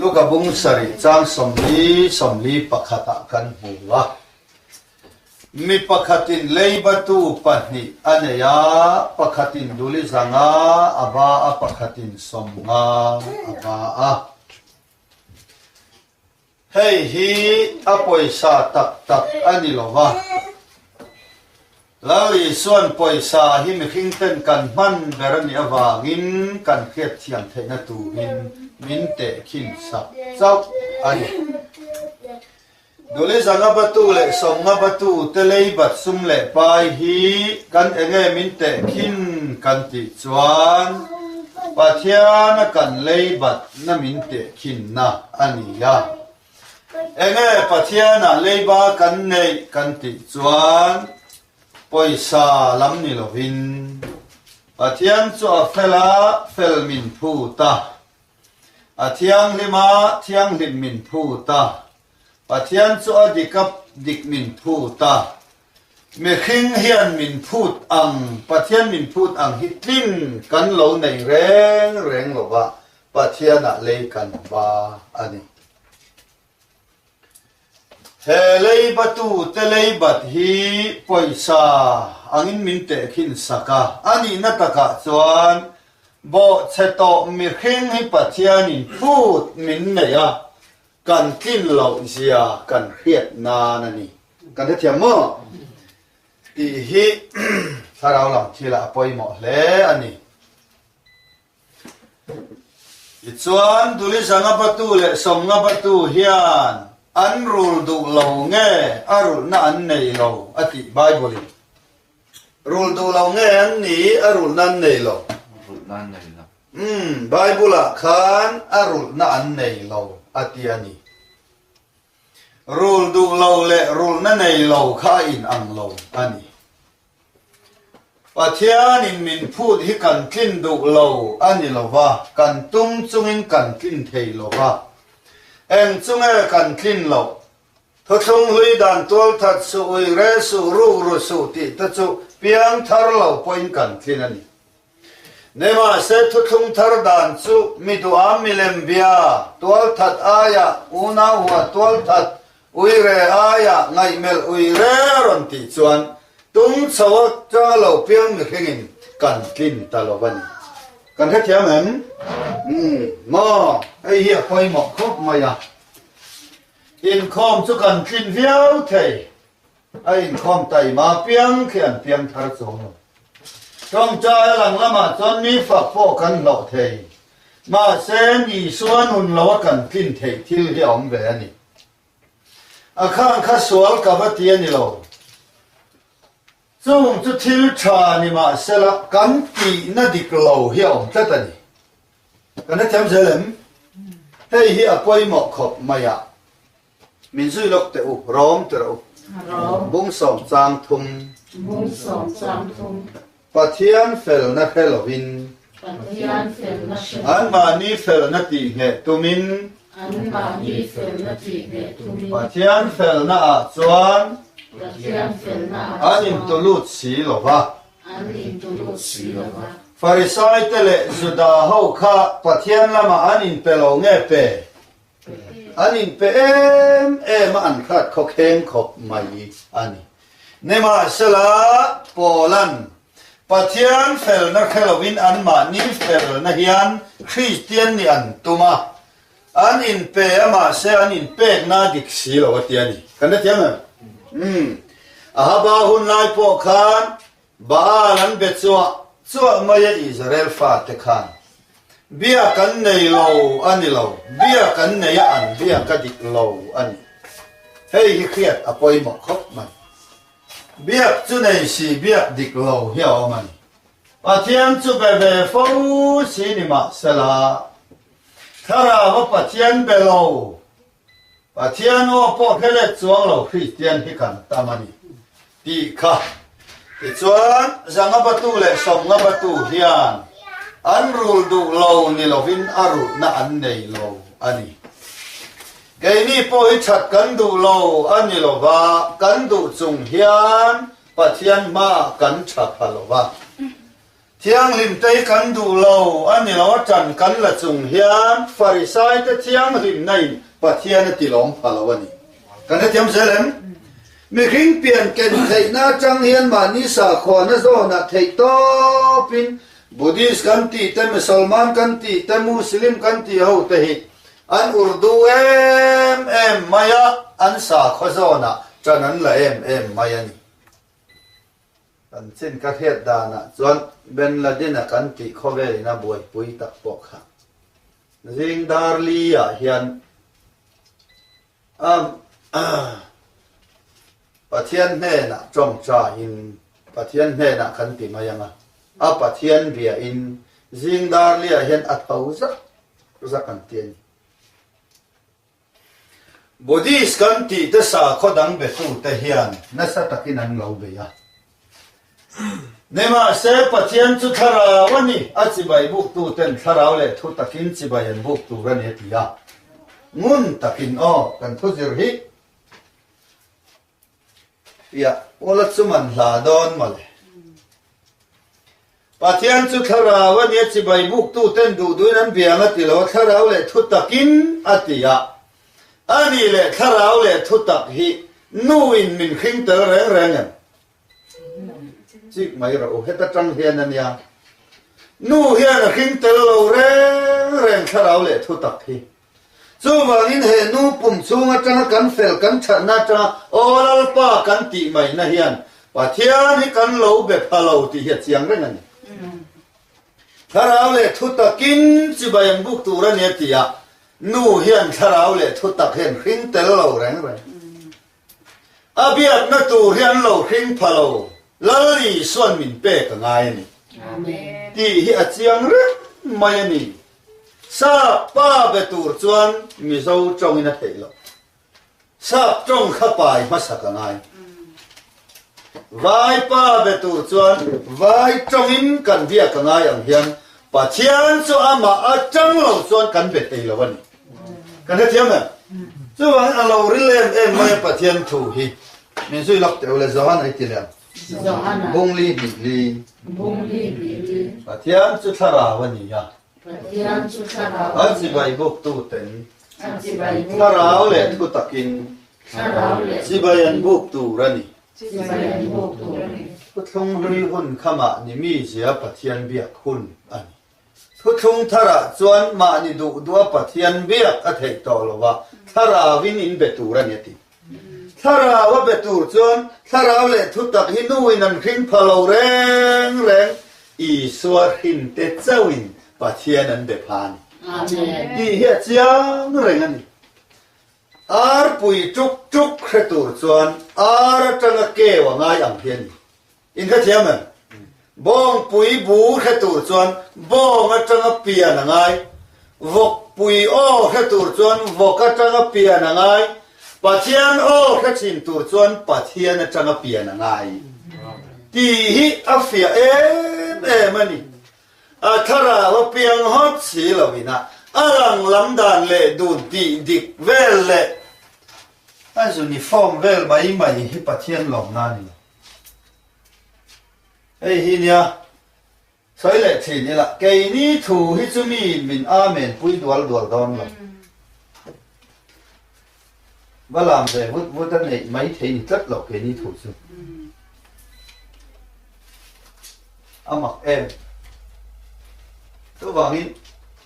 Luka bung sarih chang 40, 41 ah kan hmu a. Mi pakhatin leibatu pahnih a nei a, pakhatin duli zanga a ba a, pakhatin 50 a ba a. Hei hi a pawisa tak tak a ni lo va. Lal Isuan pawisa hi mihring ten kan hman ber a nih avangin kan hriatthiam theihna turin min tehkhin sak chauh a ni. Duli zanga batu leh 50 batu te lei bat sum leh pai hi kan enge min tehkhin kan tih chuan Pathiana kan lei batna min tehkhinna a ni a. Enge Pathianah leiba kan neih kan tih chuan pawisa lam ni lovin Pathian chu a fel a, fel min phut a, a thianghlim a, thianghlim min phut a, Pathian chu a dik a, dik min phut a, mihring hian min phut ang, Pathian min phut ang hi tlin kan lo nei reng reng lova Pathianah lei kan ba a ni. He lei batu te lei bat hi pawisa angin min tehkhin sak a, a nihna takah chuan bawhchhe tawh mihring hi Pathianin phut min nei a, kan tlin loh zia kan hriat nan a ni. Kan hrethiam maw? Tih hi thlarau lam thilah a pawimawh hle a ni. Tichuan, Duli zanga batu leh 50 batu hian an rul duh lo nge a rulhna an nei lo a tih Bible in. Rul duh lo nge an ni a rulhna an nei lo? Rulhna an nei lo. Umm, Bible ah khan a rulhna an nei lo a ti a ni. Rul duh lo leh rulhna nei lo kha a in ang lo a ni. Pathianin min phut hi kan tlin duh lo a ni lo va, kan tum chungin kan tlin thei lo va. Eng chu nge kan tlin loh? Thuthlung hlui dan tual that suh, ui re suh, ruk ru suh tih te chu piang thar lo pawhin kan tlin a ni. Nimahse thuthlung thar dan chu mi duham milem bia, tual that aia unau hua tual that Ui re aia ngaihmelh ui re a rawn tih chuan tum chho atanga lo piang mihringin kan tlin ta lo a ni. Kan hrethiam em? Umm, maw, hei hi a pawimawh khawp mai a. Inkhawm chu kan tlin viau thei, a inkhawm taima piang khi an piang thar chuang lo. Tawngtai a lang lamah chuan mi fak pawh kan hlawh thei, mahse Isua nun lo a kan tlin theih thil hi a awm ve a ni. A khang kha sual ka va ti a ni lo. Chung chu thil tha ni mahsela kan tihna dik lo hi a awm tlat a ni. Kan hrethiam zel em? Hei hi a pawimawh khawp mai a. Min zui lawk teh u, rawm ti rawh u. Bung 13. Pathian felna hre lovin. Anmahni felna tihngheh tumin. Pathian felna ah chuan an intulut si lo va. Farisaite leh Juda ho kha Pathian lamah an inpe lo nge pe? An inpe em em a, an hrat khawkheng khawp mai a ni. Nimahsela, Paula'n Pathian felna hre lovin anmahni felna hian Kristian nih an tum a, an inpe a mahse an inpekna a dik si lo a ti a ni. Kan hrethiam em? Umm. Ahaba hun lai pawh khan Baal an be chuah chuah mai a Israel fate khan biak an nei lo a ni lo, biak an nei a an biak a dik lo a ni. Hei hi hriat a pawimawh khawp mai. Biak chu nei si biak dik lo hi a awm a ni. Pathian chu be ve fo si ni mahsela Thlarau a Pathian be lo Pathian aw pawh hre let chuang lo Kristian hi kan tam a ni tih kha. Tichuan, 500 batu leh 50 batu hian an rul duh lo ni lovin a rulhna an nei lo a ni. Keini pawh hi that kan duh lo a ni lova, kan duh chung hian Pathian hmaah kan tha pha lova. Thianghlimte hi kan duh lo a ni lo, a ṭan kan la chung hian Farisaite thianghlimna in Pathian a tilawm pha lo a ni. Kan hrethiam zel em? Mihring pian ken theihna aṭang hian mahni sakhuana zawnah theih tawpin Buddhist kan tih te, Musalman kan tih te, Muslim kan tih ho te hi an Urdu em em mai a, an sakhua zawnah ṭan an la em em mai a ni. Kan chin ka hriat danah chuan Bin Laden-a kan tih khawvelin a buaipui tak pawh kha zing dar li-ah hian a Pathian hnenah tawngtaiin Pathian hnenah kan ti mai ang a, a Pathian biain zing dar li-ah hian a tho zak zak an ti a ni. Buddhist kan tih te sakhaw dang betute hian nasa takin an lo bei a. Nimahse, Pathian chu thlarau a ni, a chibai buktuten thlarau leh thu takin chibai an buk tur a ni a ti a. Ngun takin aw, kan thu zir hi Fiah ula chu man hla dawn mawle. Pathian chu thlarau a nia chibai buktu ten duh duhin an biang a ti lo a, thlarau leh thu takin a ti a. A nih leh thlarau leh thu tak hi nu in min hring tel reng reng em? Chik mai rawh u, heta tang hian a nia. Nu hian a hring tel lo reng reng thlarau leh thu tak hi. Chuvangin he nu pum chhung atanga kan fel kan thatna atanga Aw Lalpa kan tih maihna hian Pathian hi kan lo be pha lo tih hi a chiang reng a ni. Thlarau leh thutakin chibai an buk tur a ni a ti a, nu hian thlarau leh thutak hian hring tel lo reng reng. A biakna tur hi an lo hring pha lo, Lal Isuan min pek a ngai a ni tih hi a chiang reng mai a ni. Sap pa be tur chuan Mizo tawngin a theih loh. Sap tawng kha pai hmasak a ngai. Vai pa be tur chuan vai tawngin kan biak a ngai ang hian Pathian chu amah atang lo chuan kan be thei lo a ni. Kan hrethiam em? Chuvangin a lo ril em em mai a Pathian thu hi. Min zui lak teh u le Johan ai ti lem. Bung li hnih li. Pathian chu thlarau a ni a. A chibai buktu ten thlarau leh thu takin chibai an buk tur a ni. Thuthlung hlui hun kha mahni mizia Pathian biak hun a ni. Thuthlung tharah chuan mahni duh duha Pathian biak a theih tawh lo va, thlarauin in be tur a ni a ti. Thlarau a be tur chuan thlarau leh thutak hi nuin an hring pha lo reng reng, Isua hrinte chauhin Pathian an be pha a ni. Tih hi a chiang reng a ni. Arpui tuk tuk hre tur chuan ar atanga keu a ngai ang hi a ni. In hrethiam em? Bawngpui bu hre tur chuan bawng atanga pian a ngai. Vawkpui aw hre tur chuan vawk atanga pian a ngai. Pathian aw hre thin tur chuan Pathian atanga pian a ngai. Tih hi a fiah em em a ni. A thlarau a piang hawt si lo ina a lang lam dan leh dun tih dik vel leh a uniform vel mai mai hi Pathian lawmna a ni lo. Hei hi nia, sawi leh thin ila, keini thu hi chu miin min amen pui dual dual dawn lo. Va lam ve vut vut a neih mai thei ni tlat lo keini thu chu. A mak em. Chuvangin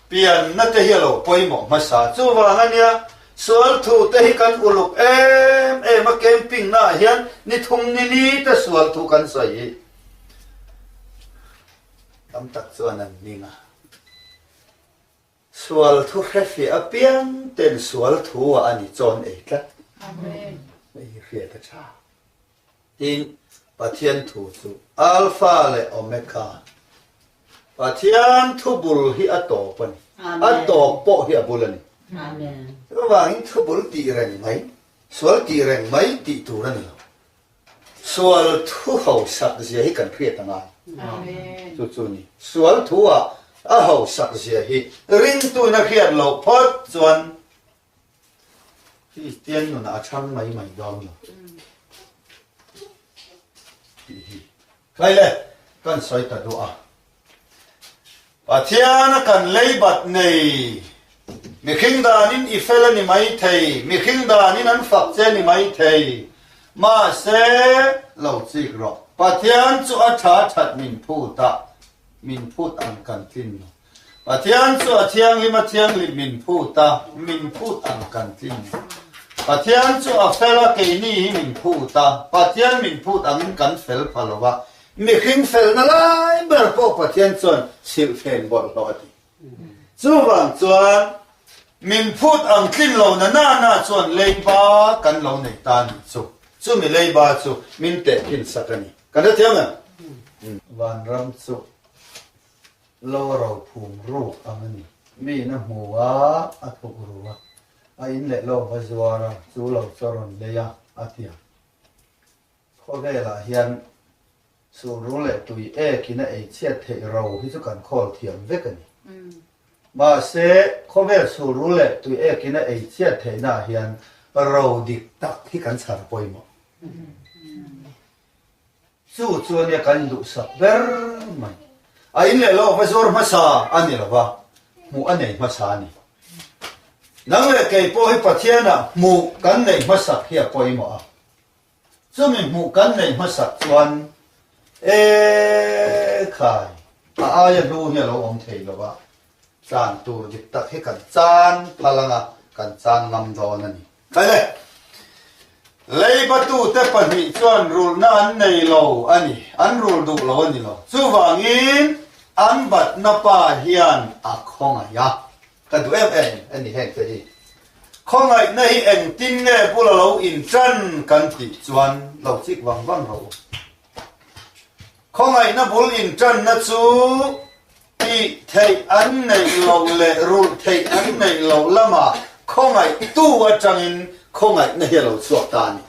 pianna te hi a lo pawimawh hmasa. Chuvang a nia, sual thu te hi kan uluk em em a, camping naah hian ni thum ni li te sual thu kan sawi hi tam tak chuan an ning a. Sual thu hrefiah apiang ten sual thu ah a ni chawn ei tlat. Hei hi hriat a tha. Tin, Pathian thu chu Alpha leh Omega, Pathian thu bul hi a tawp a ni. A tawp pawh hi a bul a ni. Chuvangin thu bul tih reng mai, sual tih reng mai tih tur a ni lo. Sual thu hausak zia hi kan hriat a ngai. Chu chu a ni. Sual thu ah a hausak zia hi ringtuin a hriat loh phawt chuan Kristian nunah a chhang mai mai dawn lo tih hi. Khai le, kan sawi ta duah a. Pathian a kan leibat nei. Mihring danin i fel a ni mai thei, mihring danin an fak che a ni mai thei. Mahse, lo chik rawh. Pathian chu a tha that min phut a, min phut ang kan tlin lo. Pathian chu a thianghlim a thianghlim min phut a, min phut ang kan tlin lo. Pathian chu a fel a, keini hi min phut a, Pathian min phut angin kan fel pha lo va. Mihring felna lai ber pawh Pathian chuan silhfen bawlhhlawh a ti. Chuvang chuan min phut ang tlin lo na na na chuan leiba kan lo nei ta a nih chu. Chumi leiba chu min tehkhin sak a ni. Kan hrethiam em? Vanram chu lo ro phum ruk ang a ni. Miin a hmu a, a thuk ru a, a in leh lo va zuar a, chu lo chu a rawn lei a, a ti a. Khawvelah hian sulrul leh tui ekin a ei chhiat theih ro hi chu kan khawl thiam vek a ni. Mahse, khawvel sulrul leh tui ekin a ei chhiat theihnaah hian ro dik tak hi kan chhar pawimawh. Chu chu ania kan induhsak ber mai. A in leh lo va zuar hmasa a ni lo va, hmuh a nei hmasa a ni. Nang leh kei pawh hi Pathianah hmuh kan neih hmasak hi a pawimawh a. Chumi hmuh kan neih hmasak chuan e khai, a aia hlu hi a lo awm thei lo a, tlan tur dik tak hi kan chan phal anga kan chan ngam dawn a ni. Khai le, leibatute pahnih chuan rulhna an nei lo a ni, an rul duh lo a ni lo. Chuvangin an batna pa hian a khawngaih a, Ka duh em em a ni heng te hi. Khawngaihna hi engtin nge bula lo inṭan kan tih chuan lo chik vang vang rawh u. Khawngaihna bul inṭanna chu tih theih an neih loh leh rulh theih an neih loh lamah khawngaihtu aṭangin khawngaihna hi a lo chhuak ta a ni.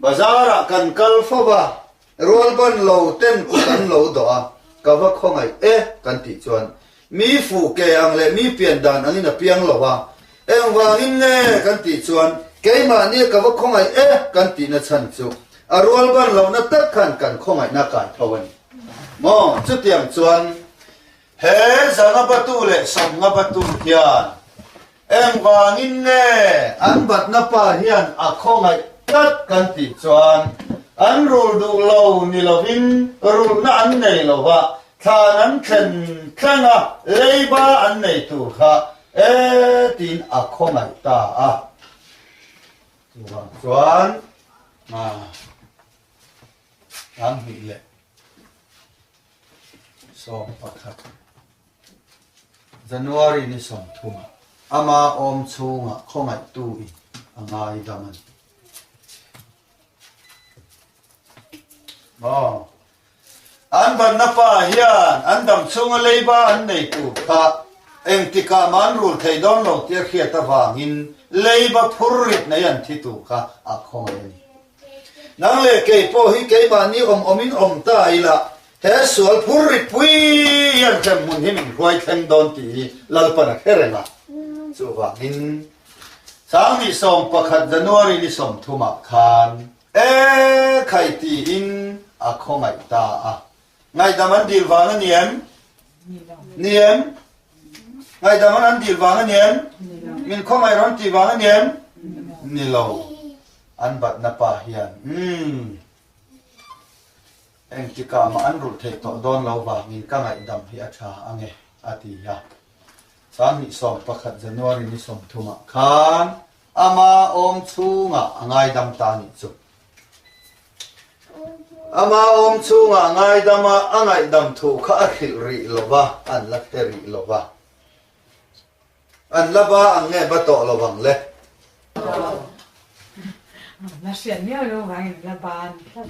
Bazar-ah kan kal fo va, Rualban lo ten kut an lo dawh a, ka va khawngaih e kan tih chuan mi fuh ke ang leh mi pian dan angin a piang lo a, engvangin nge kan tih chuan keimahnia ka va khawngaih e kan tihna chhan chu a rualban lohna tak khan kan khawngaihna kai tho a ni maw? Chutiang chuan he zanga batu leh sawmnga batu hian Engvangin nge an batna pa hian a khawngaih tlat kan tih chuan an rul duh lo ni lovin rulhna an nei lo va, thlan an thlen thleng a, leiba an nei tur kha e tiin a khawngaih ta a. Chuvang chuan 2 leh 11. January ni 30 ah ama awm chhungah khawngaihtu in a ngaidam a ni. Aw. An banna pa hian an dam chhunga leiba an nei tur kha engtikah mah an rul thei dawn lo tia hriat avangin leiba phur rit nei an thi tur kha a khawngaih a ni. Nang leh kei pawh hi keimahni awm awmin awm ta ila He sual phur ripui hian hremhmun hi min hruai thleng dawn tih hi Lalpan a hre reng a. Chuvangin 2011 January ni 30 ah khan e khai tiin a khawngaih ta a. Ngaihdam an dil vang a ni em? Ni em? Ngaihdam an an dil vang a ni em? Min khawngaih rawn tih vang a ni em? Ni lo. An batna pa hian umm. Engtikah mah an rulh theih tawh dawn lo vangin ka ngaihdam hi a tha ange, a ti a. 2011 January ni 30 ah khan ama awm chhungah a ngaidam ta a nih chu. Ama awm chhungah a ngaidam a, a ngaihdam thu kha a hrilh rih lo va, an la hre rih lo va. An la ba ang nge ba tawh lo ang le? La hriat miau lo vangin la ba an tlat.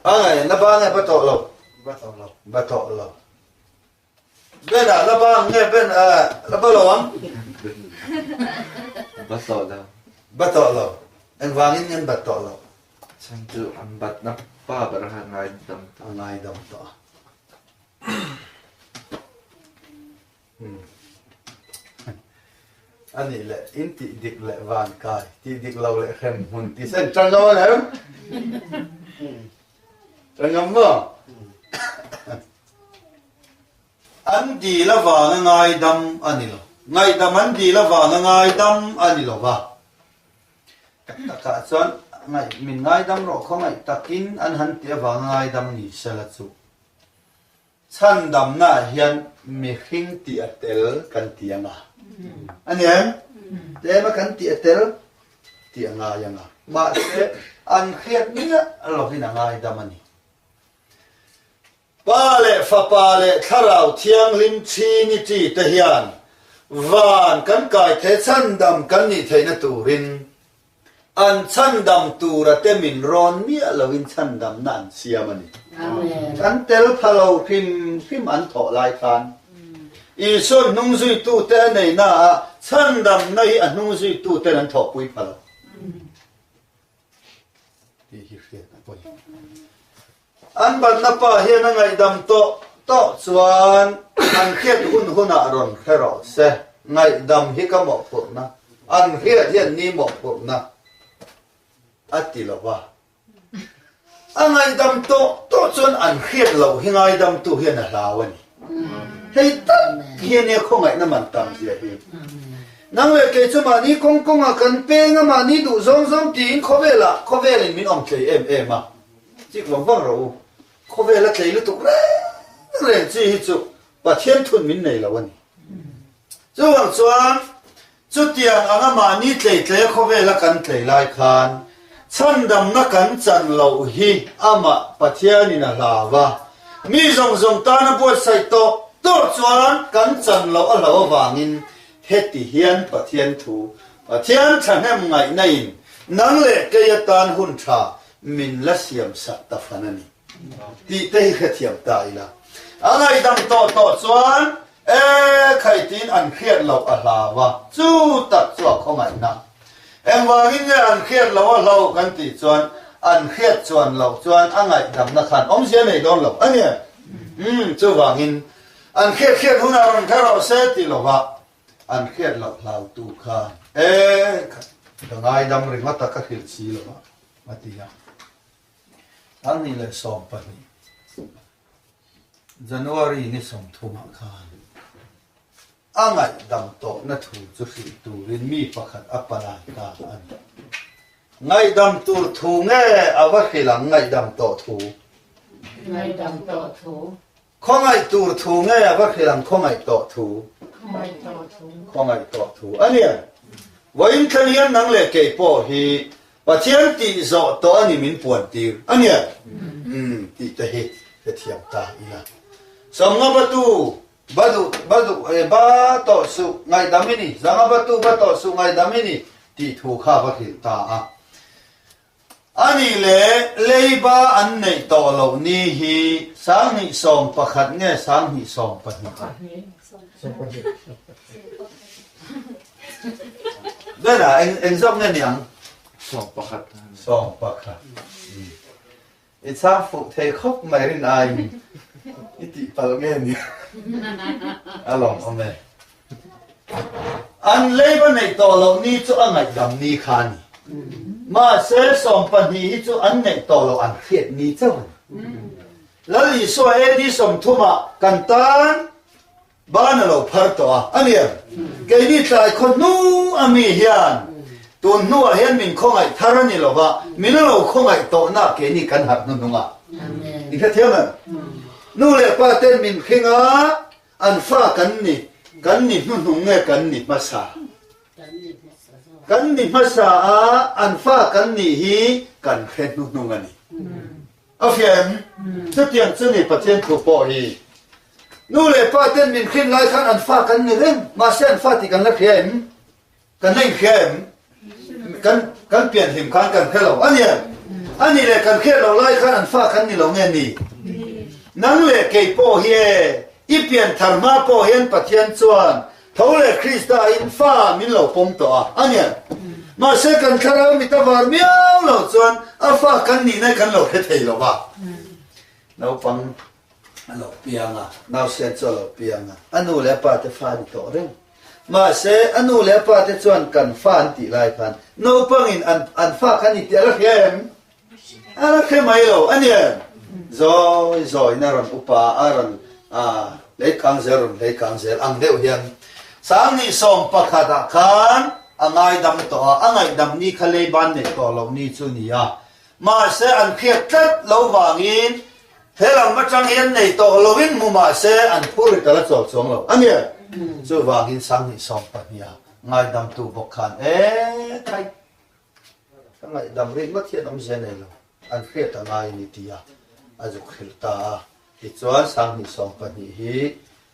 A ngai an la ba nge ba tawh lo? Ba tawh lo. Ba tawh lo. Ben ah la ba ang nge Ben la ba lo ang? Ba tawh lo. Ba tawh lo. Engvangin nge an bat tawh lo? Chhan chu an batna pa ber kha a ngaidam tawh. A ngaidam tawh a. A nih leh in tih dik leh van kai, tih dik lo leh hrem hmun ti sen tan lo a lem. Tan ngam maw? An dil avanga ngaidam a ni lo. Ngaihdam an dil avanga ngaidam a ni lo va. Tak takah chuan ngaih min ngaidam rawh khawngaih takin an han tih avanga ngaidam ni sela chu. Chhandamnaah hian mihring tih a tel kan ti ang a. A ni em? Tlema kan tih a tel tih a ngai ang a. Mahse, an hriat miah lovin a ngaidam a ni. Pa leh Fapa leh Thlarau Thianghlim Trinity te hian van kan kai thei chhandam kan nih theihna turin An chhandam tura te min rawn miah loin chhandamna an siam a ni. Kan tel pha lo hrim hrim an thawh lai khan Isua'n hnungzuitute a nei na a, chhandamna hi a hnungzuituten an thawhpui pha lo tih hi hriat a pawimawh. An banna pa hian a ngaihdam tawh tawh chuan an hriat hun hunah rawn hre rawh se. Ngaihdam hi ka mawhphurhna, an hriat hian ni mawhphurhna a ti lo va. A ngaihdam tawh tawh chuan an hriat loh hi ngaidamtu hian a hlau a ni. Hei tak hi ania khawngaihna man tam zia hi. Nang leh kei chu mahni kawng kawngah kan peng a, mahni duh zawng zawng tiin khawvelah khawvelin min awm tlei em em a. Chik vang vang rawh u. Khawvel a tlei lutuk reng reng chi hi chu Pathian thun min nei lo a ni. Chuvang chuan chutiang anga mahni tlei tlei a khawvel a kan tlei lai khan chhandamna kan chan loh hi amah Pathianin a hlau a, mi zawng zawng tana buatsaih tawh tawh chuan kan chan loh a hlauh avangin heti hian Pathian thu, Pathian thahnem ngaihna in nang leh kei atan hun tha Min la siam sak ta fan a ni tih te hi hrethiam ta ila. A ngaihdam tawh tawh chuan e khaitin an hriat loh a hlau a, chu tak chu a khawngaihna. Engvangin nge an hriat loh a hlau kan tih chuan an hriat chuan loh chuan a ngaihdamna khan awmzia nei dawn lo a ni em? Umm chuvangin an hriat hriat hunah rawn hre rawh se ti lova an hriat loh hlautu khan e ka ngaidam ringawt a ka hrilh si lova. A ti a. 2012 January ni sawmthumah khan a ngaihdam tawhna thu chu hrilh turin mi pakhat a palai ta a ni. Ngaihdam tur thu nge a va hrilh ang ngaihdam tawh thu? Ngaihdam tawh thu. Khawngaih tur thu nge a va hrilh ang khawngaih tawh thu? Khawngaih tawh thu. Khawngaih tawh thu a nia. Vawiin thlen hian nang leh kei pawh hi Pathian tih zawh tawh a ni min puan tir a nia. Umm tih te hi hrethiam ta ila. Sawmnga batu ba duh ba duh e ba tawh suh ngaihdam i ni, zanga batu ba tawh suh ngaihdam i ni tih thu kha va hrilh ta a. A nih leh leiba an neih tawh loh ni hi 2011 nge 2012? Bena, eng eng zawk nge ni ang? 11. 11. I chhang fuh thei khawp mai rin aiin i tih palh nge ni? A lawmawm e. An leiba neih tawh loh ni chu a ngaihdam ni kha a ni. Mahse, 12 hi chu an neih tawh loh an hriat ni chauh a ni. Lal Isua AD 30 ah kan tan Ban a lo phar tawh a, a nia. Keini tlai khaw hnu a mi hian tun hnuah hian min khawngaih thar a ni lo va, min a lo khawngaih tawhna keini kan harh hnuhnung a. I hrethiam em? Nu leh pa ten min hring a, an fa kan ni, kan ni hnuhnung nge kan ni hmasa? Kan ni hmasa a, an fa kan nih hi kan hre hnuhnung a ni. A hria em? Chutiang chu ni Pathian thu pawh hi. Nu leh pa ten min hrin lai khan an fa kan ni reng, mahse an fa tih kan la hria em? Kan la inhria em? Kan kan pian hlim khan kan hre lo a ni em? A nih leh kan hriat loh lai khan an fa kan ni lo nge ni? Nang leh kei pawh hi e, i pian thar hma pawh hian Pathian chuan tho leh Krista in fa min lo pawm tawh a, a ni em? Mahse kan thlarau mit a var miau lo chuan a fa kan nihna kan lo hre thei lo va. Naupang a lo piang a, nausen chu a lo piang a, a nu leh a pa te fa a ni tawh reng. Mahse, a nu leh a pa te chuan kan fa an tih lai khan naupangin an an fa kha ni tih a la hria em? A la hre mai lo a ni em? Zawi zawiin a rawn upa a, a rawn. Lei kang zel rawn lei kang zel ang deuh hian 1011 ah khan a ngaidam tawh a, a ngaihdam ni kha lei ban neih tawh loh ni chu ni a. Mahse an hriat tlat lo vangin he lam atang hian nei tawh loin hmu mahse an phur ri ta la chawl chuang lo a ni. Chuvangin 1012 ah ngaidamtu bawk khan e khai ka ngaihdam ringawt hian awmzia nei lo an hriat a ngai a ni tia a zuk hrilh ta a. Tichuan 1012 hi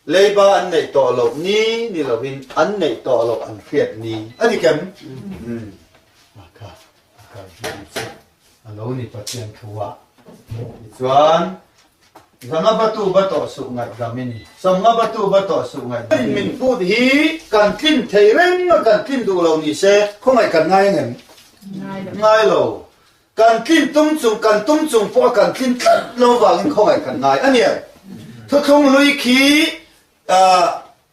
leiba an neih tawh loh ni ni lovin an neih tawh loh an hriat ni a ni kem? Umm kha a kal hman chu a lo ni Pathian thu ah. Tichuan Zanga batu ba tawh suh ngaihdam i ni. Sawmnga batu ba tawh suh ngaihdam. Min phut hi kan tlin thei reng a kan tlin duh lo ni se khawngaih kan ngai ang em? Ngai lo. Kan tlin tum chung, kan tum chung pawh a kan tlin tlat lo vangin khawngaih kan ngai a nia. Thuthlung hlui khi,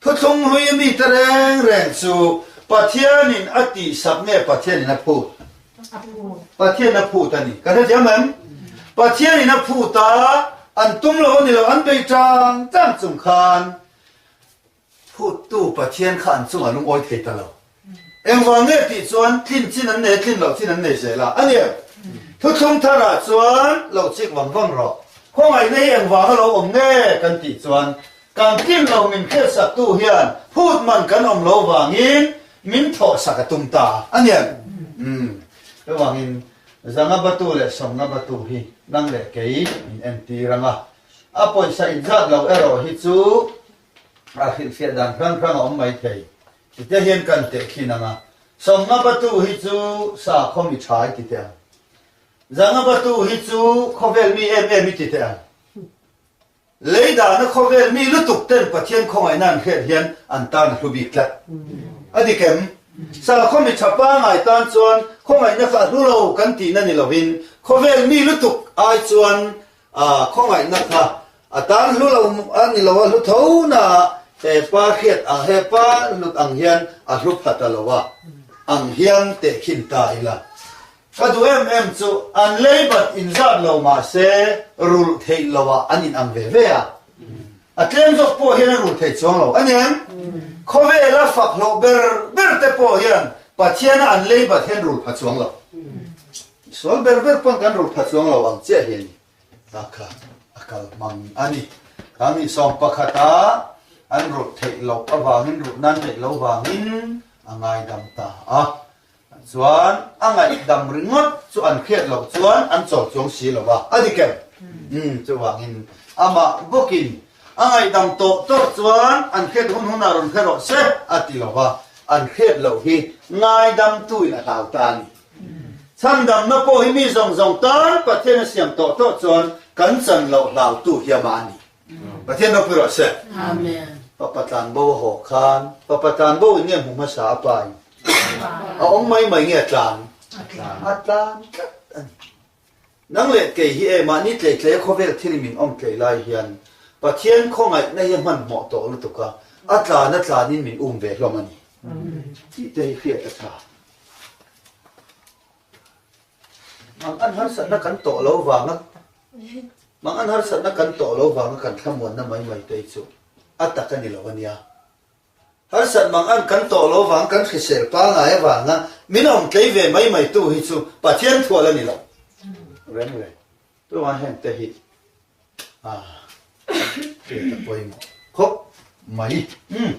thuthlung hlui a mite reng reng chu Pathianin a tihsak nge Pathianin a phut? Pathian a phut a ni. Ka hrethiam em? Pathianin a phut a, an tum lo a ni lo, an bei tang tang chung khan Phuttu Pathian kha an chungah lungawi thei ta lo. Engvang nge tih chuan tlin chin an nei a, tlin loh chin an nei zel a. A ni em? Thuthlung tharah chuan lo chik vang vang rawh. Khawngaihna hi engvanga lo awm nge kan tih chuan kan tlin lo min hriatsaktu hian phut man kan awm lo vangin min thawhsak a tum ta a. A ni em? Umm. Chuvangin Zanga Batu leh Sawmnga Batu hi nang leh kei min entir ang a. A pawisa inzat lo erawh hi chu A hrilhfiah dan hrang hrang a awm mai thei. Tite hian kan teh khin ang a, Sawmnga batu hi chu sakhaw mi tha i ti teh ang. Zanga batu hi chu khawvel mi em em i ti teh ang. Lei dahna khawvel mi lutuk ten Pathian khawngaihna an hriat hian an tan a hlu bik tlat. A dik em? Sakhaw mi tha pangai tan chuan khawngaihna kha a hlu lo kan tihna ni lovin khawvel mi lutuk ai chuan A khawngaihna kha a tan hlu lo a ni lo a, hlu tho na he pa hriat ang, he pa hlut ang hian a hlu pha ta lo a, ang hian tehkhin ta ila. Ka duh em em chu an leibat inzat lo mahse rulh theih lo ah an in ang ve ve a, a tlem zawk pawh hian a rulh theih chuang lo a nia. Khawvela fak hlawh ber ber te pawh hian Pathiana an leibat hian rulh pha chuang lo. Sual ber ber pawn kan rulh pha chuang lo ang chiah hi a ni. Ta kha a kal hmang a ni. Kha mi 11 a an rulh theih loh avangin rulh nan neih lo vangin a ngaidam ta a. Chuan a ngaihdam ringawt chu an hriat loh chuan an chawl chuang si lo va. A dik em? Umm chuvangin amah bawkin a ngaihdam tawh tawh chuan an hriat hun hunah rawn hre rawh se a ti lo va. An hriat loh hi ngaidamtuin a hlau ta a ni. Chhandamna pawh hi mi zawng zawng tan Pathian a siam tawh tawh chuan kan chan loh hlautu hi amah a ni. Pathian ropui rawh se. Amen. Papa tlanbo a haw khan Papa tlanbo in nge hmu hmasa a pa in? A awm mai mai nge a tlan? A tlan tlat a ni. Nang leh kei hi e mahni tlei tlei a khawvel thil min awm tlei lai hian Pathian khawngaihna hi a hmanhmawh tawh lutuk a, a tlan a tlanin min um ve hlawm a ni. Tih te hi hriat a tha. Mang an harsatna kan tawh lo vanga Mang an harsatna kan tawh lo vanga kan thlamuanna mai mai te hi chu a tak a ni lo a nia. Harsat mang an kan tawh lo vang kan hrisel pangai avanga min awm tlei ve mai mai tu hi chu Pathian thual a ni lo. Reng reng. Tunah heng te hi a hriat a pawimawh khawp mai. Umm.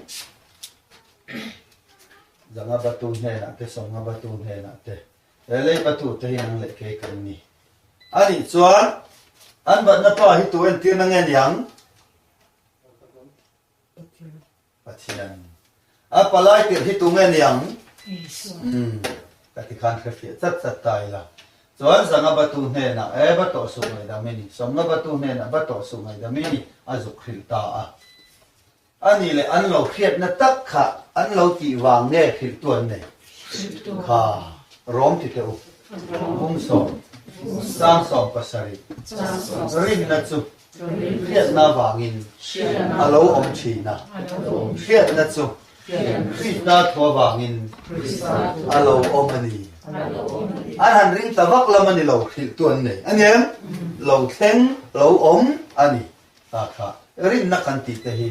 Zanga batu hnenah te, Sawmnga batu hnenah te, he lei batu te hi nang leh kei kan ni. A nih chuan an batna pa hi tu entirna nge niang? Pathian. A palai tirh hi tunge niang? Umm, ka ti khan hre fiah chat chat ta ila. Chuan Zanga Batu hnenah, E, va tawh suh ngaidam i ni. Sawmnga Batu hnenah, Va tawh suh ngaidam i ni, a zuk hrilh ta a. A nih leh an lo hriatna tak kha an lo tih vang nge hrilhtu an nei? Kha, Rom ti teh u. Bumsawm, 17, Rinna chu Hriatna avangin a lo awm thin a, hriatna chu Krista thu avangin a lo awm a ni. An han ring ta vak lam a ni lo, hrilhtu an nei a ni em? Lo thleng, lo awm a ni. Kha kha rinna kan tih te hi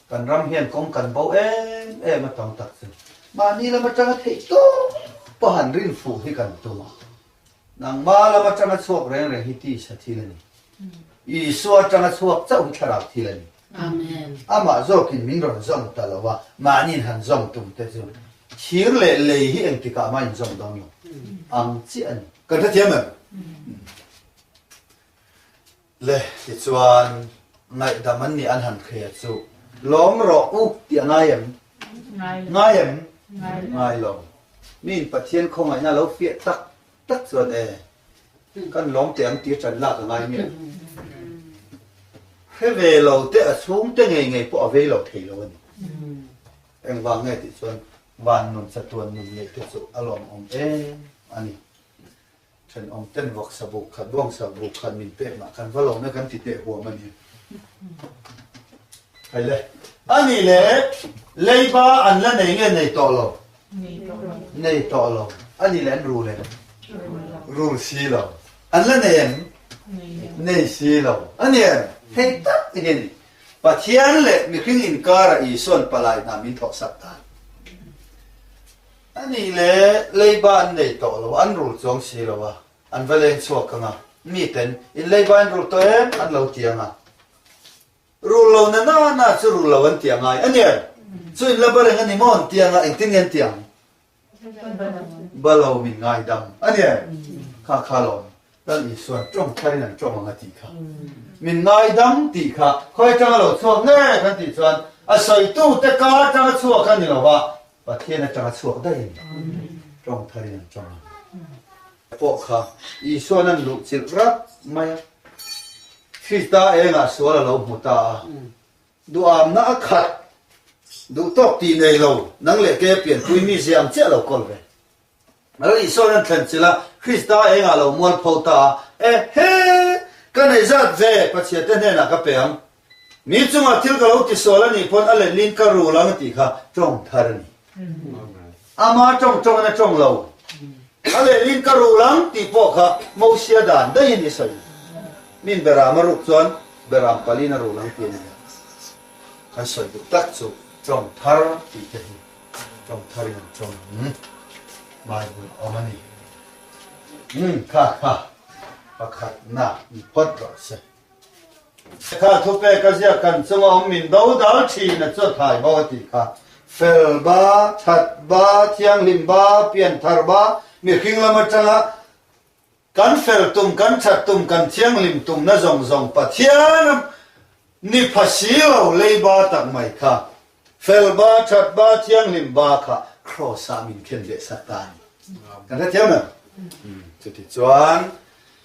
kan ram hian kawng kan bo em em a tam tak chu mahni lam atanga theih tawp a han rin fuh hi kan tum a. Nangma lam atanga chhuak reng reng hi tisa thil a ni. Isua atanga chhuak chauh hi thlarau thil a ni. Amah zawkin min rawn zawm ta lo a, mahniin han zawm tum te chu thir leh lei hi engtikah mah inzawm dawn lo ang chiah a ni. Kan hrethiam em? Le, tichuan ngaihdam an nih an han hria chu lawm rawh u tih a ngai em? Ngai em? Ngai lo. Miin Pathian khawngaihna lo fiah tak tak chuan e, kan lawm teh ang tih ṭan lak a ngai miah. Hre ve lo te a chhungte ngei ngei pawh a vei lo thei lo a ni. Engvang nge tih chuan van nun chatuan nun ngei te chu a lawmawm em a ni. Thenawm ten vawksa buk khat, bawngsa buk khat min pek mah kan va lo na kan ti teh huam a ni. Hei le. A nih le, leiba an la nei nge nei tawh lo? Nei tawh lo. A nih le an rul em? Rul si lo. An la nei em? Nei si lo. A ni em? Hei tak hi a ni. Pathian leh mihring inkara Isua'n palai hna min thawhsak dan. A nih le, leiba an nei tawh lo, an rul chuang si lo a, an va leng chhuak ang a, miten in leiba in rul tawh em an lo ti ang a, rul lo na na na chu rul lo an ti angai a nia, chu in la ba reng a ni maw an ti ang a, engtin nge an ti ang? Ba lo min ngaidam a nia, kha kha lawm Lal Isuan tawng tharin an tawng ang a tih kha. Min ngaidam tih kha khawi atanga lo chhuak nge kan tih chuan a sawitute ka atanga chhuak a ni lo va, Pathian atanga chhuak daih in tawng tharin an tawng ang. Pawh kha Isuan an luh chilh rap mai a, Krista engah sual a lo hmu ta a, duhamna a khat duh tawk tih nei lo, nang leh kei a pianpui mi ziang chiah lo kawl ve. Lal Isua'n an thlen chilh a, Krista engah lo mual pho ta a, E he! Ka neih zat ve, Pathiante hnenah ka pe ang. Mi chungah thil ka lo tisual a nih pawn a letlin ka rul ang tih kha tawng thar a ni. Ama tawng tawngin a tawng lo. A letlin ka rul ang tih pawh kha Mosia dan daihin i sawi. Min beram a ruk chuan beram palin a rul ang tih a ni a. Kan sawi duh tak chu tawng thar tih te hi. Tawng thar in an tawng ang Bible awm a ni. Umm kha kha pakhat na ni phawt rawh se. Kha thupek a ziak kan chunga awm min do dal thin a chu thai bo a tih kha. Fel ba, that ba, thianghlim ba, pian thar ba, mihring lam atanga kan fel tum, kan that tum, kan thianghlim tumna zawng zawng Pathian ni pha si lo leiba tak mai kha fel ba, that ba, thianghlim ba kha Kraws ah min khen leh sak ta a ni. Kan hrethiam em? Chuti chuan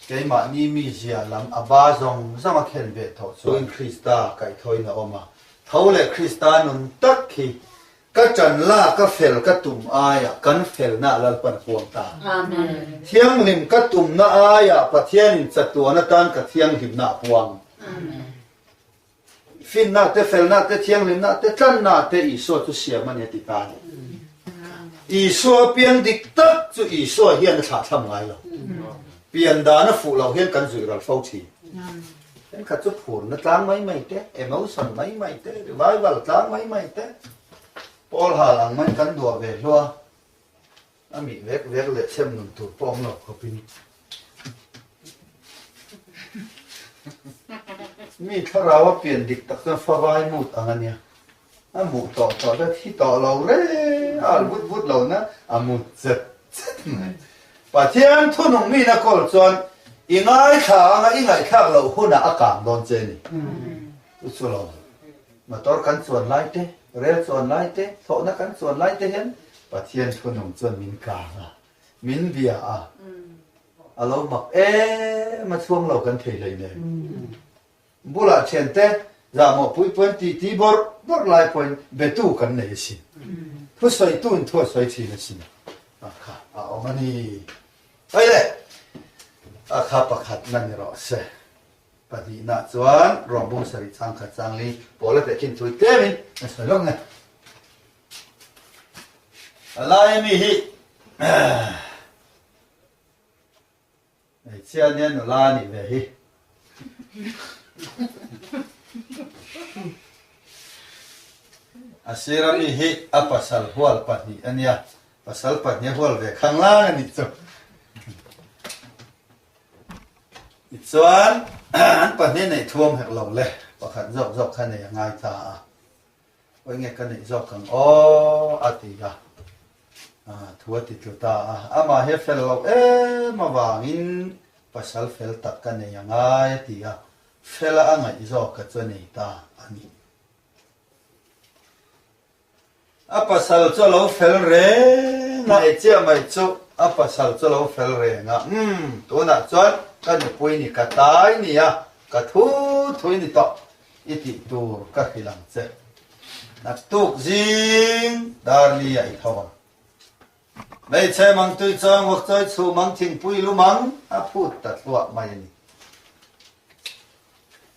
keimahni mizia lam a ba zawng zawng a khen ve tawh chuan Krista kaihthawin a awm a, tho leh Krista nun tak hi Ka ṭan la ka fel ka tum aiah kan felna Lalpan huam ta. Thianghlim ka tumna aiah Pathianin chatuan atan ka thianghlimna a puang. Finna te, felna te, thianghlimna te, tlanna te Isua chu siam a ni a ti ta a ni. Isua piang dik tak chu Isua hian a thlahthlam ngai lo. Pian dan a fuh loh hian kan zuih ral fo thin. Thenkhat chu phurna tlang mai mai te, emotion mai mai te, revival tlang mai mai te, pawl hal ang mai kan duah ve hlua, a mih vek vek leh chhem nun tur pawh awm lo khawpin mi thlarau a pian dik tak chuan favai mut ang a nia, a muh tawh tawh te thi tawh lo reng a, al vut vut lo na a mut chet chet mai. Pathian thunung mi na kawl chuan i ngaithla anga i ngaihthlak loh hunah a kang dawn che ni. Chu chu lo motor kan chuan lai te, rel chuan lai te, thlawhna kan chuan lai te hian Pathian thunung chuan min kang a, min bia a, a lo mak em a chhuang lo kan thei hleinem. Bulah thiante zahmawh pui pawn tih ti bawrh bawrh lai pawhin betu kan nei asin. Thusawitu in thu a sawi thin asin. A kha a awm a ni. Hei le, a kha pakhat na ni rawh se. Pahnihna chuan Rawmbung sarih chang khat chang li pawl a tehkhin thui tlemin a sawi lawk nge. A lai ami hi Hmeichhia nia nula a nih ve hi. A sir ami hi a pasal hual pahnih a nia, pasal pahnih a hual ve khang lang a nih chu. Tichuan an pahnih neih thuam hek lo le, pakhat zawk zawk kha nei a ngai ta a. Awi nge ka neih zawk ang aw a ti a, thu a ti tlu ta a. Amah hi a fel loh em avangin pasal fel tak ka nei a ngai a ti a, fela a ngaih zawk ka chu a nei ta a ni. A pasal chu a lo fel reng a. Nei chiah mai chu a pasal chu a lo fel reng a. Umm, tunah chuan ka nupui ni ka tai ni a, ka thu thui ni tawh i tih tur ka hrilh ang che. Naktuk zing Darli a i tho ang. Hmeichhe mang tui chuang vawk chawi chhum ang thingpui lum ang a phut ta thluah mai a ni.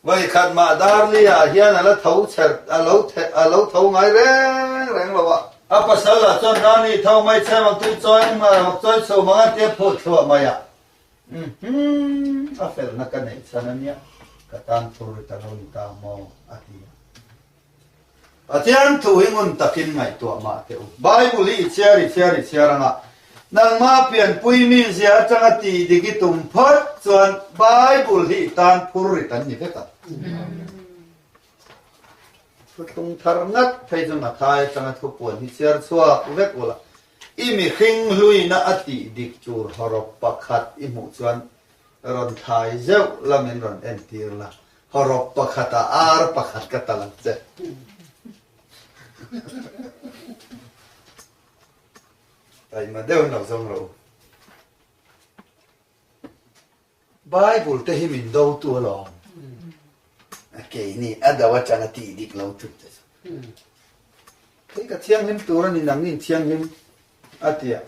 Vawikhat mah Darli ah hian a la tho cher a lo the a lo tho ngai reng reng lo a. A pasal lah chuan Darli tho hmeichhe mang tui chawi vawk chawi chhum ang a tia phut thluah mai a. Umm a felna ka neih chhan a nia ka tan phur rit a lo ni ta maw a ti a. Pathian thu hi ngun takin ngaihtuah mah teh u. Bible hi i chhiar i chhiar i chhiar anga nangmah pianpui mi zia atanga tih dik i tum phawt chuan Bible hi i tan phur rit an ni vek a. Thutlung thar ngat phei chu Mathai atanga thupuan hi chhiar chhuak vek ula i mihring hluina a tih dik tur hawrawp pakhat i hmuh chuan rawn thlai zeuh lamin rawn entir la. Hawrawp pakhat ah ar pakhat ka tal ang che. Taima deuhin lo zawng rawh u. Bible te hi min do tu alawm. Keini a do atanga tih dik lo tu te chu. Hei ka thianghlim tur a ni nangin thianghlim a tia.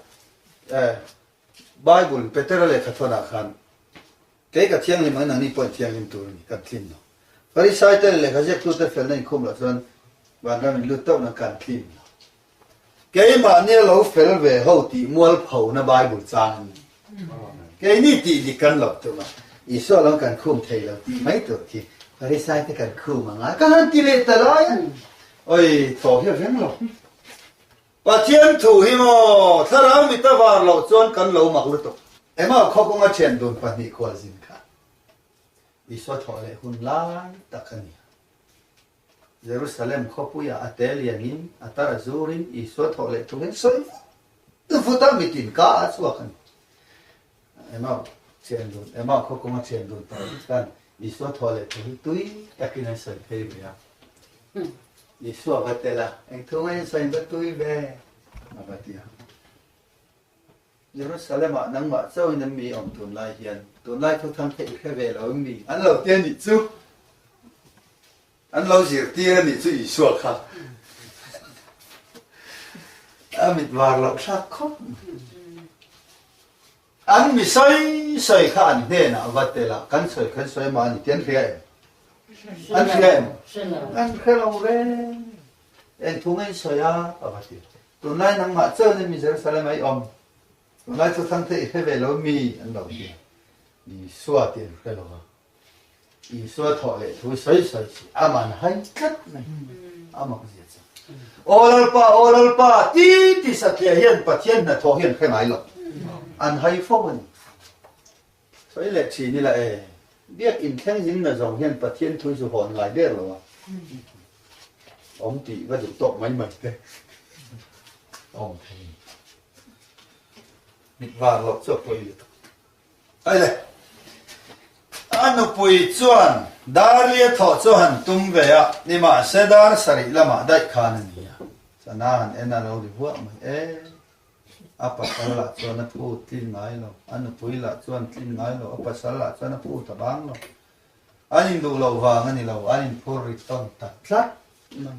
Bible Petera lehkha thawnah khan Kei ka thianghlim ang nangni pawh in thianghlim tur a ni, kan tlin lo. Farisai te leh lehkha ziaktute felna inkhum loh chuan vanram in lut tauh nan kan tlin lo. Keimahni a lo fel ve ho tih mualphona Bible chang a ni. Keini tih dik kan lo tum a, Isua lam kan khum thei lo tih mai tur khi Farisai te kan khum ang a, ka han ti leh ta lai a. Oi, thaw hi a reng lo. Pathian thu hi maw thlarau mit a var loh chuan kan lo mak lutuk. Emau khaw kawnga thian dun pahnih khualzin kha Isua thawh leh hun lai tak a ni a. Jerusalem khawpuiah a te lianin a tar a zurin Isua thawh leh thu hian sawi vut vut a mitin ka a chhuak a ni. Emau thian dun Emau khaw kawnga thian dun pahnih khan Isua thawh leh thu hi tui takin an sawi phei ve a. Isua va tel a, eng thu ngei sawi va tui ve a va ti a. Jerusalem ah nangmah chauhin an mi awm tunlai hian, tunlai thu thang theih i hre ve lo em mi? An lo ti a nih chu. An lo zirtir a nih chu Isua kha. A mit var loh thlak khawp mai. An mi sawi sawi kha an hnenah va tel a, kan sawi kan sawi mah a ni tih an hria em? An hria em? An hre lo reng. Eng thu nge i sawi a? A va ti. Tunlai nangmah chuan in mi Jerusalem ah i awm. Tunlai chu thang the i hre ve lo mi? An lo ti. Isua tih an hre lo a. Isua thawh leh thu sawi sawi si a man hai tlat mai. A mak zia chu. Aw Lalpa, aw Lalpa ti ti satliah hian Pathian hnathawh hi an hre ngai lo. An hai fo a ni. Sawi leh thin ila e, biak inthleng zingna zawng hian Pathian thu chu hawn ngai der lo a. Awm tih va duh tawk mai mai te. Awm thei. Mit var loh chu a pawi lutuk. Aile, a nupui chuan Darlia thawh chu han tum ve a, nimahse dar sarih lamah daih khan a ni a, sana han en a lo ri vuah mai e. A pasal lah chuan a phut tlin ngai lo, a nupui lah chuan tlin ngai lo, a pasal lah chuan a phut a bang lo. An induh loh vang a ni lo, an inphur ri tawn ta tlat mai.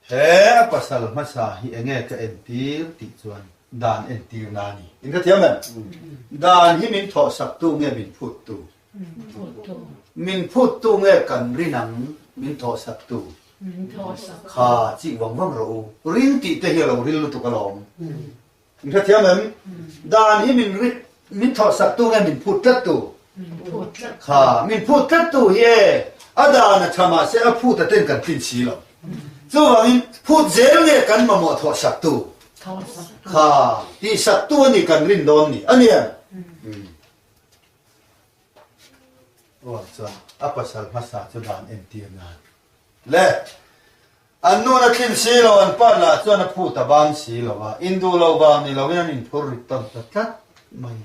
He a pasal hmasa hi enge ka entir tih chuan dan entirna a ni. In hrethiam em? Dan hi min thawhsaktu nge min phuttu? Min phuttu nge kan rin ang min thawhsaktu? Kha chih vang vang rawh u. Ring tih te hi a lo ril lutuk alawm. In hrethiam em? Dan hi min rin min thawhsaktu nge min phut tlattu? Kha, min phut tlat tu hi e, a dan a tha mahse a phut a ten kan tlin si lo. Chuvangin phut zel nge kan mamawh thawh sak tu? Kha, tih sak tu a ni kan rin dawn ni a nia. Aw chuan a pasal hmasa chu dan entir nan le an nun a tlin si lo, an pan lah chuan a phut a bang si lo a, induh lo vang ni loin an inphur rit tawn ta tlat mai.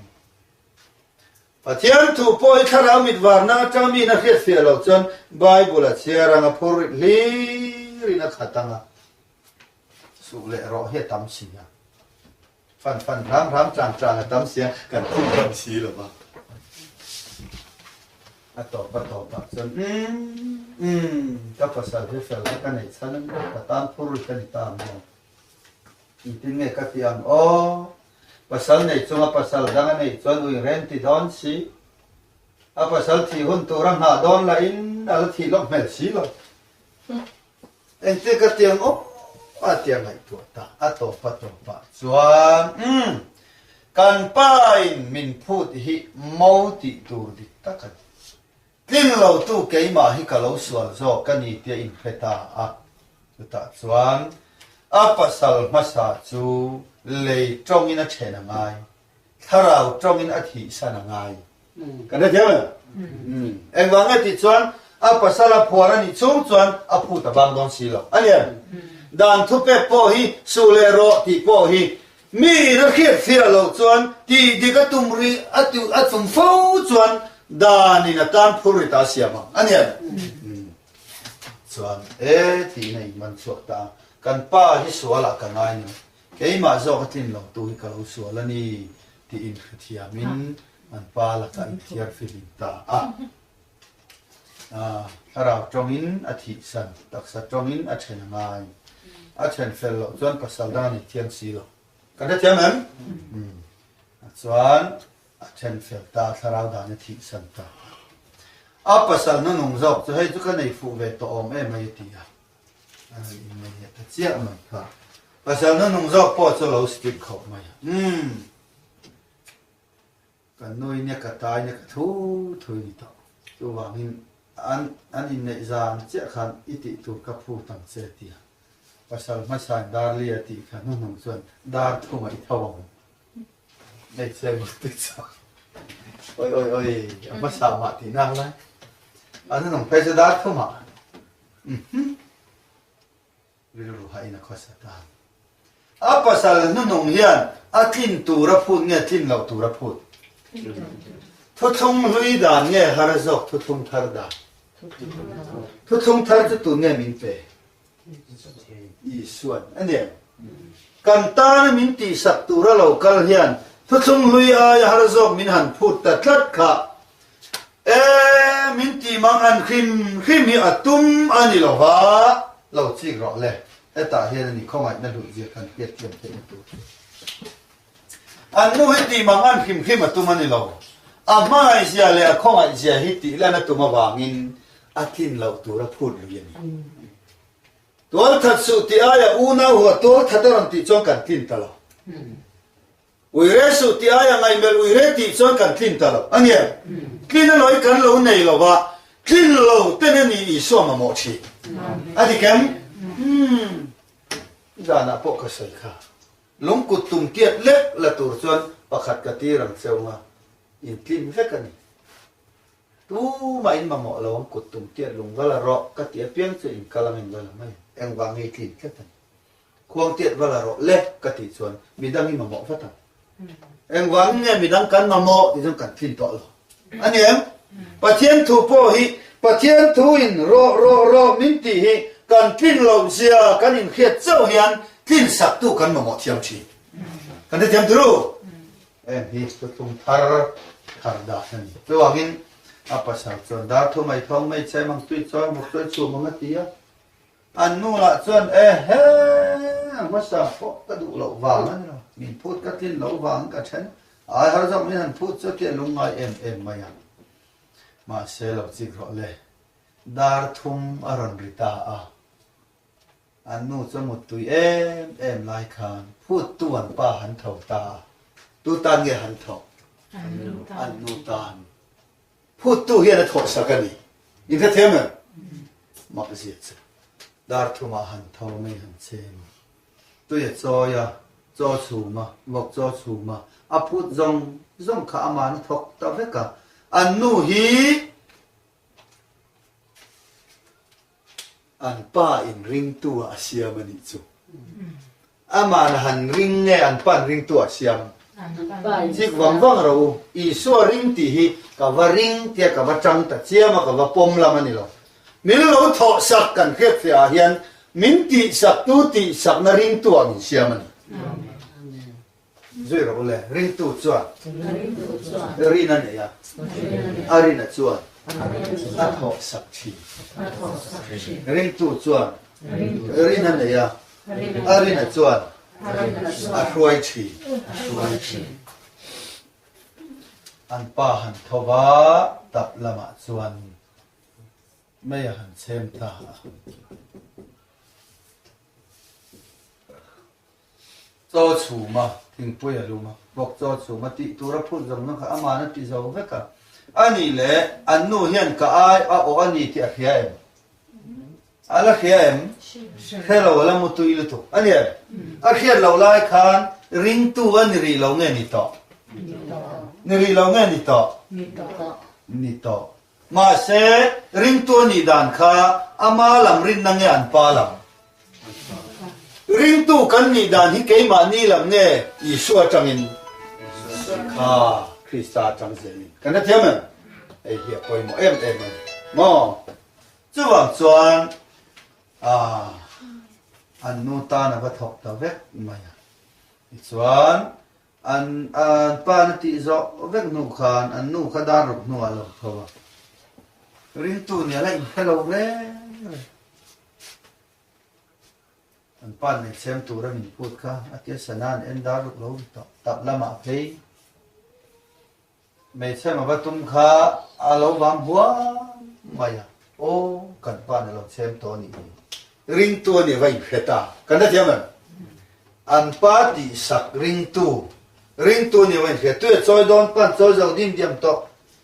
Pathian thu pawh hi thlarau mit varna atanga miin a hriatfiah loh chuan Bible a chhiar ang a phur rit hlir in a khat ang a, suh leh rawh hi a tam si a, fan fan hram hram tlang tlang a tam si a, kan phur hman si lo va. A tawp a tawp ah chuan umm umm ka pasal hi fel na ka neih chhan ang ka tan phur rit a ni ta ang maw? Engtin nge ka ti ang aw? Pasal nei chunga pasal dang a neih chuan ui reng ti dawn si. A pasal thih hun tur a nghah dawn lahin a la thih lawk hmel si lo. Engtin ka ti ang aw? A ti a ngaihtuah ta. A tawp a tawp ah chuan umm kan pa in min phut hi mo tih tur dik tak a ni. Tlin lo tu keimah hi ka lo sual zawk ka ni tia inhre ta a. Chutah chuan a pasal hmasa chu lei tawngin a then a ngai, thlarau tawngin a thihsan a ngai. Kan hrethiam em? Engvang nge tih chuan a pasal a phuar a nih chhung chuan a phut a bang dawn si lo a ni em? Dan thupek pawh hi suh leh rawh tih pawh hi Mi in a hriat fiah loh chuan tih dik a tum rih a tih a tum fo chuan dan in a tan phur ri ta siam ang a nia chuan e tiin a inman chhuak ta a, kan pa hi sual ah ka ngai ni keimah zawk a tlin lo tu hi ka lo sual a ni tiin hrethiam in an pa lakah inthiar fihlim ta a. Thlarau tawngin a thihsan, taksa tawngin a then a ngai. A then fel loh chuan pasal dang a nei thiam si lo. Kan hrethiam em? Chuan a then fel ta, thlarau dan a thihsan ta. A pasal hnunung zawk chu hei chu ka nei fuh ve tawh awm em mai a ti a. A rawn innei leh ta chiah mai kha. Pasal hnunung zawk pawh chu a lo strict khawp mai a. Umm. Ka nui nia ka tai nia ka thu thui ni tawh. Chuvangin an an inneih zan chiah khan i tih tur ka phut ang che tia pasal hmasain Darli a tih kha hnuhnung chuan dar thumah i tho ang. Hmeichhia mutui chuan oi oi oi a hmasa mah tih nak lai a hnuhnung phei chu dar thumah umm. Rilru hain a khawsa ta. A pasal hnunung hian a tlin tur a phut nge tlin loh tur a phut? Thuthlung hlui dan nge har zawk thuthlung thar dan? Thuthlung thar chu tun nge min pe? Isuan a ni em? Kan tana min tihsak tura lo kal hian thuthlung hlui aia har zawk min han phut ta tlat kha. E, min tih mang an hrim hrim hi a tum a ni lo va, lo chik rawh le, hetah hian a ni khawngaihna hluh zia kan hriat thiam theihna tur chu. An nu hi tih mang an hrim hrim a tum a ni lo, a hmangaihzia leh a khawngaihzia hi tih lan a tum avangin a tlin loh tur a phut lui a ni. Tualthat suh tih aia unau hua tualthat a rawn tih chuan kan tlin ta lo. Uire suh tih aia ngaihmelh uire tih chuan kan tlin ta lo a nia. Tlin a lawi kan lo nei lo va, tlin lo ten a ni Isua mamawh thin. A dik em? Umm. Zanah pawh ka sawi kha. Lungkut tum tiat lek la tur chuan pakhat ka tir ang cheu nga, in tlin vek a ni. Tumah in mamawh lo ang kut tum tiat lung va la rawh ka ti apiang chu in kal ang in va la mai ang. Engvang nge i tlin tlat a ni. Khuang tiat va la rawh le ka tih chuan midang i mamawh vat ang. Engvangin nge midang kan mamawh tih chuan kan tlin tawh lo. A ni em? Pathian thu pawh hi Pathian thu in rawh rawh rawh min tih hi kan tlin loh zia kan inhriat chauh hian tlin saktu kan mamawh thiam thin. Kan hrethiam turu? Em hi thuthlung thar thar dah a ni. Chuvangin a pasal chuan dar thu mai thawng mai che mang tui chuan vawk chuai chhum ang a ti a. An nu lah chuan, Ehe, a hmasa pawh ka duh loh vang a ni lo, min phut ka tlin loh vang ka then a, ai har zawk min han phut chu tia lungngai em em mai a. Mahse lo chik rawh le, dar thum a rawn ri ta a. An nu chu a muttui em em lai khan phut tu an pa han tho ta a, tu tan nge han thawk? An nu tan. Phuttu hian a thawhsak a ni. In hrethiam em? Mak zia che. Dar thumah han tho mai han cheng a. Tui a chawi a, chaw chhum a, vawk chaw chhum a, a phut zawng zawng kha aman a thawk ta vek a. An nu hi an pa in ringtu ah a siam a nih chu. Aman a han ring nge an pa'n ringtu ah siam? Chik vang vang rawh u, Isua ring tih hi ka va ring tia ka va tang ta chiam a, ka va pawm lam a ni lo. Min lo thawh sak kan hriatfiah ah hian min tihsak tu tihsakna ringtu ah min siam a ni. Zui rawh u le, ringtu chuan rin a nei a, a rina chuan a thawh sak thin. Ringtu chuan rin a nei a, a rina chuan a hruai thin. An pa han tho va, tap lamah chuan mei a han chhem ta a. Chaw chhum a, thingpui a lum a, vawk chaw chhum a tih tur a phut zawng zawng kha aman a ti zo vek a. A nih leh an nu hian ka ai a awh a ni tih a hria em? A la hria em? Hre lo a la mu tui lutuk a ni em? A hriat loh lai khan ringtu a ni rih lo nge ni tawh? Ni rih lo nge ni tawh? Ni tawh. Mahse, ringtu a nih dan kha ama lam rinna nge an pa lam? Ringtu kan nih dan hi keimahni lam nge Isua atangin? Kha Krista atang zelin. Kan hrethiam em? Hei hi a pawimawh em em a ni maw? Chuvang chuan ah an nu tan a va thawk ta vek mai a. Tichuan An an pa na tih zawh vek hnu khan an nu kha dar ruk hnuah a lo tho a, ringtu nih a la inhre lo reng reng. An pa nei chhem tura min phut kha a tia sana an en dar ruk lo ri tawh. Tap lamah phei hmeichhe ma va tum kha a lo vang huam mai a, aw kan pa na lo chhem tawh a nih hi. Ringtu a nih va inhre ta. Kan hrethiam em? An pa tihsak ringtu, ringtu a nih va inhre. Tui a chawi dawn pan chawi zo dim diam tawh,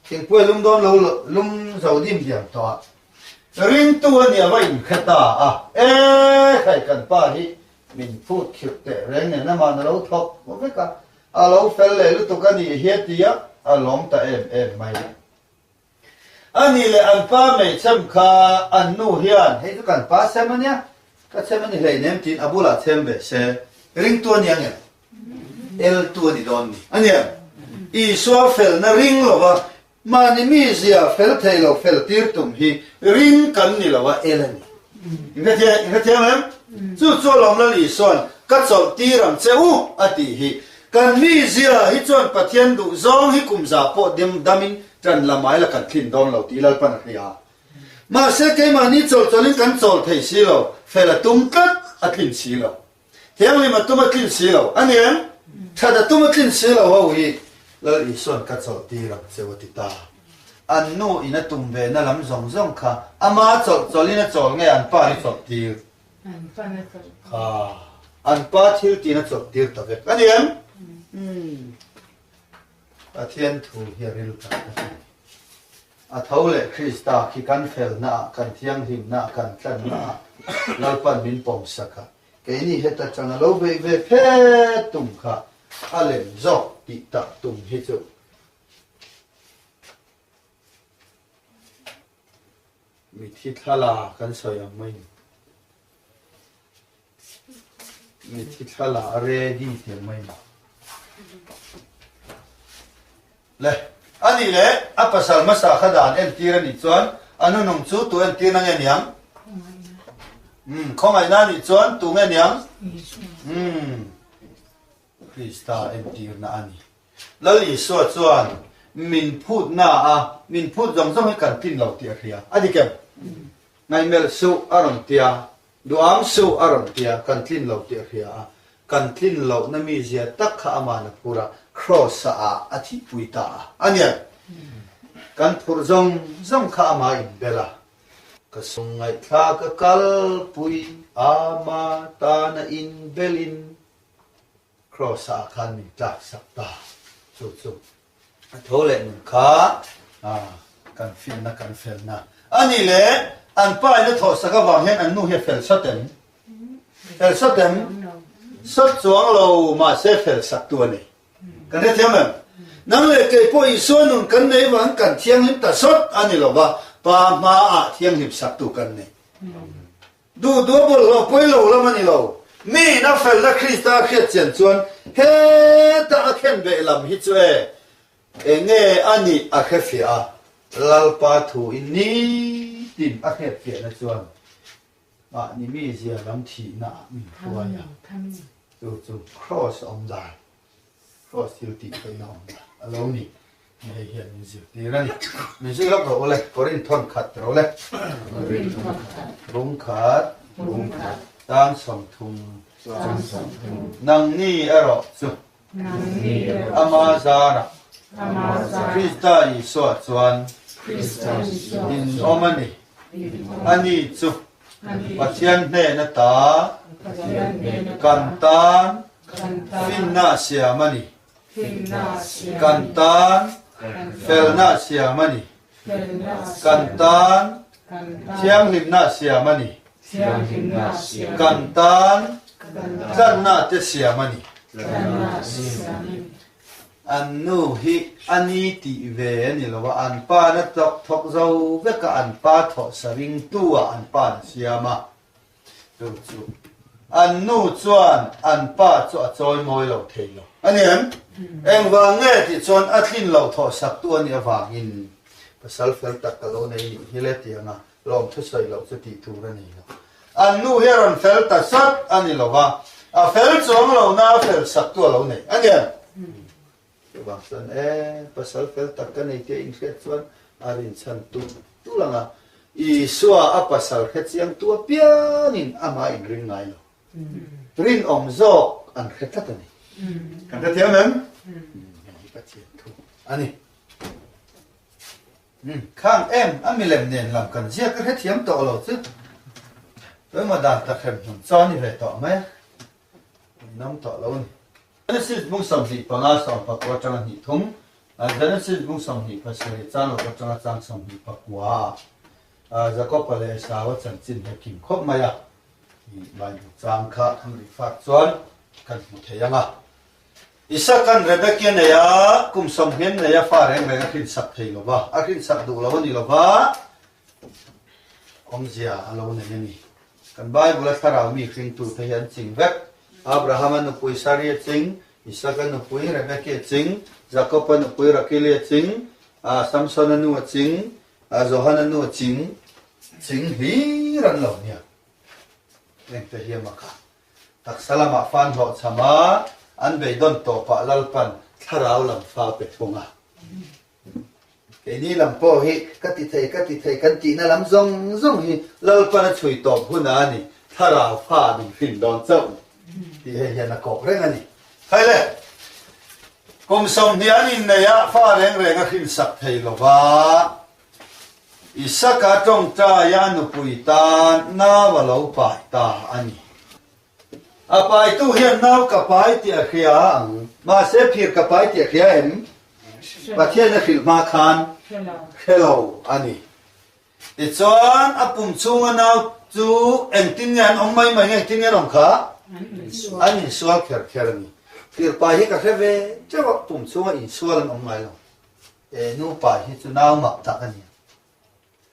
thingpui a lum dawn lo lum zo dim diam tawh a. Ringtu a nih va inhre ta a, e khai kan pa hi min phut khirh teh reng nen aman a lo thawk vek a, a lo fel leh lutuk a nih hi a ti a, a lawm ta em em mai. A nih leh an pa hmeichhem kha an nu hian hei chu kan pa chhem a nia, ka chhem a ni hleinem tiin a bulah chhem ve se, ringtu a ni ang em? Eltu a ni dawn ni a nia. Isua felna ring lova mahni mizia fel thei lo fel tir tum hi ring kan ni lo a, el a ni. Inhrethiam em? Chu chu alawm Lal Isua'n ka chawlh tir ang che u a tih hi. Kan mizia hi chuan Pathian duh zawng hi kum za pawh dim damin ṭan la mai la kan thlin dawn lo tih Lalpan a hria. Mahse keimahni chawlh chawlhin kan chawl thei si lo, fel a tum tlat a tlin si lo. Thianghlim a tum a tlin si lo. A ni em? Ṭhat a tum a tlin si lo ho hi Lal Isua'n ka chawlh tir ang cheu a ti ta. An nu in a tum ve na lam zawng zawng kha ama chawlh chawlhin a chawl nge an pa hi chawlh tir? An pa na chawlh tir. Kha an pa thil tiin a chawlh tir ta vek a ni em? Umm. Pathian thu hi a ril tak tak a ni. A tho leh Krista khi kan felna ah, kan thianghlimna ah, kan tlanna ah Lalpan min pawmsak a, keini heta tanga lo beih ve phet tum kha a lem zawk tih tak tum hi chu Mithi thla kan sawi ang mai ni. Mithi thla a ready ti ang mai ni. Le, a nih leh a pasal hmasa kha dan entir a nih chuan a nunung chu tu entirna nge niang? Umm, khawngaihna a nih chuan tu nge niang? Umm, Krista entirna a ni. Lal Isua chuan min phutna a min phut zawng zawng hi kan tlin lo tih a hria. A dik em? Ngaihmelh suh a rawn tia, duham suh a rawn tia, kan tlin lo tih a hria a. Kan tlin lohna mizia tak kha aman a phur a, Kraws-a ah a thihpui ta a. A nia, kan phurh zawng zawng kha ama inbel a. Ka sum ngaihthla ka kalpui, ama tana inbelin Kraws ah khan min tlak sak ta. Chu chu a tho leh nun kha. Kan finna kan felna a ni leh an pa in a thawhsak avang hian an nu hi a fel sat em? Fel sat em? Sat chuang lo mahse fel sak tu a ni. Kan hrethiam em? Nang leh kei pawh Isua nun kan nei vang kan thianghlim ta sawt a ni lo va, Pa hmaah thianghlim saktu kan nei. Duh duh a bawlhhlawh pawi lo lam a ni lo. Miin a felna Krista a hriat chian chuan heta a khen beh lam hi chu e, enge a nih a hrefiah a, Lalpa thu in nitin a hriatfiahna chuan mahni mizia lam thihna ah min hruai a, chu chu Kraws awm dan, Kraws thil tih theihna awm dan a lo ni. Hei hian min zirtir a ni. Min zir lawk rawh u le, Korinth thawn khat rawh le. Bung khat, tang 30. Nangni erawh chu Ama zarah Krista Isua chuan in awm a ni. Ani chu Pathian hnen ata kan tan finna siam a ni. Kan tan felna siam a ni. Kan tan thianghlimna siam a ni. Kan tan tlanna te siam a ni. An nu hi a ni tih ve a ni lo a, an pa na tawk thawk zo vek a, an pa thawh sa ringtu ah an pa na siam a. Chu chu an nu chuan an pa chu a chawi mawi lo thei lo a ni em? Engvang nge tih chuan a tlin lo thawh sak tu a nih avangin pasal fel tak ka lo nei nih hi le tianga lawm thusawi loh chu tih tur a ni lo. An nu hi a rawn fel ta sat a ni lo va, a fel chuang lo na a fel sak tu a lo nei a ni em? Chuvang chuan e, pasal fel tak ka nei tia inhriat chuan a rinchhan tul tul ang a, Isua a pasal hre chiang tu apiangin amah inring ngai lo. Rinawm zawk an hre tlat a ni. Kan hrethiam em? Hei hi Pathian thu a ni. Khang em a milem nen lam kan ziak ka hrethiam tawh lo chu. Tuemaw dan tak hrem hnum chaw ni ve tawh mai a. Ninawm tawh lo a ni. Genesis bung 25 14 atanga hnih thum, Genesis bung 27 chang lawk atanga chang 29 ah Jakob-a leh Esau-a chanchin hi a kim khawp mai a, Bible chang kha kan rihfak chuan kan hmu thei ang a. Isaka'n Rebeki a nei a, kum 20 nei a fa reng reng a hrinsak thei lo va, a hrinsak duh lo a ni lo va, Awmzia a lo nei a ni. Kan Bible-a thlarau mi hringtute hi an ching vek. Abraham-a nupui Sari a ching, Isaka nupui Rebeki a ching, Jakob-a nupui Rakili a ching, Samson-a nu a ching, Johana nu a ching, ching hlir an lo nia. Engte hi a mak a. Taksa lamah fan hlawhchham a, an beidawn tawpah Lalpan thlarau lam fa pe thung a. Keini lam pawh hi ka ti thei, ka ti thei kan tihna lam zawng zawng hi Lalpan a chhui tawp hunah a ni, thlarau fa min hrin dawn chauh ni tih hei hian a kawk reng a ni. Khai le, kum 20 an inneih ah fa reng reng a hrinsak thei lo va, Isaka tawngtaia a nupui tan nau a lo pai ta a ni. A paitu hian nau ka pai tih a hria ang. Mahse phir ka pai tih a hria em? Pathian a hrilh hma khan hre lo a ni. Tichuan a pum chhunga nau chu engtin nge an awm mai mai nge engtin nge an awm kha? An insual kher kher a ni. Phir pai hi ka hre ve teuh a, pum chhunga insual an awm ngai lo. E nu pai hi chu nau mak tak a ni.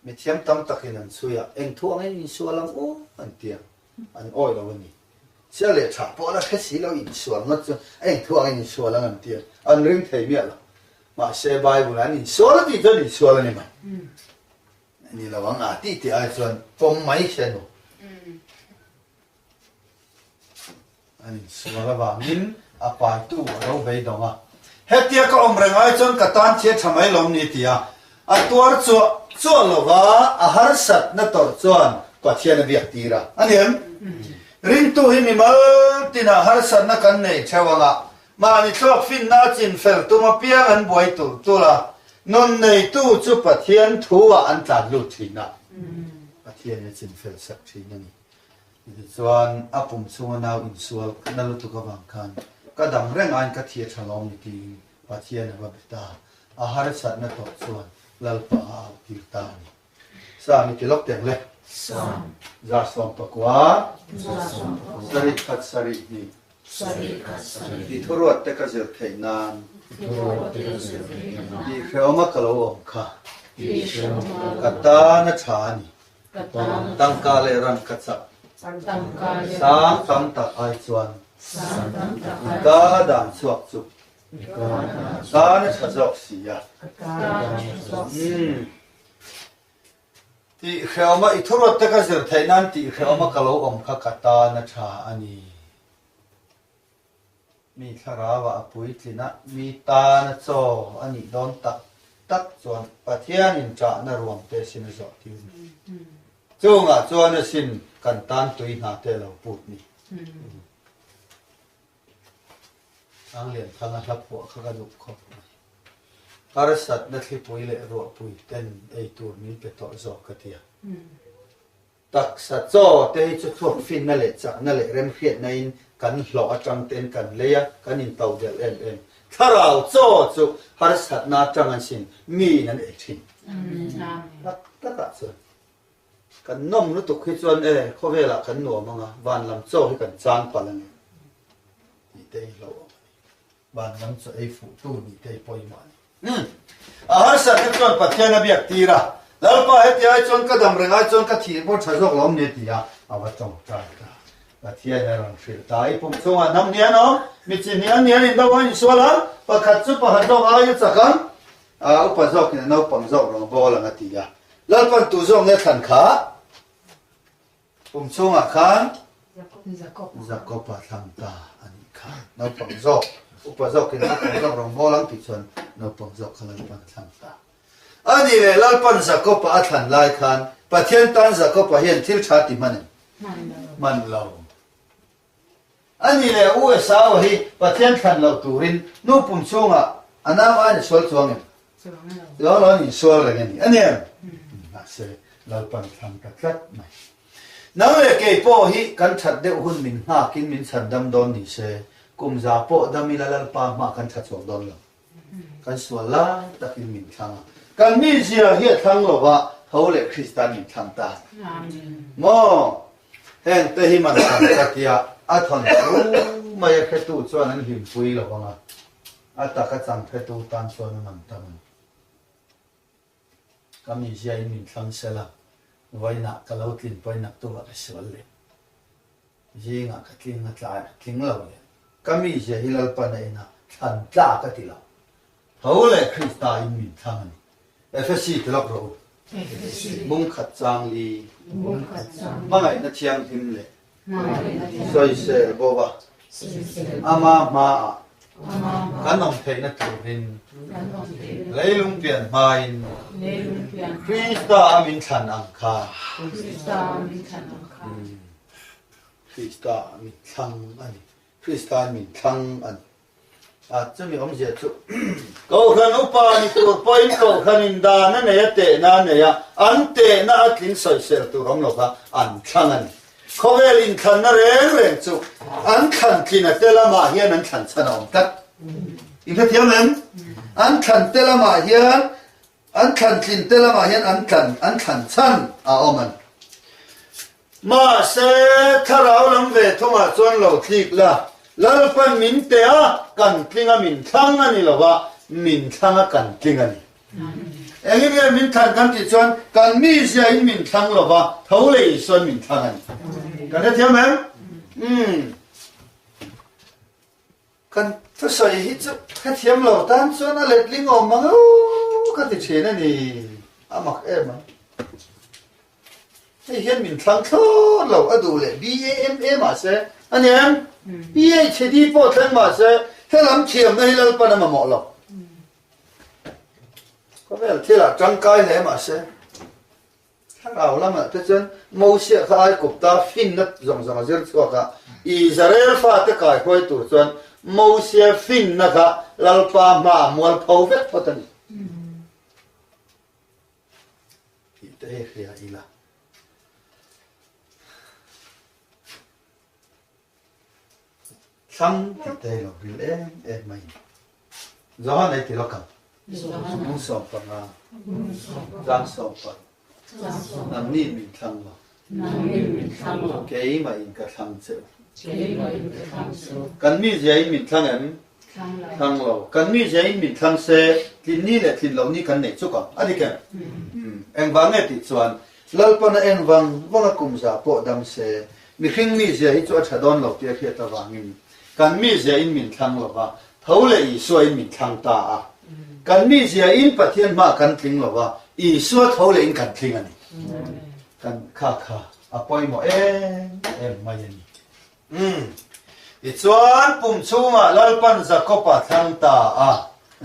Mithiam tam takin an chhui a, eng thu angin insual ang u an ti a, an awi lo a ni. Chhia leh tha pawh la hre si lo insual ngawt chu eng thu angin insual ang an ti a, an ring thei miah lo. Mahse Bible an insual a tih chuan insual a ni mai. Ni lo ang a tih tih ai chuan pawm mai se nu. An insual avangin a paitu a lo beidawng a. Hetia ka awm reng ai chuan ka tan thia tha mai lawm ni ti a, a tuar chuah chuah lova a harsatna tawrh chuan Pathian a biak tir a. A ni em? Ringtu hi mimal tinah harsatna kan nei theuh ang a, mahni thluak finna a chin fel tum apiang an buai tulh tulh a, nun neitu chu Pathian thu-ah an tlan lut thin a, Pathian a chin fel sak thin a ni. Tichuan, a pum chhunga nau insual na lutuk avang khan ka dam reng aiin ka thi a tha lawm ni tiin Pathian a va be ta. A harsatna tawh chuan Lalpa a au tir ta a ni. Sam i ti lawk teng le. 190. 7 72. I thuruat te ka zir theih nan. Tih hrehawma ka lo awm kha. Ka tan a tha a ni. Tangka leh ran ka chak. Sang tam tak ai chuan. I ka dan chhuak chu. Tan a tha zawk si a. Umm. Tih hrehawma i thuruat te ka zir theih nan tih hrehawma ka lo awm kha ka tan a tha a ni. Mi thlarauah a puitlin a, mi tan a chaw a nih dawn tak tak chuan Pathianin ṭahna ruam te sin a zawh tir ni. Chungah chuan a sin kan tan tui hna te a lo put ni. Sanglianthanga hla phuah kha ka duh khawp mai. Harsatna thlipui leh ruahpui ten ei tur min pe tawh zawk ka ti a. Taksa chaw te hi chu thluak finna leh chakna leh remhriatna in kan hlawh atang ten kan lei a, kan into delh em em. Thlarau chaw chu harsatna atang an sin miin an ei thin. Tak takah chuan. Kan nawm lutuk hi chuan e, khawvelah kan nuam ang a, van lam chaw hi kan chang palh a ni tih te hi hlauhawm a ni. Van lam chaw ei fuh tu nih te hi pawimawh a ni. Umm. A harsatna chuan Pathian a biak tir a, Lalpa heti ai chuan ka dam reng ai chuan ka thih pawh tha zawk lo awm ni a ti a, a va tawngtai ta. Pathian a rawn hrilh ta, I pum chungah hnam hnih an awm, mi chi hnih an nih an indo a insual ang, pakhat chu pakhat zawk aia chak ang, A upa zawkin a naupang zawk rawn bawl ang a ti a. Lalpan tu zawk nge thlan kha? Pum chhungah khan Jakob-a thlang ta a nih kha. Naupang zawk, upa zawkin a naupang zawk rawn bawl ang tih chuan naupang zawk kha Lalpan a thlang ta. A nih leh Lalpan Jakob-a a thlan lai khan Pathian tan Jakob-a hian thil tha ti hman em? Hman lo. A ni leh U Esau hi Pathian thlan loh turin nu pum chhungah a nau aiin a sual chuang em? Chuang lo an insual reng a ni. A ni em? Mahse, Lalpan thlang ta tlat mai. Nang leh kei pawh hi kan that deuh hun min nghakin min chhan dam dawn ni se, kum za pawh dam ila Lalpa hmah kan tha chuang dawn lo. Kan sual lai takin min thlang a. Kan mizia hi a thlang lo va, tho leh Kristan min thlang ta. Maw? Heng te hi man tam ka tia a thawn thu mai a hretu chuan an hlimpui lo ang a, a taka chang hretu tan chuan a man tam a ni. Ka mizia in min thlang sel a, vawiinah ka lo tlin pawhin naktukah ka sual leh. Zingah ka tling a tlaiah ka tling lo leh. Ka mizia hi Lalpan a en a, thlan tla ka ti lo. Tho leh Krista in min thlang a ni. Efesi ti lawk rawh u. Bung khat chang li. Hmangaihna thianghlim leh sawisel bo a, ama hmaah kan awm theihna turin leilung pian hmain Krista a min thlan ang kha. Krista a min thlang a ni. Krista'n min thlang a ni. A chumi awmzia chu Kohhran upa ni tur pawhin Kohhran in dan a nei a, tehna a nei a, an tehna a tling sawisel tur awm lova an thlang a ni. Khawvel inthlanna reng reng chu an thlan tlin a te lamah hian an thlan chhan a awm tlat. In hrethiam em? An thlan te lamah hian an thlan tlin te lamah hian an tlan an thlan chhan a awm a ni. Mahse, thlarau lam ve thungah chuan lo tlik la, Lalpan min teh a, kan tling a min thlang a ni lo va, min thlang a kan tling a ni. Engin nge min thlan kan tih chuan kan mizia in min thlang lo va, tho leh Isuan min thlang a ni. Kan hrethiam em? Umm. Kan thusawi hi chu hrethiam lo tan chuan a letling awm ang u ka ti thin a ni, a mak em ang. Hei hian min thlang thlawt lo, a duh leh BAMA mahse a ni em? PHD pawh thleng mahse helam thiamna hi Lalpan a mamawh lo. Khawvel thilah tangkai hle mahse. Thlarau lamah te chuan Mosia kha Aikupta finna zawng zawng a zir chhuak a, Israel fate kaihruai tur chuan Mosia finna kha Lalpa hmaah mualpho vek phawt a ni tih te hi hria ila. Thlang tih te hi lo ril em em mai. Johan ei ti lawk ang. Johan. Chang 10. Nangni min thlang lo. Keimah in ka thlang che u. Kan mizia in min thlang em? Thlang lo. Kan mizia in min thlang se, tlin ni leh tlin lo ni kan nei chuk ang. A dik em? Engvang nge tih chuan, Lalpana en vang vang a kum za pawh dam se, mihring mizia hi chu a tha dawn lo tih a hriat avangin kan mizia in min thlang lo va, tho leh Isua in min thlang ta a. Kan mizia in Pathian hmaah kan tling lo va, Isua tho leh in kan tling a ni. Kan kha kha a pawimawh em em mai a ni. Umm. Tichuan pum chhungah Lalpan Jakob-a thlang ta a,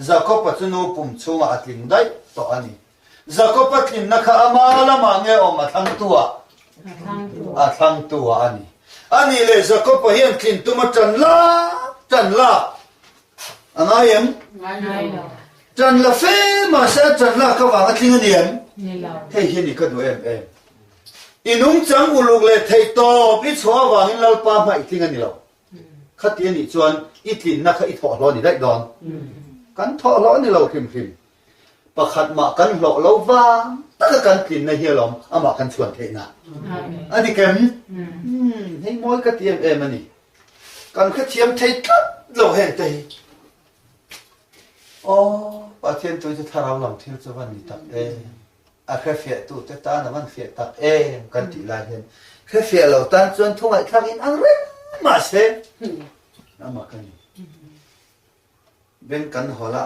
Jakob-a chu nu pum chhungah a tling daih tawh a ni. Jakob-a tlinna kha ama lamah nge awm a thlangtuah? A thlangtuah a ni. A nih leh Jakob-a hian tlin tuma ṭan lak ṭan lak a ngai em? Ngai lo. Ṭan la fe mahse a ṭan lak avang a tling a ni em? Ni lo. Hei hi ni ka duh em em. I nungchang uluk leh theih tawp i chhuah avangin Lalpa hma i tling a ni lo. Khati a nih chuan i tlinna kha i thawhhlawh a ni daih dawn. Kan thawhhlawh a ni lo hrim hrim. Pakhat mah kan hlawh lo vang taka kan tlinna hi alawm amah kan chhuan theihna a ni kem? Umm, hei mawi ka ti em em a ni. Kan hrethiam thei tlat lo heng te hi. Aw, Pathian tui chu thlarau lam thil chu van ni tak em? A hrefiahtu te tan a van fiah tak em kan tih lai hian hrefiah lo tan chuan thu ngaihthlak in ang reng mahse amah ka ni. Beng kan hawlh a,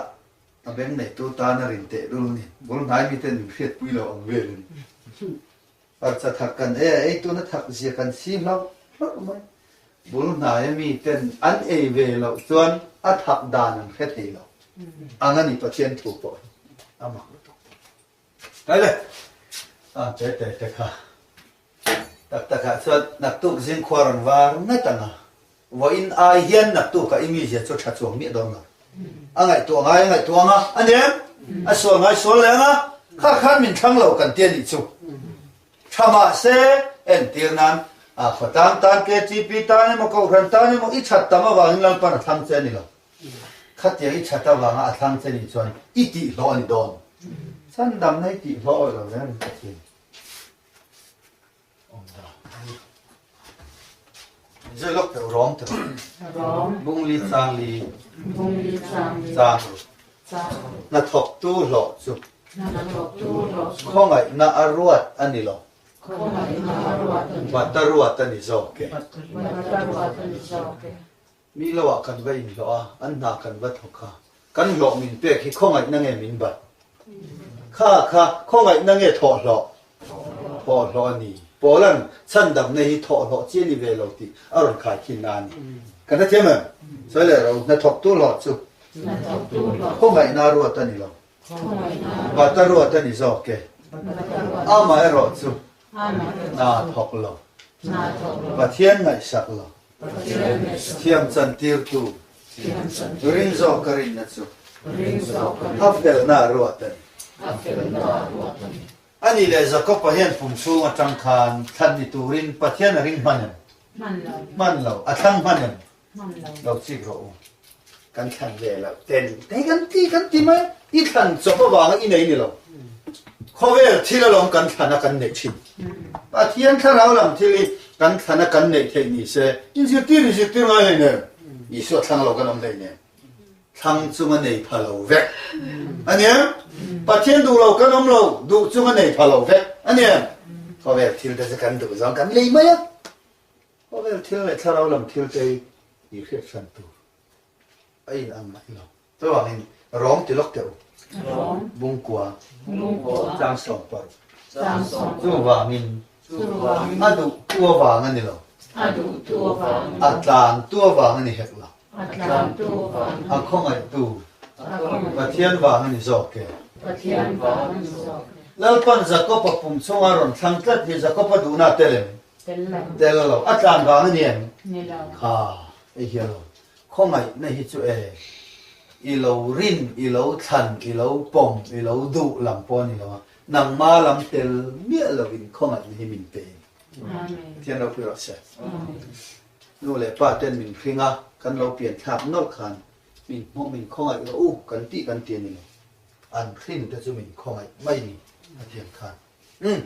a beng neitu tan a rin teh lul a ni. Bul hnai miten min hriatpui lo ang vel a ni. Hmarcha thak kan ei a, ei tuna thak zia kan si hlauh hlauh mai. Bul hnaia miten an ei ve loh chuan a thak dan an hre thei lo ang a ni Pathian thu pawh hi a mak lutuk. Tlai le, a te te te kha. Tak takah chuan naktuk zingkhua rawn var ngat ang a, vawiin ai hian naktukah i mizia chu tha chuang miah dawn lo. A ngaihtuah ngai a ngaihtuah ang a, a nem, a sual ngai sual leh ang a, kha khan min thlang lo kan ti a nih chu. Tha mahse, entir nan, a khawtlang tan, KTP tan emaw, Kohhran tan emaw i that tam avangin Lalpan a thlang che a ni lo. Khatiang i that avanga a thlang che nih chuan i tihhlawh a ni dawn. Chhandamna i tihhlawh awih lo reng Pathian. Zui lawk teh u rawng teh u. Bung li chang li. Chang ru. Hnathawktu hlawh chu. Khawngaihna a ruat a ni lo. Bat a ruat a ni zawk e. Mi lo ah kan va inhlawh a, an hna kan va thawk a, kan hlawh min pek hi khawngaihna nge min bat? Kha kha khawngaihna nge thawhhlawh? Thawhhlawh a ni. Paula'n chhandamna hi thawhhlawh chi a ni ve lo tih a rawn khaikhin na a ni. Kan hrethiam em? Sawi leh ro, hnathawktu hlawh chu khawngaihna ruat a ni lo. Bat a ruat a ni zawk e. Amaherawh chu hna thawk lo, Pathian ngaihsak lo. Thiam chantirtu ring zawk ka rinna chu a felna a ruat a ni. Ani leh Jakob-a hian pum chhung atang khan thlan ni turin Pathian a ring hman em? Hman lo. A thlang hman em? Lo chik rawh u. Kan thlan ve loh ten hei kan ti kan ti mai. I thlan chawp avanga i nei ni lo. Khawvel thil alawm kan thlan a kan neih thin. Pathian thlarau lam thil hi kan thlan a kan neih theih ni se inzirtir inzirtir ngai hlei nen Isua thlang lo kan awm hlei nen thlang chunga nei pha lo vek a ni em? Pathian duh lo kan awm lo duh chunga nei pha lo vek a ni em? Khawvel thil te chu kan duh zawng kan lei mai a. Khawvel thil leh thlarau lam thil te hi i hriat hran tur a in ang mai lo. Chuvangin rawng ti lawk teh u. Bungkua chang 70. Chuvangin a duh tu avang a ni lo. A tlan tu avang a ni hek lo. A khawngaihtu Pathian vang a ni zawk e. Lalpan Jakob-a pum chhunga rawn thlang tlat hi Jakob-a duhna a tel em? Tel lo. A tlan vang a ni em? Kha, hei hi a lo. Khawngaihna hi chu e, i lo rin, i lo thlan, i lo pawm, i lo duh lam pawh a ni lo a, nangma lam tel miah lovin khawngaihna hi min pe. Pathian ropui rawh se. Nu leh pa ten min hring a, kan lo pian thlak nawlh khan min hmuh, min khawngaih rawh u kan tih kan ti a ni lo. An hrin te chu min khawngaih mai ni, a ti ang khan. Umm.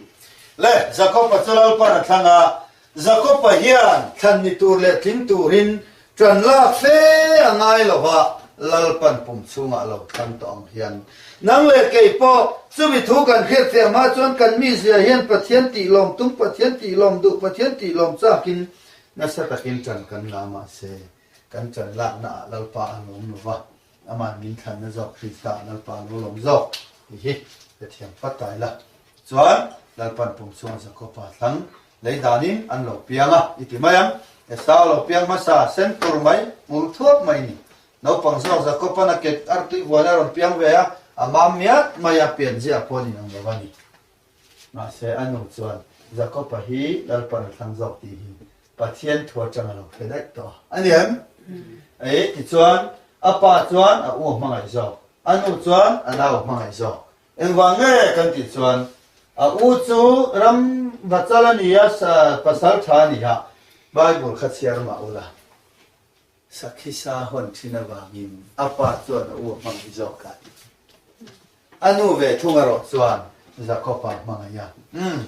Le, Jakob-a chu Lalpan a thlang a, Jakob-a hian thlan ni tur leh tling turin ṭan lak fe a ngai lo va, Lalpan pum chhungah a lo thlang tawh ang hian. Nang leh kei pawh, chumi thu kan hriatfiah hma chuan kan mizia hian Pathian tih lawm tum, Pathian tih lawm duh, Pathian tih lawm chakin nasa takin ṭan kan la mahse, kan ṭan laknaah Lalpa a lawm lo va, Aman min thlanna zawk Krista ah Lalpa a lo lawm zawk tih hi ka thiam pat ta ila. Chuan Lalpan pum chhunga Jakoba thlang lei danin an lo piang a i ti mai ang. Esau lo piang hmasa sen tur mai hmul thuap mai ni. Naupang zawk Jakoban a ket artui vuan a rawn piang ve a, a mam miat mai a pian ziah pawh nin ang lo a ni. Mahse a nu chuan Jakoba hi Lalpan a thlang zawk tih hi Pathian thu atang a lo hre daih tawh a. A ni em? Ei, tichuan a pa chuan a u a hmangaih zawk, a nu chuan a nau a hmangaih zawk. Engvang nge kan tih chuan a u chu ram vachal a ni a, pasal tha a ni a, Bible kha chhiar mah ula. Sakhi sa hawn thin avangin a pa chuan a u a hmangaih zawk a ti. A nu ve thung erawh chuan Jakob-a a hmangaih a. Umm.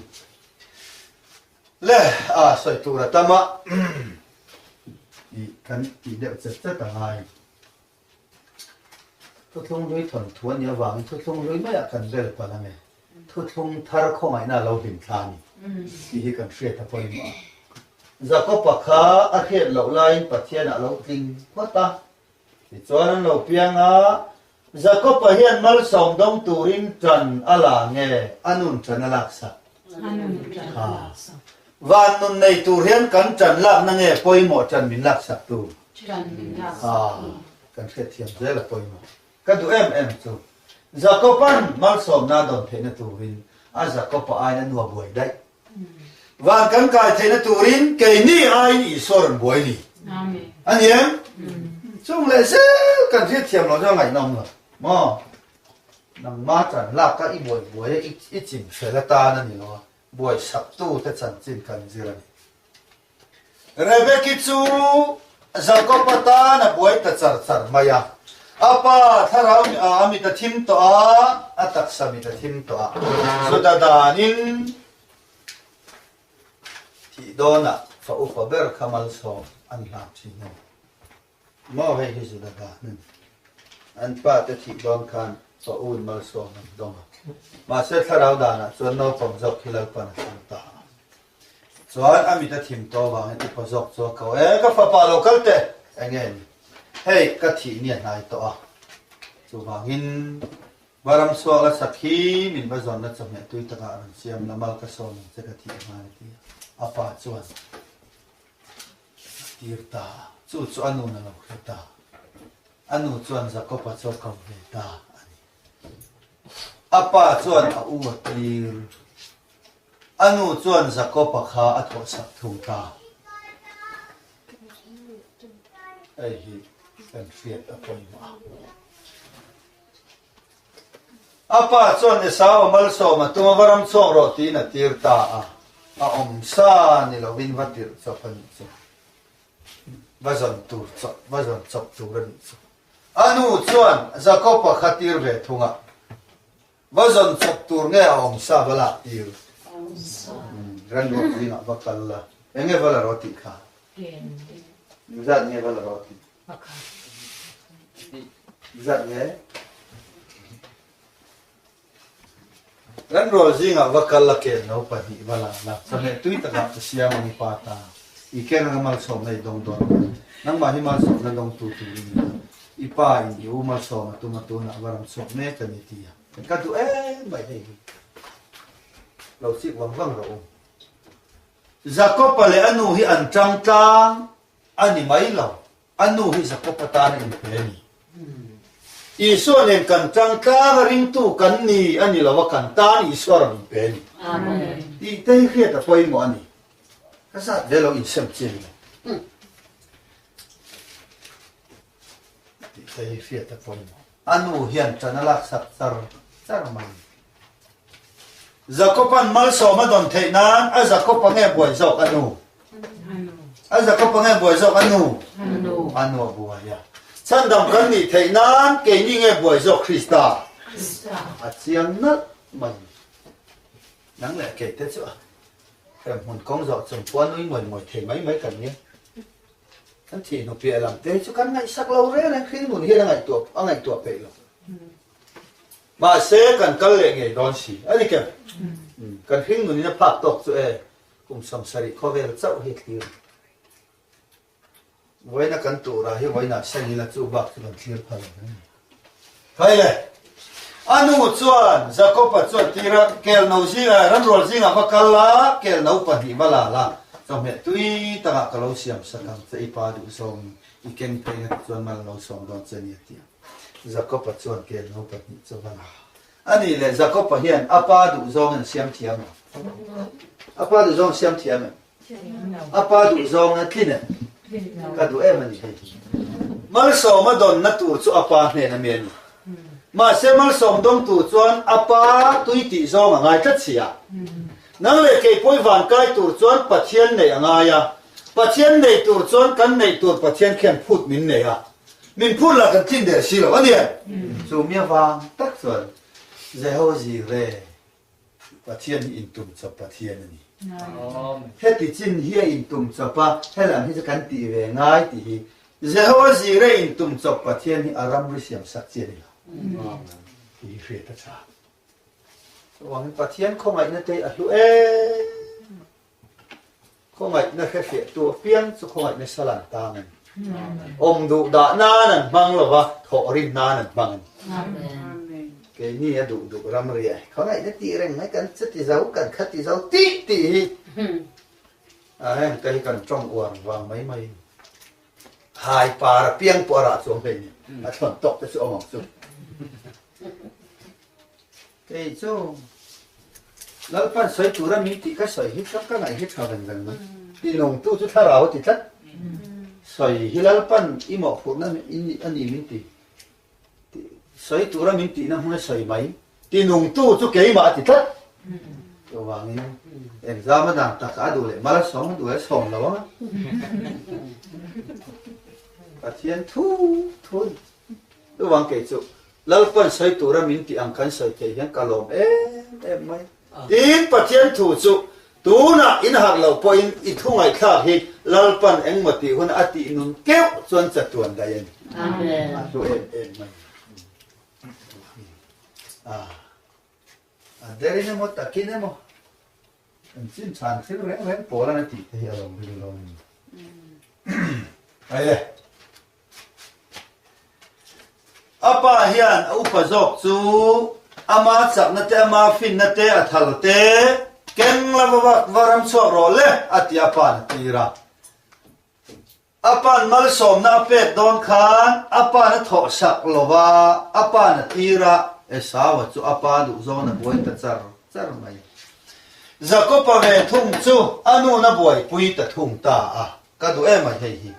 Le, a sawi tur a tam a. Tih kan tih deuh chet chet a ngai. Thuthlung hlui thawnthu a nih avangin thuthlung hlui maiah kan bel palh ang e. Thuthlung thar khawngaihna a lo hlim thla a ni tih hi kan hriat a pawimawh a. Jakob-a kha a hriat loh laiin Pathianah a lo tling phawt a. Tichuan an lo piang a, Jakob-a hian malsawm dawng turin ṭan a la nge a nun ṭan a laksak? A nun ṭan a laksak. Van nun nei tur hian kan ṭan lakna nge pawimawh ṭan min laksak tu? Ṭan min laksak tu. Kan hriatthiam zel a pawimawh. Ka duh em em chu Jakob-a'n malsawmna a dawn theihna turin a Jakob-a aiin a nu a buai daih. Van kan kai theihna turin keini aiin Isua rawn buai ni. A ni em? Chung leh zel kan hriatthiam loh chu a ngaihnawm lo maw? Nangma chan lak a i buai buai a i chim fel atan a ni lo a, buaisaktu te chanchin kan zir a ni. Rebeki chu Jakob-a tan a buai ta char char mai a. A pa thlarau a mit a thim tawh a, a taksa mit a thim tawh a. Chuta danin thih dawnah fa upa ber kha malsawm an hlak thin a ni. Maw hei hi Juda dan a ni. An pa te thih dawn khan fa u in malsawm an dawng a. Mahse thlarau danah chuan naupang zawk hi Lalpan a thlang ta a. Chuan a mit a thim tawh avangin upa zawk chu a ko e, ka fapa lo kal teh, enge ni? Hei, ka thih ni a hnai tawh a. Chuvangin, va ram chhuak la sakhi min va zawnna chawhmeh tui takah rawn siam la, mal ka sawm ang che ka thih nghal a ti a. A pa chuan a tir ta a, chu chu a nun a lo hre ta. A nu chuan Jakob-a chu a ko ve ta a ni. A pa chuan a u a tir. A nu chuan Jakob-a kha a thawhsak thung ta. Hei hi kan hriat a pawimawh a. A pa chuan Esau-a malsawm a tum a, va ram chhuak rawh tiin a tir ta a. A awm sa ni lovin va tirh chawp a nih chu. Va zawn tur chawp, va zawn chawp tur a nih chu. A nu chuan Jakob-a kha tir ve thung a. Va zawn chawp tur nge a awm sa va lak tir? Ranruak zingah va kal la. Eng nge va la rawh tih kha? Zat nge va la rawh tih? Zat nge? Ranrual zingah va kal la kel no pahnih va la la. Chawhmeh tui takah ka siam ang i pa ta. I ken anga malsawmna i dawng dawn lo. Nangmah hi malsawmna dawngtu tur i ni a. I pa in i u malsawm a tum a tunah va ram chhuak mek a ni ti a. Ka duh em mai hei hi. Lo chik vang vang rawh u. Jakob-a leh a nu hi an tang tlang a ni mai lo. A nu hi Jakob-a tan a inpe a ni. Isua nen kan tang tlang a ringtu kan ni a ni lo a, kan tan Isua rawn inpe a ni. Tih te hi hriat a pawimawh a ni. Ka zat ve lo insem chi a ni lo. Tih te hi hriat a pawimawh. A nu hian ṭan a laksak char char mai. Jakob-a'n malsawm a dawn theih nan a Jakob-a nge buai zawk a nu? A Jakob-a nge buai zawk a nu? A nu a buai a. Chhandam kan nih theih nan keini nge buai zawk Krista? A chiang nalh mai. Nang leh kei te chu a hremhmun kawng zawh chung pawh a nui ngawih ngawih thei mai mai kan nia. Kan thih hnu piah lam te chu kan ngaihsak lo reng reng hring nun hian a ngaihtuah a ngaihtuah peih lo. Mahse kan kal leh ngei dawn si a ni kem. Kan hring nunin a phak tawk chu e kum 70 khawvel chauh hi thlir. Vawiina kan tura hi vawiinah seng ila chu bak chu kan thlir phal ang em? Khai le! A nu chuan Jakob-a chuan tira kel no zingah ramrual zingah va kal la, kel no pahnih va la la, chawhmeh tui takah ka lo siam sak ang che, i pa duhzawng i keng phei na chuan mal lo sawm dawn che nia ti a. Jakob-a chuan kel no pahnih chu va la. A nih leh Jakob-a hian a pa duhzawng in a siam thiam em? A pa duhzawng a siam thiam em? A pa duh zawng a tlin em? Ka duh em a ni hei. Malsawm a dawnna tur chu a pa hnen a mi a ni. Mahse malsawm dawng tur chuan a pa tui tih zawng a ngai tlat si a. Nang leh kei pawi van kai tur chuan Pathian neih a ngai a. Pathian nei tur chuan kan neih tur Pathian khian phut min nei a. Min phut lah kan tlin der si lo a ni em? Chu mi avang tak chuan Jehozi-re Pathian hi intum chawp Pathian a ni. Heti chin hi a intum chawp a, helam hi chu kan tih ve ngai tih hi. Jehovah zira intum chawp Pathian hi a ramri siam sak chi a ni lo tih hi hriat a tha. Chuvangin Pathian khawngaihna te hi a hlu em a. Khawngaihna hrefiahtu apiang chu khawngaihna sal an tang a ni. Awm duh dah nan an hmang lo va, thawh rin nan an hmang a ni. Keini a duh duh ram riai khawngaihna tih reng mai kan chuti zo, kan khati zo tih tih hi a heng te hi kan tawng uar vang mai mai a ni. Hai par apiang pawh a rah chuang hlei ni, a thlawn tawk te chu awm ang chu. Kei chu Lalpan sawi tura min tih ka sawi hi ka ka ngaih hi tha veng veng mai. Ti nungtu chu thlarau a ti tlat. Sawi hi Lalpan i mawhphurhna a ni min ti. Sawi tura min tihna hmuna sawi mai. Ti nungtu chu keimah a ti tlat. Chuvangin engzam a dan tak a duh leh mal a sawm a duh leh a sawm lo ang a. Pathian thu thu a ni. Chuvang kei chu Lalpan sawi tura min tih ang kan sawi theih hian ka lawm em em mai. Tin, Pathian thu chu tunah in harh loh pawhin i thu ngaihthlak hi Lalpan engmaw tih hun a tih nun keuh chuan chatuan daih a ni. A hlu em em mai. A derin emaw takin emaw kan chin chhan thil reng reng pawl an a tih te hi a lo ring lo a ni. Aile. A pa hian a upa zawk chu ama chakna te, ama finna te, a thal te keng la va va ram chhuak rawh le a ti a pa'n a tir a. A pa'n malsawmna a pek dawn khan a pa'n a thawh sak lo va, a pa'n a tir a, Esau-a chu a pa duh zawn a buai ta char char mai. Jakob-a ve thung chu a nu'n a buaipui ta thung ta a, ka duh em ai hei hi.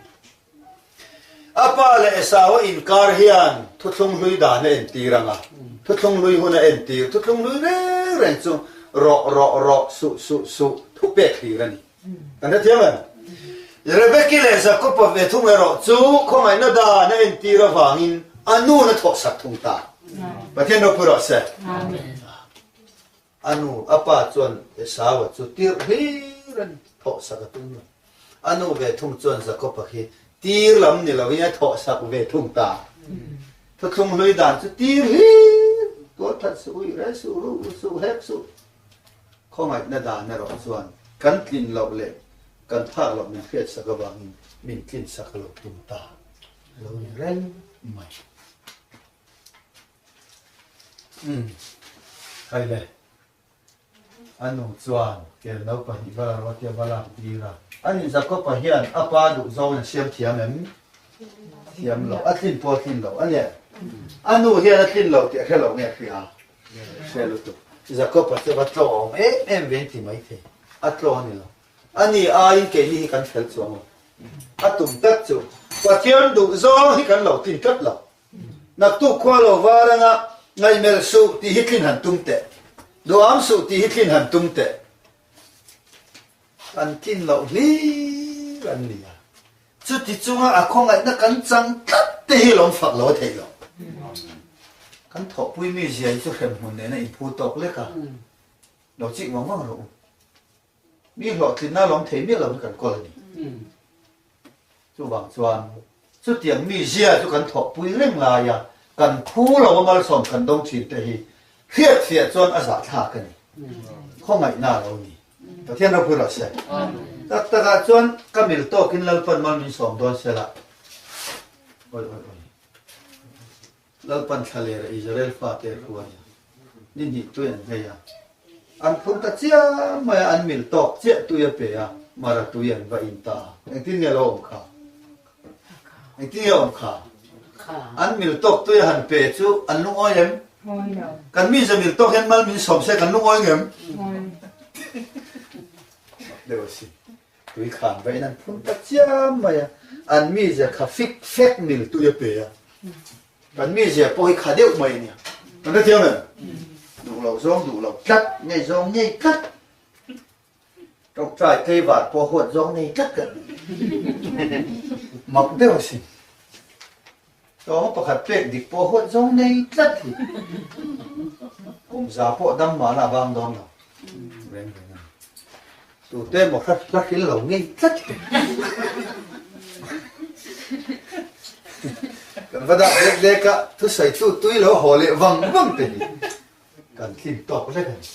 A pa leh Esau a inkar hian thuthlung hlui dan a entir ang a, thuthlung hlui hun a entir, thuthlung hlui reng reng chu rawh rawh rawh, suh suh suh, thu pek hlir a ni. Kan hrethiam em? Rebeki leh Jakob-a ve thung erawh chu khawngaihna dan a entir avangin a nun a thawhsak thung ta. Pathian ropui rawh se. A nu, a pa chuan Esau-a chu tirh hlir a ni, thawhsak a tum lo. A nu ve thung chuan Jakob-a khi tir lam ni loin a thawhsak ve thung ta. Thuthlung hlui dan chu tir hlir, tual that suh, ui rel suh, ru suh, hek suh. Khawngaihna dan erawh chuan kan tlin loh leh kan phak loh min hriatsak avangin min tlinsak a lo tum ta. A lo ni reng mai. Umm kai le. A nu chuan kel no pahnih va la rawh tia va lak tir a. Ani Jakob-a hian a pa duh zawngin a siam thiam em? Thiam lo. A tlin pawh a tlin lo a nia. A nu hian a tlin lo tih a hre lo nge a hria? Hre lutuk. Jakob-a chu va tlawm em em ve in ti maithei. A tlaw a ni lo. Ani aiin keini hi kan fel chuang lo. A tum tak chu Pathian duh zawng hi kan lo tlin tlat lo. Naktuk khua lo var anga ngaihmelh suh tih hi tlin han tum teh. Duham suh tih hi tlin han tum teh. Kan tlin loh hlir an ni a. Chuti chunga a khawngaihna kan chang tlat te hi lawm fak lo a theih loh. Kan thawhpui mi zia hi chu hremhmun nena inphu tawk lek a, lo chik vang vang rawh u. Mi hlawhtlinna lawm thei miah lo hi kan kawl a ni. Chuvang chuan chutiang mi zia chu kan thawhpui reng lai a, kan phu lo a malsawm kan dawng thin te hi hriatfiah chuan a zahthlak a ni. Khawngaihna a lo ni. Pathian ropui rawh se. Tak takah chuan ka mil tawkin Lalpan mal min sawm dawn sela. Oi oi oi. Lalpan thla lera Israel fate a hruai a, ni hnih tui an nghei a. An phun ta chiam mai a, an mil tawk chiah tui a pe a, mara tui an va in ta a. Engtin nge lo awm kha? Engtin nge awm kha? An mil tawk tui a han pe chu an lungawi em? Kan mi ze mil tawk hian mal min sawm se kan lungawi ngem? Deuh a si. Tui khan va in an phun ta chiam mai a, an mizia kha fik fek mil tui a pe a, kan mizia pawh hi kha deuh mai a nia. Kan hrethiam em? Duh lo zawng duh lo tlat, ngei zawng ngei tlat, tawngtai tleivar pawh huat zawng nei tlat kan ni. Mak deuh a sin. Tawng pakhat pek dik pawh huat zawng nei tlat hi. Kum za pawh dam mahna a vang dawn lo. Reng reng a ni. Tute emaw hla hla hril lo ngei tlat hi. Kan va dah lek lek a, thusawi chu tui lo haw leh vang vang te hi kan thlin tawk vek a ni.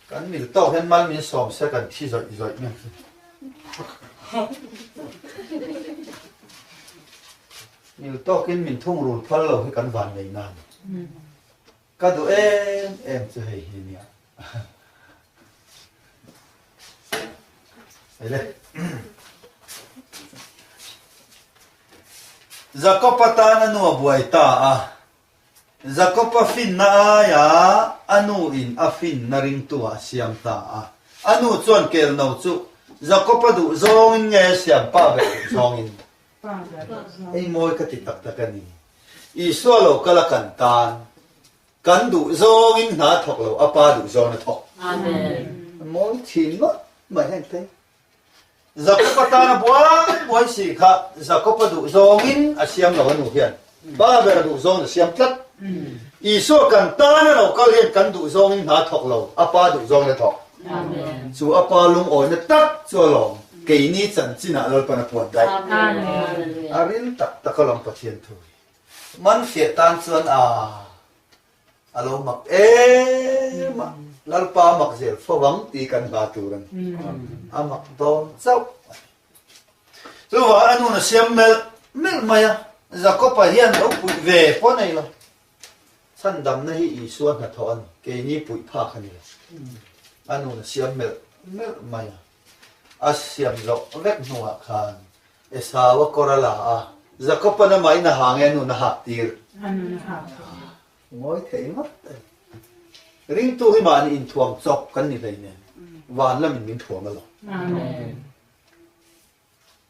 Kan mil tawk hian mal min sawm se kan thi zawih zawih mai chu. Mil tawkin min thungrul phal lo hi kan van nei nan. Ka duh em em chu hei hi nia. Hei le. Jakob atan a nu a buai ta a. Jakob-a finna aia a nu in a finna ringtu ah a siam ta a. A nu chuan kelno chu Jakob-a duh zawngin nge a siam pa ber duh zawngin? Hei mawi ka ti tak tak a ni. Isua lo kal a kan tan, kan duh zawngin hna a thawk lo, a pa duh zawngin a thawk. Mawi thin ngawt mai heng te. Jakob-a tana buai buai si kha Jakob-a duh zawngin a siam lo a nu hian pa ber a duh zawngin a siam tlat. Isua kan tana lo kal hian kan duh zawngin hna a thawk lo, a pa duh zawngin a thawk. Chu a pa lungawina tak chu a lawm, keini chanchinah Lalpan a puan daih. A ril tak tak a lawm Pathian thu hi. Man fiah tan chuan a. A lo mak em a, Lalpa a mak zel fo ang tih kan hla tur a ni. A mak dawn chauh a ni. Chuvang a nun a siam melh melh mai a, Jakob-a hian lo puih ve pawh nei lo. Chhandamna hi Isua hnathawh a ni, keini puih phak a ni lo. A nun a siam melh melh mai a, a siam zawh vek hnuah khan Esau a kawr a la a, Jakob-a'n amahin a ha nge a nun a hak tir? A nun a hak tir. Ngawi thei ngawt a ni. Ringtu hi mahni inthuam chawp kan ni hlei nen, van lamin min thuam alawm. Amen.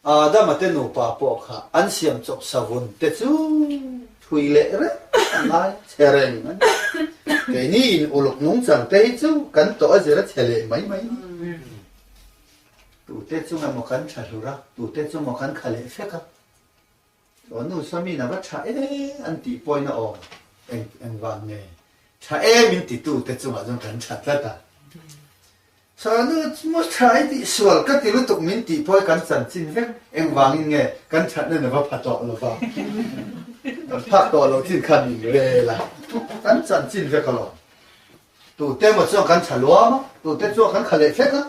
Adama te nupa pawh kha an siam chawp savun te chu thui leh reng a ngai chhe reng a ni. Keini in uluk nungchang te hi chu kan tawh a zir a chhe leh mai mai ni. Tute chu emaw kan tha hlur a, tute chu emaw kan kha leh fek a. Aw nu Samiin a va tha e an tih pawhin a aw eng eng vang nge tha e min titute chungah chuan kan tha tlat a. Sa nu maw tha i tih sual ka ti lutuk min tih pawhin kan chanchin vek eng vangin nge kan thatna na va pha tawh lo va. Kan phak tawh lo chin khan min rel a, kan chanchin vek alawm. Tute emaw chuan kan tha luam a, tute chuan kan kha leh fek a.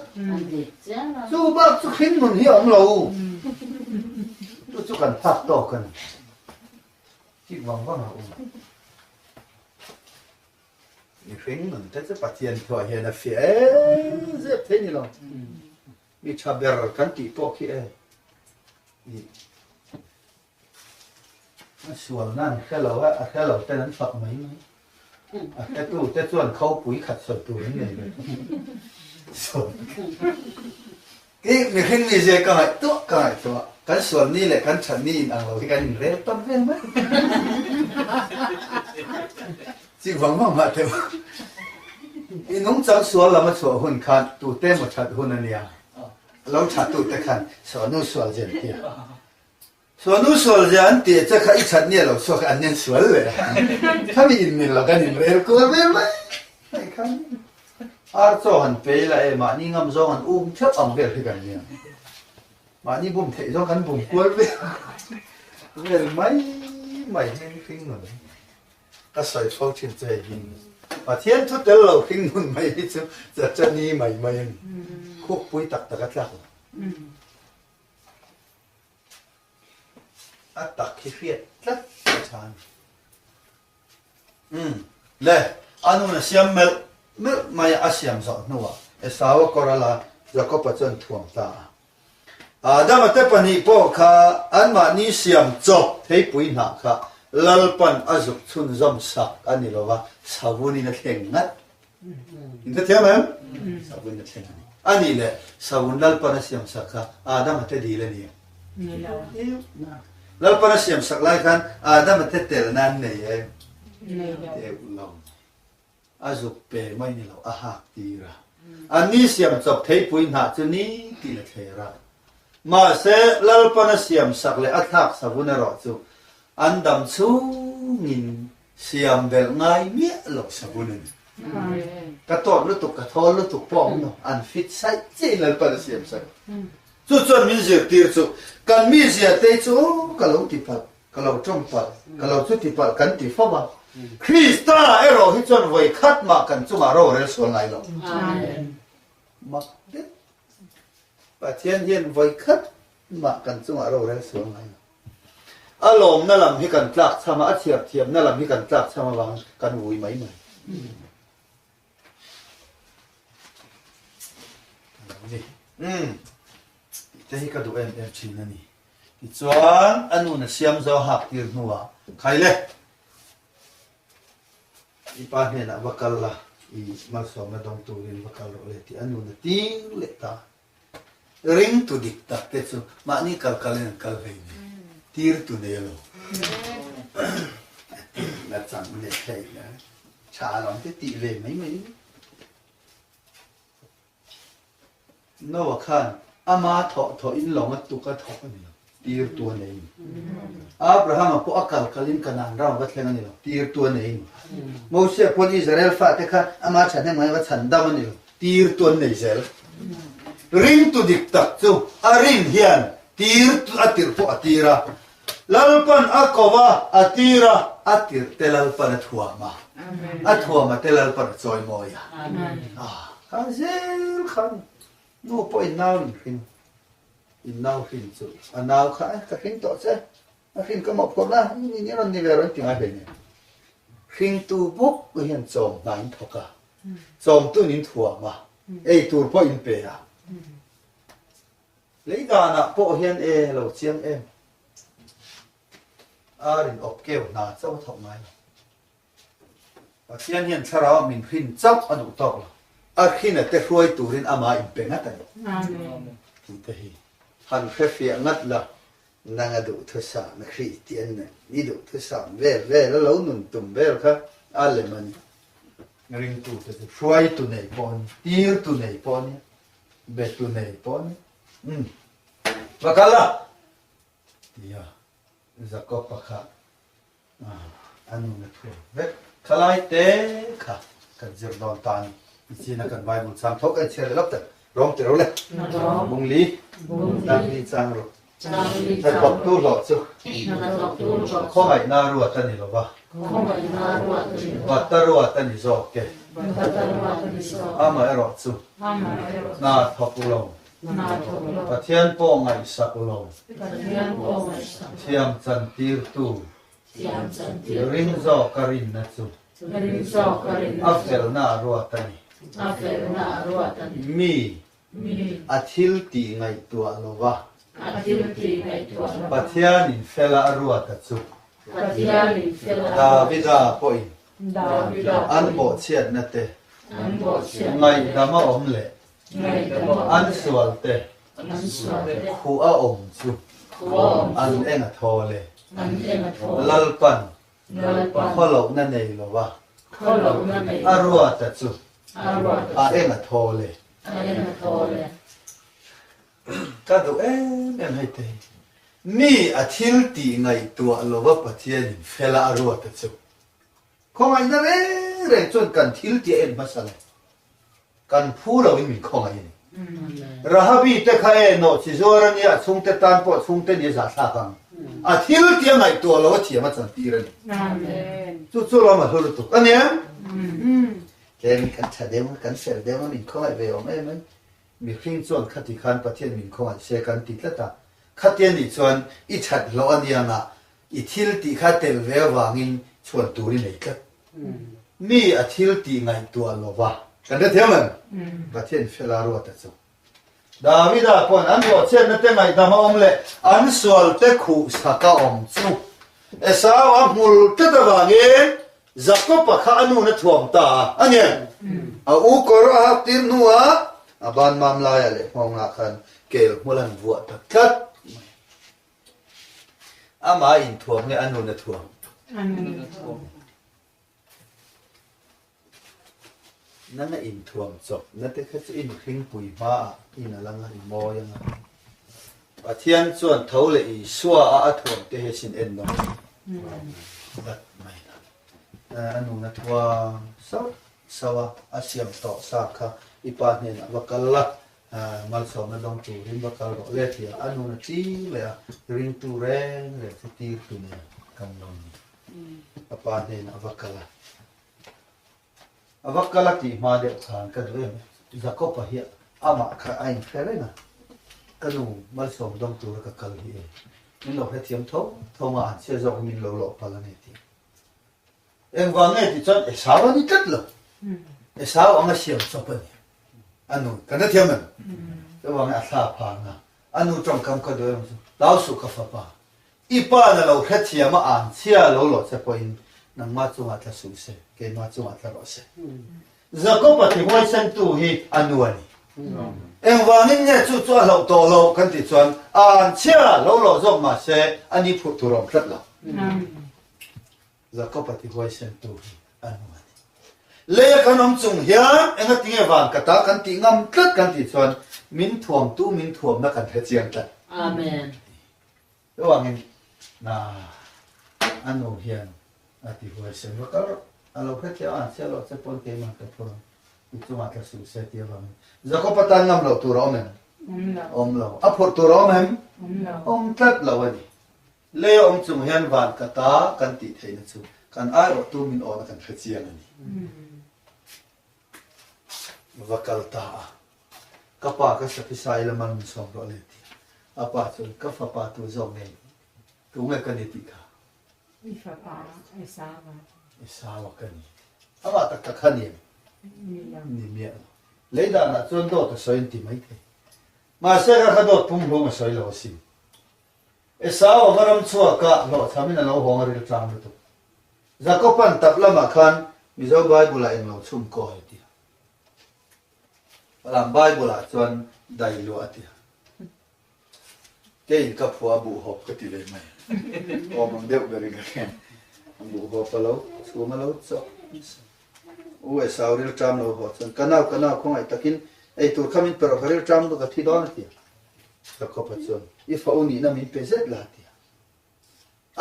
Chu bak chu hring nun hi a awm lo. Chu chu kan phak tawk a ni. Chik vang vang a awm. Mihring nun te chu Pathian thuah hian a fiah em zep thei ni lo. Mi tha ber kan tih pawh khi e. A sualna an hre lo a, a hre lo ten an fak mai mai. A hretu te chuan khopui khat sawi tur an nei ve. Sual. Ki mihring mi zia ka ngaihtuah ka ngaihtuah. Kan sual ni leh kan that ni in ang lo hi kan inrel tawn vel mai. Chik vang vang mah teuh. I nungchang sual lam a chhuah hun khan tute emaw that hun a nia. Lo that tute khan sualnu sual zen tia. Suanu sual zia an tih che kha i that nia lo chhuak an nen sual leh a, khami in mil lo kan in rel kual vel mai mai khan ar chaw han pe ila e mahni ngam zawng an um theuh ang vel hi kan nia mahni bum theih zawng kan bum kual vel vel mai mai hi hring nun ka sawi fo thin che hi Pathian thu tel lo hring nun mai hi chu chachani mai mai a ni khukpui tak tak a tlak lo. A tak hi hriat tlat a tha a ni. Umm, le, a nun a siam melh melh mai a, a siam zawh hnuah Esau a kawr a la, Jakob-a chuan thuam ta a. Adama te pahnih pawh kha anmahni siam chawp theipui hnah kha Lalpan a zuk chhunzawm sak a ni lo va, savunin a thleng ngat. In hrethiam em? Savun a thleng a ni. A nih leh savun Lalpan a siam sak kha Adama te dil a ni em? Ni lo. Lalpan a siam sak lai khan Adama te tel nan nei em? Nei lo. Deuh lo. A zuk pe mai ni lo, a hak tir a. Anni siam chawp theipui hnah chu ni tih a thler a. Mahse, Lalpan a siam sak leh a thlak savun erawh chu an dam chhungin Siam belh ngai miah lo savun a ni. Ka tawt lutuk, ka thawl lutuk pawh awm lo, an fit saih chiah in Lalpan a siam sak. Chu chuan min zirtir chu, kan mizia te chu ka lo ti palh, ka lo tawng palh, ka lo chuti palh kan ti fo a. Krista erawh hi chuan vawi khat mah kan chungah rorel sual ngai lo. Mak deuh. Pathian hian vawi khat mah kan chungah rorel sual ngai lo. A lawmna lam hi kan tlak chham a, a chhiar thiamna lam hi kan tlak chham avang kan vui mai mai. Umm, tih te hi ka duh em em thin a ni. Tichuan, a nun a siam zo hak tir hnuah, Khai le! I pa hnenah va kal la, i malsawmna dawng turin va kal rawh le tih a nun a tir leh ta. Ringtu dik tak te chu mahni kal kalin an kal hlei nei, tirtu nei lo. A tih na chang leh theih la, tha alawm te tih ve mai mai. Noah khan ama thawh thawh in lawng a tuk a thawk a ni lo, tirtu a nei. Abrahama pawh a kal kalin Kanaan ram a va thleng a ni lo, tirtu a nei. Mosia pawn Israel fate kha ama thahnem ngain a va chhan dam a ni lo. Tir tu an nei zel. Ringtu dik tak chu a rin hian tir a tirh pawh a tir a. Lalpan a ko a, a tir a, a tirh te Lalpan a thuam a, a thuam a te Lalpan a chawimawi a. Kha zel khan nu pawh in nau in hring, in nau hrin chu a nau kha ka hring tawh che, a hrin ka mawhphurhna ni ni rawn ni ve rawn ti ngai hlei nen. Hringtu bawk hian chawm hna in thawk a. Chawmtun in thuam a, ei tur pawh in pe a. Lei danah pawh hian e lo chiang em? Ar in awp keu hna chauh a thawk ngai lo. Pathian hian thlarau ah min hrin chauh a duh tawk lo. A hrin a te hruai turin amah in pe ngat a ni. Tih te hi han hrefiah ngat la. Nang a duhthusam Kristian nen i duhthusam vel vel a lo nun tum vel kha a lem a ni. Ringtute chu hruaitu nei pawh a ni, tirtu nei pawh a ni, betu nei pawh a ni. Umm, va kal a! Tia Jakob-a kha A nun a thuam vek. Thalai te kha kan zir dawn ta a ni. Nichina kan Bible chang tho kan chhiar leh lawk tak. Rawng ti ro le. Bung li. Chang li chang ro. Hnathawktu hlawh chu khawngaihna ruat a ni lo va. Bata ruat a ni zawk e. Amaherawh chu hna thawk lo. Pathian pawh ngaihsak lo. Thiam chantirtu. Ring zawk a rinna chu a felna a ruat a ni. Mi a thil tih ngaihtuah lo va, Pathianin fela a ruat a chu. Davida pawhin an bawhchhiatna te ngaihdam a awm leh an sual te Khuh a awm chu an eng a thawl e. Lalpan khawlohna nei lo va, a ruata chu a eng a thawl e. Ka duh em em hei te hi. Mi a thil tih ngaihtuah lova Pathianin fela a ruat a chu. Khawngaihna reng reng chuan kan thil tih a en hmasa lo. Kan phu loin min khawngaih a ni. Rahabi te kha e nawh chi zuar a nia, a chhungte tan pawh chhungte nia zahthlak ang. A thil tih a ngaihtuah lo a thiam a chantir a ni. Chu chu lawm a hlu lutuk a nia. Tlem kan tha deuh a, kan fel deuh a, min khawngaih ve awm em ai. Mihring chuan khati khan Pathian min khawngaih se kan ti tlat a, khatia nih chuan i that hlawh a nia ngah i thil tih kha tel ve avangin chhuan tur i nei tlat. Mi a thil tih ngaihtuah lo va. Kan hrethiam em? Pathian fela ruata chu. Davida pawn an bawhchhiatna te ngaihdam a awm leh an sual te khuh sak a awm chu Esau a hmul tlat avangin Jakob-a kha a nun a thuam ta a, a ni em? A u kawr a hak tir hnuah a ban mam laiah leh nghawngah khan kel hmul an vuah ta tlat mai. Amah a inthuam nge a nun a thuam? A nun a thuam. Nang a inthuam chawp na te kha chu i mihringpui hmaah in a la nga, i mawi anga. Pathian chuan tho leh Isua a a thuam te hi sin en nawm tlat mai la. A nun a thuam sauh sauh a, a siam tawh sa kha i pa hnenah va kal la, Malsawmna dawng turin va kal rawh le tia a nun a tir leh a, ringtu reng reng chu tirtu nen kan lo ni. A pa hnenah a va kal a, a va kal a tih hma deuh khan ka duh em Jakob-a hi amah kha a inhre reng a, ka nu malsawm dawng tura ka kal hi e, min lo hrethiam tho tho nga an chhia zawk hi min lo lawh palh a ni tih. Engvang nge tih chuan Esau a ni tlat lo. Esau anga siam chawp a ni. A nu, kan hrethiam em? Chuvangin a thla phang a, a nu tawngkam ka duh em chu, Hlau suh ka fapa, i pa na lo hrethiam a an chhia lo lawh che pawhin nangmah chungah tla suh se, keimah chungah tla rawh se. Jakob-a ti huaisentu hi a nu a ni. Engvangin nge chu chu a hlauh tawh loh kan tih chuan a an chhia lo lawh zawk mah se a ni phurh tur a awm tlat lo. Jakob-a ti huaisen tu hi a nu a ni. Leia kan awm chung hian enga tinge van ka ta kan tih ngam tlat kan tih chuan min thuamtu min thuamna kan hre chiang tlat. Amen. Chuvangin na a nu hian a ti huaisen va kal rawh. A lo hre thiam a, an chhiat loh che pawn keimah ka phur ang. I chungah tla suh se ti avangin Jakob-a tan ngam loh tur a awm em? Awm lo. Awm lo. A phurh tur a awm em? Awm lo. Awm tlat lo a ni. Lei a awm chung hian van ka ta kan tih theihna chu kan aiawhtu min awna kan hre chiang a ni. Va kal ta a, ka pa ka sakhisai la man min sawm rawh le ti a. A pa chuan ka fapa tu zawk nge tu nge ka ni tih kha? I fapa Esau-a. Esau-a ka ni. Amah tak tak kha ni em? Ni lo. Ni miah lo. Lei danah chuan dawt a sawi an ti maithei. Mahse ka kha dawt pumhlum a sawi lo asin. Esau a va ram chhuak a, hlawhchhamin a lo hawng a ril tlang lutuk. Jakoban tap lamah khan Mizo Bible-ah englo chhum kawi a ti a. Falam Bible-ah chuan dai luah a ti a. Keiin ka phua buh hawp ka ti ve mai. Awm ang deuh berin ka hria. Buh hawp a lo chhum a lo chawk nasa. U Esau ril ṭam lo haw chuan, Ka nau, ka nau, khawngaih takin ei tur kha min pe rawh, ka ril ṭam lutuk a thi dawn a ti a. Jakob-a chuan, I fa u nihna min pe zet la a ti a.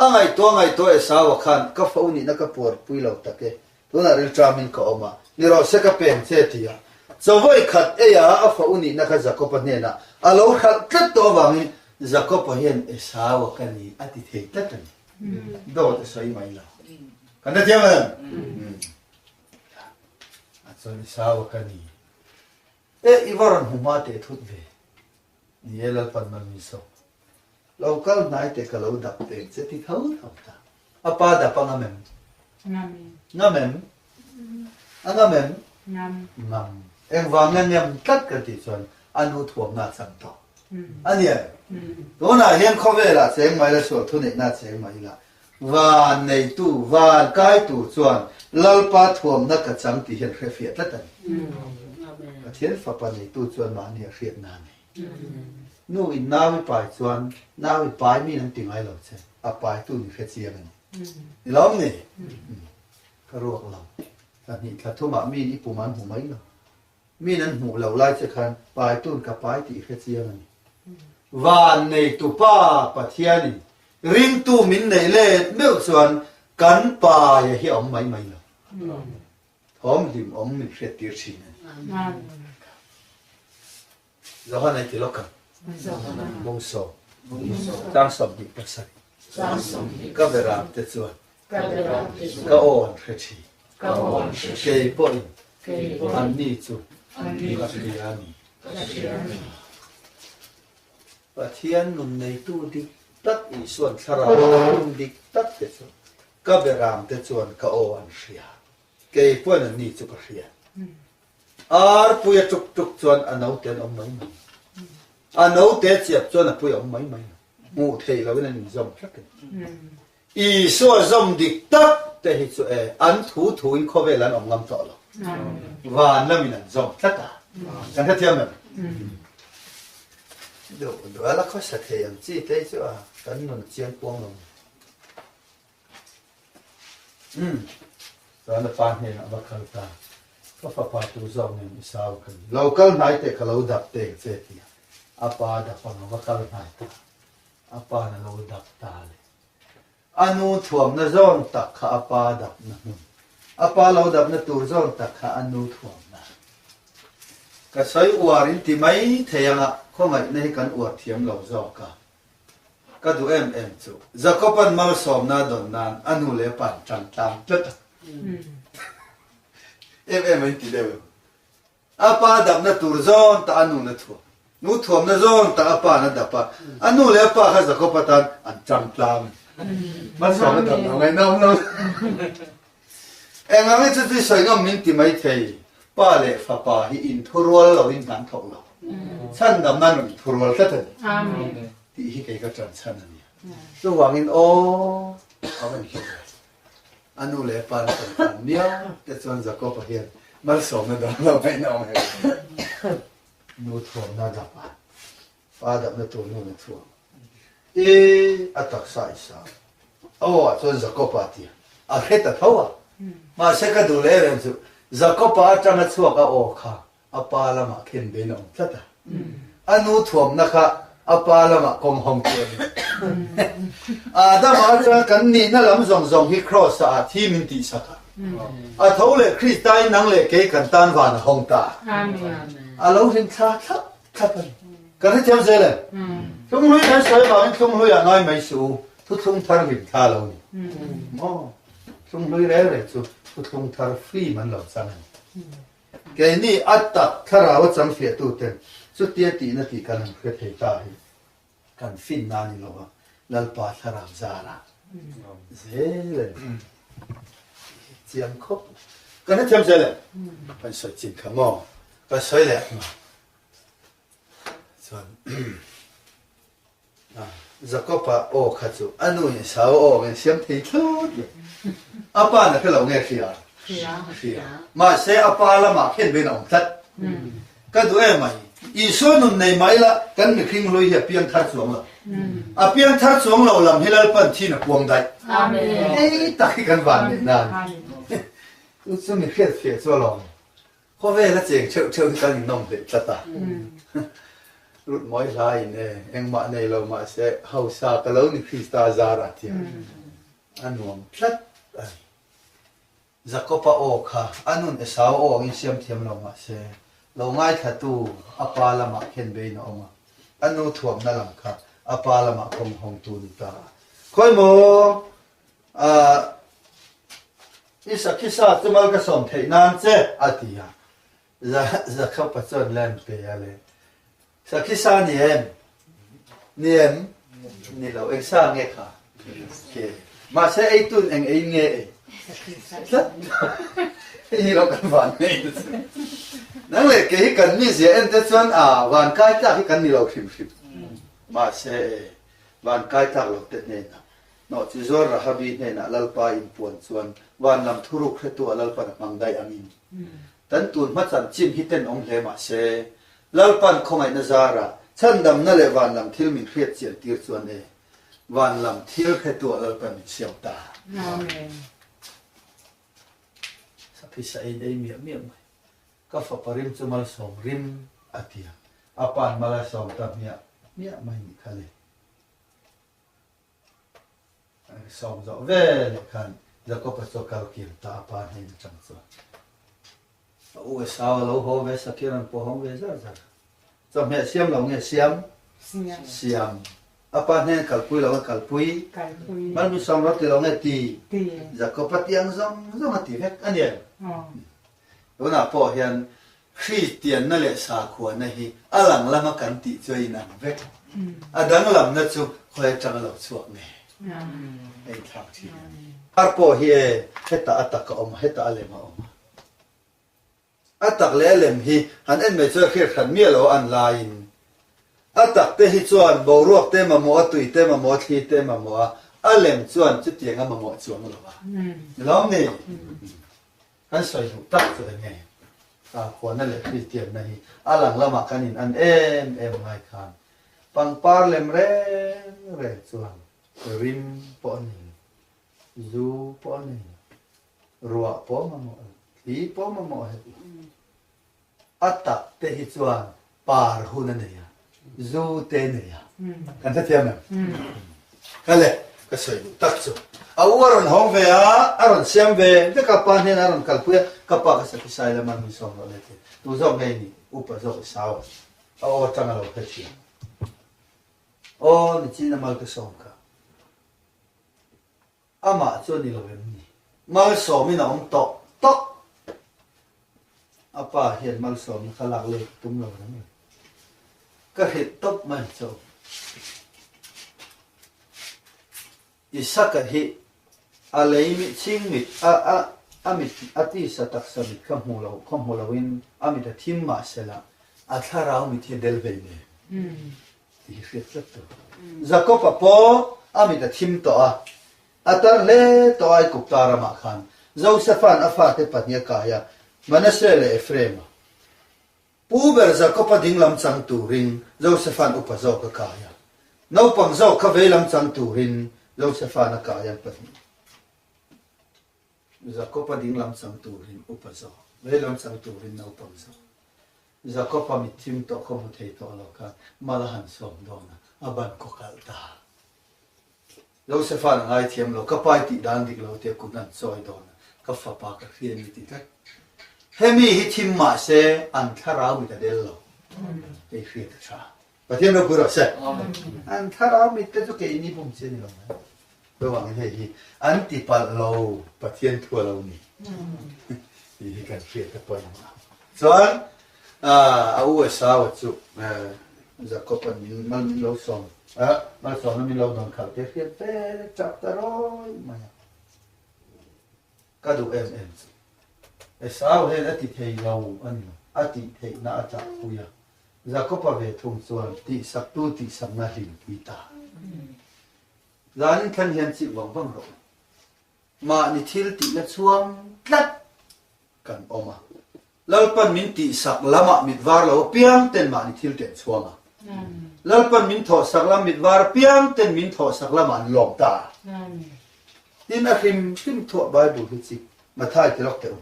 A ngaihtuah ngaihtuah Esau-a khan, Ka fa u nihna ka puarpui lo tak e, tunah ril ṭamin ka awm a, ni rawh se ka peng che a ti a. Chawvawi khat eia a fa u nihna kha Jakob-a hnenah a lo hralh tlat tawh avangin Jakob-a hian Esau-a ka ni a ti thei tlat a ni. Dawt a sawi mai lo. Kan hrethiam em? A chuan Esau-a ka ni. E, i va rawn hmu hma teh thut ve. Ni e, Lalpan mal min sawm. Lo kal hnai teh ka lo dap teng che ti tho tho ta. A pa dap a ngam em? Ngam. Ngam em? A ngam em? Ngam. Ngam. Engvang nge ngam tlat kan tih chuan a nu thuamna a chang tawh. A ni em? Tunah hian khawvelah cheng mai la sual thuneihna cheng mai la van neitu, van kaitu chuan Lalpa thuamna ka chang tih hian hrefiah tlat a ni. Pathian fapa neitu chuan mahni a hriatna a nei. Nu in nau i pai chuan nau i pai min an ti ngai lo che, a paitu ni hre chiang a ni. Ni lawm ni? Ka ruak lo. Thla hnih thla thumah min i pum an hmu mai lo. Min an hmuh lo lai che khan paitun ka pai tih hre chiang a ni. Van neitupa Pathianin ringtu min neih let meuh chuan kan paia hi a awm mai mai lo. Thawm hlim awm min hriattir thin a ni. Johan ai ti lawk ang. Bawngsawm. Tlang 27. Ka beram te chuan ka aw an hre thin. Kei pawhin anni chu ka hria a ni. Pathian nun neitu dik tak Isuan thlarau a hun dik tak te chu ka beram te chuan ka aw an hria. Kei pawhin anni chu ka hria. Arpui a tuk tuk chuan a note an awm mai mai. A note chiap chuan a pui a awm mai mai lo. Hmuh theih loin an inzawm tlat a ni. Isua zawm dik tak te hi chu e, an thu thuin khawvel an awm ngam tawh lo. Van lamin an zawm tlat a. Kan hrethiam em? Duh duh a la khawsa thei ang chi te hi chu a kan nun chiang kuang lo. Umm. Chuan a pa hnenah va kal ta. Ka fapa tu zawk nen i sau ka ni. Lo kal hnai teh ka lo dap teh che tia a pa dap ang a va kal hnai ta. A pa'n a lo dap ta le. A nu thuamna zawn tak kha a pa dapna hmun. A pa lo dapna tur zawn tak kha a nu thuamna. Ka sawi uar in ti mai thei anga khawngaihna hi kan uar thiam lo zawk a. Ka duh em em chu. Jakob-a'n malsawmna a dawn nan a nu leh a pa an ṭang tlang tlat a. Em em a inti deuh em? A pa dapna tur zawn tak a nu na thuam. Nu thuamna zawn tak a pa'n a dap a. A nu leh a pa kha Jakob atan an ṭang tlang. Malsawmna dap lo ngaihnawm lo. Eng ang hi chu chu sawi ngam min ti mai thei. Pa leh fapa hi inthurual loin kan thawk lo. Chhandamna nun thurual tlat a ni tih hi kei ka ṭan chhan a nia. Chuvangin aw a va ni hlawm ve. A nu leh a pa na kan tan miau te chuan Jakob-a hian malsawmna dang lo ngaihna awm hek lo. Nu thuamna dap a, pa dapna tur nu na thuam. I a taksa i sa. Aw ah chuan Jakob-a a ti a, a hre ta tho a. Mahse ka duh leh em em chu Jakob-a atanga chhuak a aw kha a pa lamah khen bein a awm tlat a. A nu thuamna kha a pa lamah kawng hawng chu a ni. Adama atanga kan nihna lam zawng zawng hi Kraws-ah a thi min tihsak a. A tho leh Krista-in nang leh kei kan tan van a hawng ta. A lo hlim thla thlap thlap a ni. Ka hrethiam zel em? Thlunghlui kan sawi avangin thlunghlui ah ngai mai suh u, thuthlung thar hlim thla lo ni. Maw? Thlunghlui rel rel chu thuthlung thar film an lo chang a ni. Keini a tak thlarau a chang fiahtu ten chutia tihna tih kan han hre thei ta hi kan finna a ni lo a, Lalpa thlarau zara zel a ni. Chiang khawp. Kan hrethiam zel em? Kan sawi chin kha maw? Ka sawi leh ang a. Chuan Jakob-a aw kha chu a nu in Esau aw angin siam thei thlawt lo. A pa na hre lo nge hria? Hria. Mahse a pa lamah khen vein a awm tlat. Ka duh em mai. Isua nun nei mai la kan mihring hlui hi a piang thar chuang lo. A piang thar chuang lo lam hi Lalpan thin a puang daih. Hei tak hi kan van neih nan. Chu chu mi hriatfiah chu alawm. Khawvel a cheng theuh theuh hi kan innawm hleh tlat a. Rut mawi hlaiin e, engmah nei lo mahse hausa ka lo ni Krista zar a tia a nuam tlat a ni. Jakob-a aw kha a nun Esau aw angin siam thiam lo mahse lo ngaithlatu a pa lamah khen bein a awm a, a nu thuamna lam kha a pa lamah kawng hawngtu ni ta a. Khawi maw? Ahh i sakhi sa chu mal ka sawm theih nan che a ti a, Jakob-a chuan lem pe a le. Sakhi sa ni em? Ni em? Ni lo, eng sa nge kha? Ke. Mahse ei tun eng ei nge ei? Tlat. Hei hi lo kan van nei te chu. Nang leh kei hi kan mizia en te chuan a van kai tlak hi kan ni lo hrim hrim. Mahse van kai tlak lo te hnenah Nawhchi zuar Rahabi hnenah Lalpa inpuan chuan van lam thuruk hretu a Lalpan a hmang daih angin kan tun hma chanchin hi tenawm hle mah se, Lalpan khawngaihna zarah chhandamna leh van lam thil min hriat chian tir chuan e, van lam thil hretu a Lalpan min siam ta. Amen. Saphisa ei ei miah miah mai. Ka fapa rim chu malsawm rim a ti a, a pa'n mal a sawm ta hmiah. hmiah mai nih kha le. Sawm zawh veleh khan Jakob-a chu a kal kir ta a pa hnen atang chuan. A u Esau a lo haw ve sak i a rawn pawh hawng ve zar zar. Chawhmeh siam lo nge siam? Siam. A pa hnen kalpui lo nge kalpui? Mal mi sawm ro ti lo nge ti? Jakob-a tiang zawng zawng a ti vek a ni em? Tunah pawh hian Kristianna leh sakhuana hi a lang lama kan tih chu a inang vek. A danglamna chu khawi atanga lo chhuak nge a inthlak thin a ni. Ar pawh hi e, hetah a tak a awm a, hetah a lem a awm a. A tak leh a lem hi han en mai chuan hriat hran miah lo a an laiin a tak te hi chuan boruak te mamawh a, tui te mamawh a, thli te mamawh a, a lem chuan chutiang a mamawh chuang lo a. Ni lawm ni? Kan sawi duh tak chu eng nge? Sakhuana leh Kristianna hi a lang lamah kan in an em em ngai khan pangpar lem reng reng chuan rim pawh a nei lo, zu pawh a nei lo, ruah pawh a mamawh lo, thli pawh a mamawh hek lo. A tak te hi chuan par hun a nei a, zu te a nei a. Kan hrethiam em? Ka le, ka sawi duh tak chu. A u a rawn hawng ve a, a rawn siam ve vek a, pa hnenah a rawn kalpui a, ka pa ka sakhisai lam a min sawm rawh le ti. Tu zawk nge i nih? Upa zawk i sau a, a aw atang a lo hrethiam. Aw, nichin a mal ka sawm kha. Amah chu a ni lo em ni? Malsawmin a awm tawh tawh. A pa hian malsawmna kha lak let tum lo reng reng. Ka hrilh tawp mai ang che u. Isaka hi a lei mit chhing mit a a a mit a tisa taksa mit kha hmu lo khaw hmu loin a mit a thim mahsela a thlarau mit hi a del vei nen tih hi hriat tlat tur. Jakob-a pawh a mit a thim tawh a, a tar hle tawh a Aigupta ramah khan Josefa'n a fate pahnih a kai a, Manasseh leh Ephraim-a. Pu ber Jakob-a dinglam chang turin Josefa'n upa zawk a kai a, naupang zawk kha veilam chang turin Josefa'n a kai an pahnih. Jakob-a dinglam chang turin upa zawk, veilam chang turin naupang zawk. Jakob-a mit thim tawh khaw hmu thei tawh lo khan mal a han sawm dawn a, a ban kaw kalh ta. Josefa'n a ngaithiam lo, ka pa i tih dan dik lo tia kut an chawi dawn a, ka fapa ka hria ni ti tlat. Hemi hi thim mah se an thlarau mit a del lo, hei hriat a tha. Pathian ropui rawh se. An thlarau mit te chu keini bum chi a ni lo mai. Chuvangin hei hi an ti palh lo Pathian thu a lo ni tih hi kan hriat a pawimawh a. Chuan a u Esau-a chu Jakob-a'n min mal min lo sawm malsawmna min lo dawn khalh te hriat vel a chak ta rawih mai a. Ka duh em em chu Esau hian a ti thei lo a ni lo, a tih theihna a chahpui a. Jakob-a ve thung chuan tihsaktu tihsakna hlimpui ta. Zanin thleng hian chih vang vang rawh u. Mahni thil tihna chhuang tlat kan awm a. Lalpan min tihsak lamah mit var lo apiang ten mahni thil teh chhuang a. Lalpan min thawhsak lam mit var apiang ten min thawhsak lamah an lawm ta. Tin a hrim hrim thuah Bible hi chi Mathai ti lawk teh u.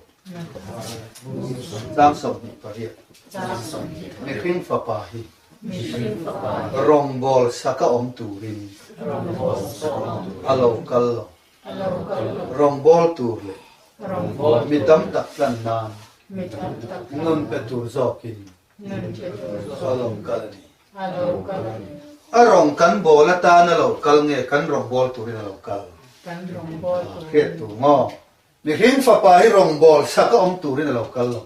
Chang 28. Mihring fapa hi Rawngbawl saka awm turin a lo kal lo. Rawngbawl tur leh mi tam tak tlan nan nun pe tur zawkin a lo kal a ni. A rawng kan bawl atan a lo kal nge kan rawngbawl turin a lo kal? Hriat tur maw? Mihring fapa hi rawngbawl saka awm turin a lo kal lo.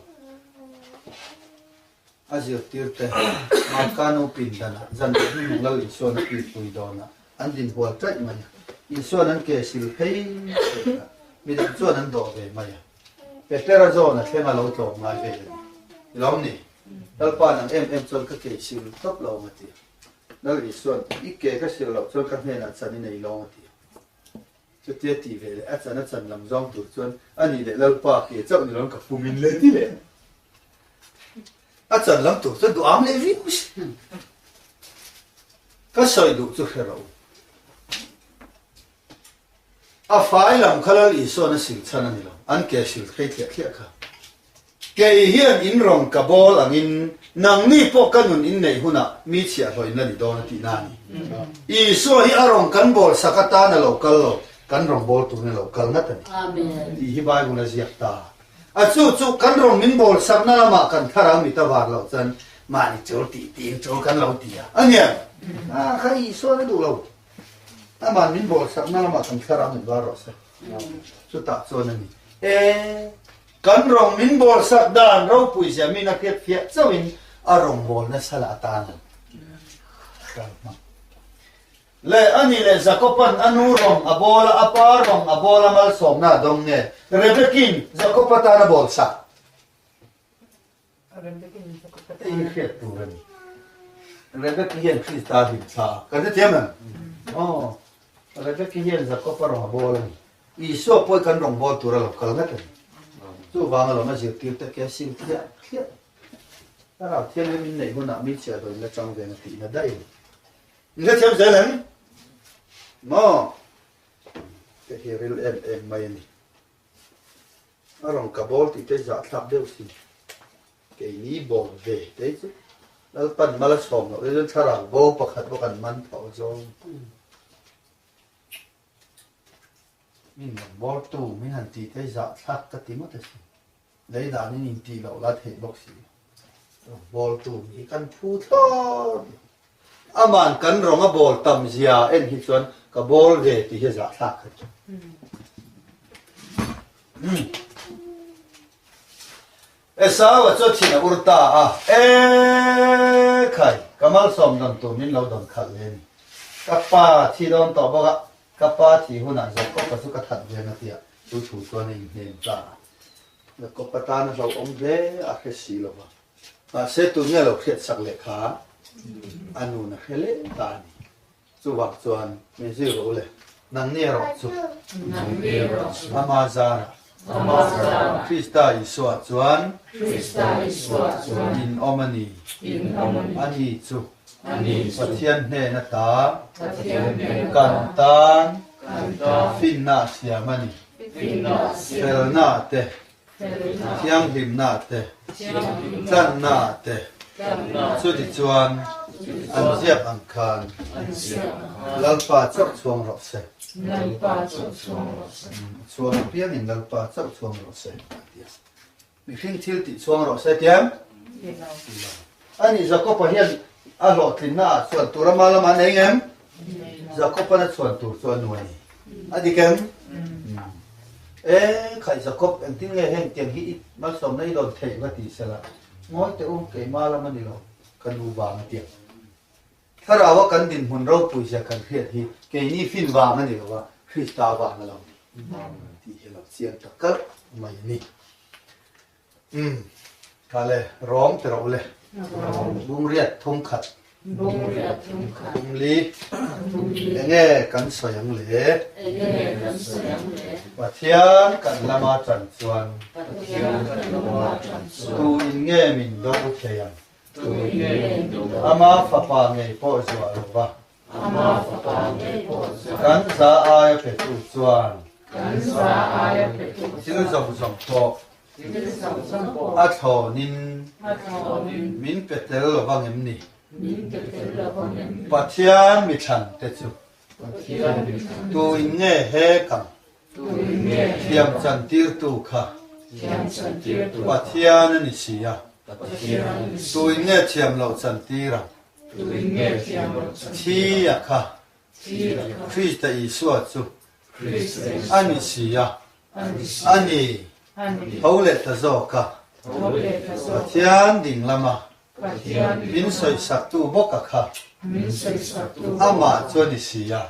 A zirtirte Marka nu pindanah zan leh hnuhnung Lal Isuan a piipui dawnah an dinhual ṭaih mai a. Isuan an ke sil phei phei a, midang chuan an dawh ve mai a. Petera zawn a thleng a lo tlawm ngai vel a ni. I lawm ni? Lalpa nang em em chuan ka ke sil tawp lo ang a ti a. Lal Isuan, I ke ka sil loh chuan ka hnenah chan i nei lawng a ti a. Chutia tih ve leh a chan a chan lam zawng tur chuan a nih leh Lalpa ke chauh ni loin ka pumin leh ti leh a chan lam tur chuan duh am leh viau si. Ka sawi duh chu hre rawh u. A fai lam kha Lal Isuan a sil chhan a ni lo, an ke sil thei thliah thliah kha. Kei hian in rawng ka bawl angin nangni pawh ka nun in neih hunah mi chhiahhlawh in la ni dawn a tihna a ni. Isua hi a rawng kan bawl sak atan a lo kal lo, kan rawng bawl turin a lo kal ngat a ni tih hi Bible a ziak ta. A chu chu kan rawng min bawl sakna lamah kan thlarau mit a var loh chuan mahni chul tih tiin chul kan lo ti a. A nia, a kha Isua na duh lo. Aman min bawl sakna lamah kan thlarau mit var rawh se. Chutah chuan a ni e. Kan rawng min bawlsak dan ropui zia min a hriat fiah chauhin a rawngbawlna nasa lah atan an kal hmang. Le a ni leh Jakoba'n a nu rawng a bawl a, a pa rawng a bawl a malsawmna a dawng nge Rebeki'n Jakob atan a bawlsak? Hei hi hriat tur a ni. Rebeki hian Krista a hlim thla a. Kan hrethiam em? Aw. Rebeki hian Jakob-a rawng a bawl a ni. Isua pawh hi kan rawng bawl tur a lo kal ngat a ni. Chuvang alawm a zirtir te ke sil thliah thliah. Thlarau Thianghlim in neih hunah mi chhiah dawn la chang veng a tihna daih a ni. In hrethiam zel em? Maw? Te hi ril em em mai a ni. A rawn ka bawl tih te zahthlak deuh si. Keini bawl ve te chu Lalpan mal a chhawm loh te chuan thlarau bo pakhat pawh kan man tho zawng. Min rawn bawltu min han tih te zahthlak ka ti ngawt asin. Lei danin intih loh la theih bawk si. Rawn bawltu hi kan phu thlawt. Aman kan rawng a bawl tam zia en hi chuan ka bawl ve tih hi a zahthlak kha chu. Esau a chu a thin a ur ta a, E khai, ka malsawm dawn tur min lo dawn khalh ve ni. Ka pa thi dawn tawh bawk a, ka pa thi hunah Jakob-a chu ka that ve ang a tia, chu thu chuan a inhnem ta a. Jakob-a tan a hlauhawm hle a hre si lo va. Mahse tun nge lo hriat sak leh kha a nun a hre leh ta a ni. Chuvang chuan min zui rawh u le, nangni erawh chu Ama zarah Krista Isua chuan in awm a ni. Ani chu Pathian hnen ata kan tan finna a siam a ni. Felna te Thianghlimna te, tlanna te, chutichuan an ziak ang khan Lalpa chauh chhuang rawh se. Chhuang apiangin Lalpa chauh chhuang rawh se a ti a. Mihring thil tih chhuang rawh se tiang? Ti lo. Ani Jakob-a hian a hlawhtlinna ah chuan tur ama lamah a nei ngem? Jakob-an a chhuan tur chu a nu a ni. A dik em? E, khaih Jakob, engtin nge heng tiang hi i malsawmna i dawn theih va ti sela, ngawi teh u, keima lam a ni lo, ka nu vang a tiang. Thlarau-a kan dinhmun ropui zia kan hriat hi keini fin vang a ni lo a, Krista vang a lo ni tih hi a lo chiang ta kalh mai a ni. Umm, kha le, rawng ti rawh u le. Bungriat thum khat. Thum li. Enge kan sawi ang le? Pathian kan lama ṭan chuan tu in nge min do thei ang? Ama fapa ngei pawh zuah lo va. Kan za aia petu chuan thil zawng zawng pawh A thlawnin min pe tel lo vang em ni? Pathian mi thlan te chu tuin nge he kang thiam chantirtu kha Pathian a ni si a, tuin nge thiam loh chantir ang? Thi a kha Krista Isua chu a ni si a, A ni, tho leh ta zawk a, Pathian ding lama min sawisaktu bawk a kha, amah chu a ni si a.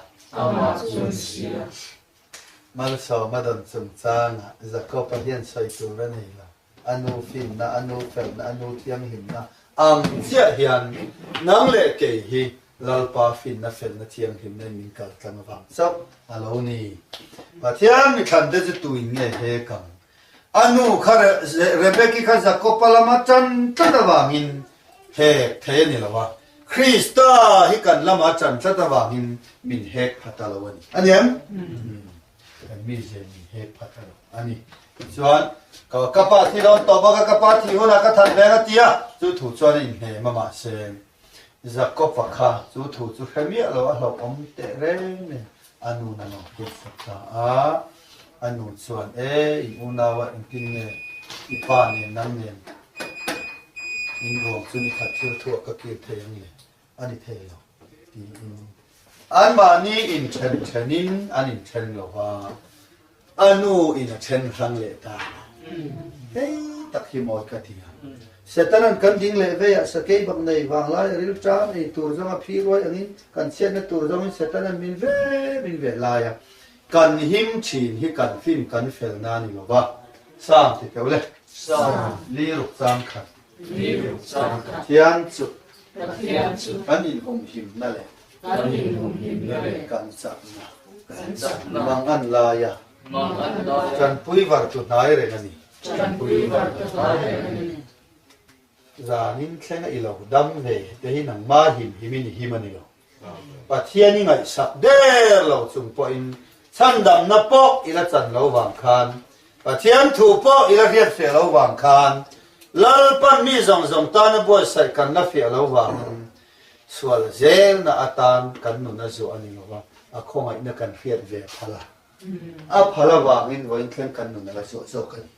Malsawma dawn chungchangah Jakob-a hian sawi tur a nei lo. A nu finna, a nu felna, a nu thianghlimna ang chiah hian nang leh kei hi Lalpa finna, felna, thianghlimna in min kal tlang avang chauh a lo ni. Pathian mi thlan te chu tuin nge he kang? A nu kha Rebeki kha Jakob-a lama tan tlat avangin hek thei a ni lo a, Krista hi kan lama tan tlat avangin min hek pha ta lo a ni. A ni em? Kan mizia min hek phat a lo a ni. Tichuan, ka ka pa thi dawn tawh bawk a, ka pa thih hunah ka that veng a ti a, chu thu chuan a inhnem a mahse Jakob-a kha chu thu chu hre miah lo a hlauhawm teh reng nen a nu na lo hriatsak ta a. A nu chuan, E, in unau a engtin nge i pa nen nang nen in ruang chu ni khat thil thuah ka kir thei ang le? A ni thei lo tiin anmahni inthen thenin an inthen lo va, a nu in a then hrang leh ta a. Hei tak hi mawi ka ti a. Setanan kan ding leh veiah sakei bak nei vanglai a ril tan ei tur zawnga phi ruai angin kan chhiatna tur zawngin Setanan min ve min ve lai a. Kan him thin hi kan fim kan fel na ni lo va. Sam ti teuh le. Sam. Li ruk chang khat. Li ruk chang khat. Pathian chu. Pathian chu. Kan inhumhimna leh. Kan inhumhimna leh. Kan chakna. Kan chakna. Mangan laia. Mangan laia. Tanpui var tu hnai reng a ni. Tanpui var tu hnai reng a ni. Zanin thlenga i lo dam ve te hi nangmah him himin i him a ni lo. Pathian i ngaihsak der lo chung pawhin chhandamna pawh i la chan lo vang khan, Pathian thu pawh i la hriat fiah lo vang khan, Lalpan mi zawng zawng tana buatsaih kan la fiah lo vangin sual zelna atan kan nun a zuah a ni lo va, a khawngaihna kan hriat ve phal a, a phal avangin vawiin thleng kan nun a la zuah zawk a ni.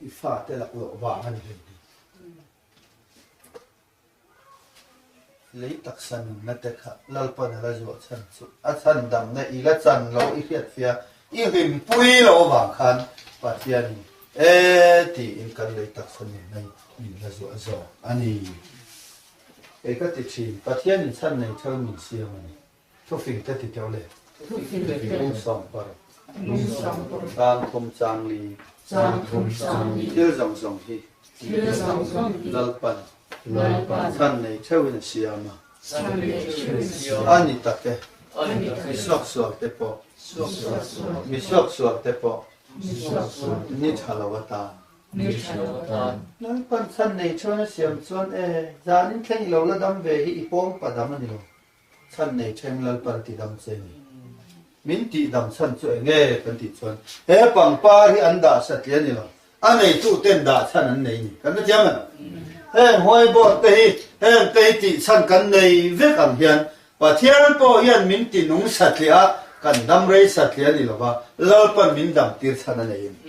I fate laklawh vang a ni hlei ni. Lei taksa nunna te kha Lalpan a la zuah chhan chu a chhan damna i la chan lo i hriatfia i hlimpui lo avang khan Pathianin e tiin kan lei taksa nunna hi min la zuah zawk a ni. Kei ka ti thin, Pathianin chhan nei theu min siam a ni. Thufing te ti teuh le. Thufing te. Lungsawmpar. Lungsawmpar. Changthum changli. Changthum changli. Thil zawng zawng hi. Thil zawng zawng hi. Lalpan. Lalpan. Chhan nei theuhin a siam a. Chhan nei theuhin a siam. A ni tak e. A ni tak e. Mi suaksual te pawh. Suaksual. Mi suaksual te pawh. Mi suaksual te pawh. Ni tha lo atan. Ni tha lo atan. Lalpan chhan nei theuhin a siam chuan e, zanin thleng i lo la dam ve hi i pawng padam a ni lo. Chhan nei ṭheng Lalpan ti dam che ni. Min tih dam chhan chu eng nge kan tih chuan he pangpar hi an dah satliah a ni lo, a neitu ten dah chhan an nei ni. Kan hre thiam em? Heng whiteboard te hi, heng te hi tih chhan kan nei vek ang hian Pathian pawh hian min ti nung satliah a, kan dam rei satliah a ni lo va, Lalpan min dam tir chhan a nei a ni.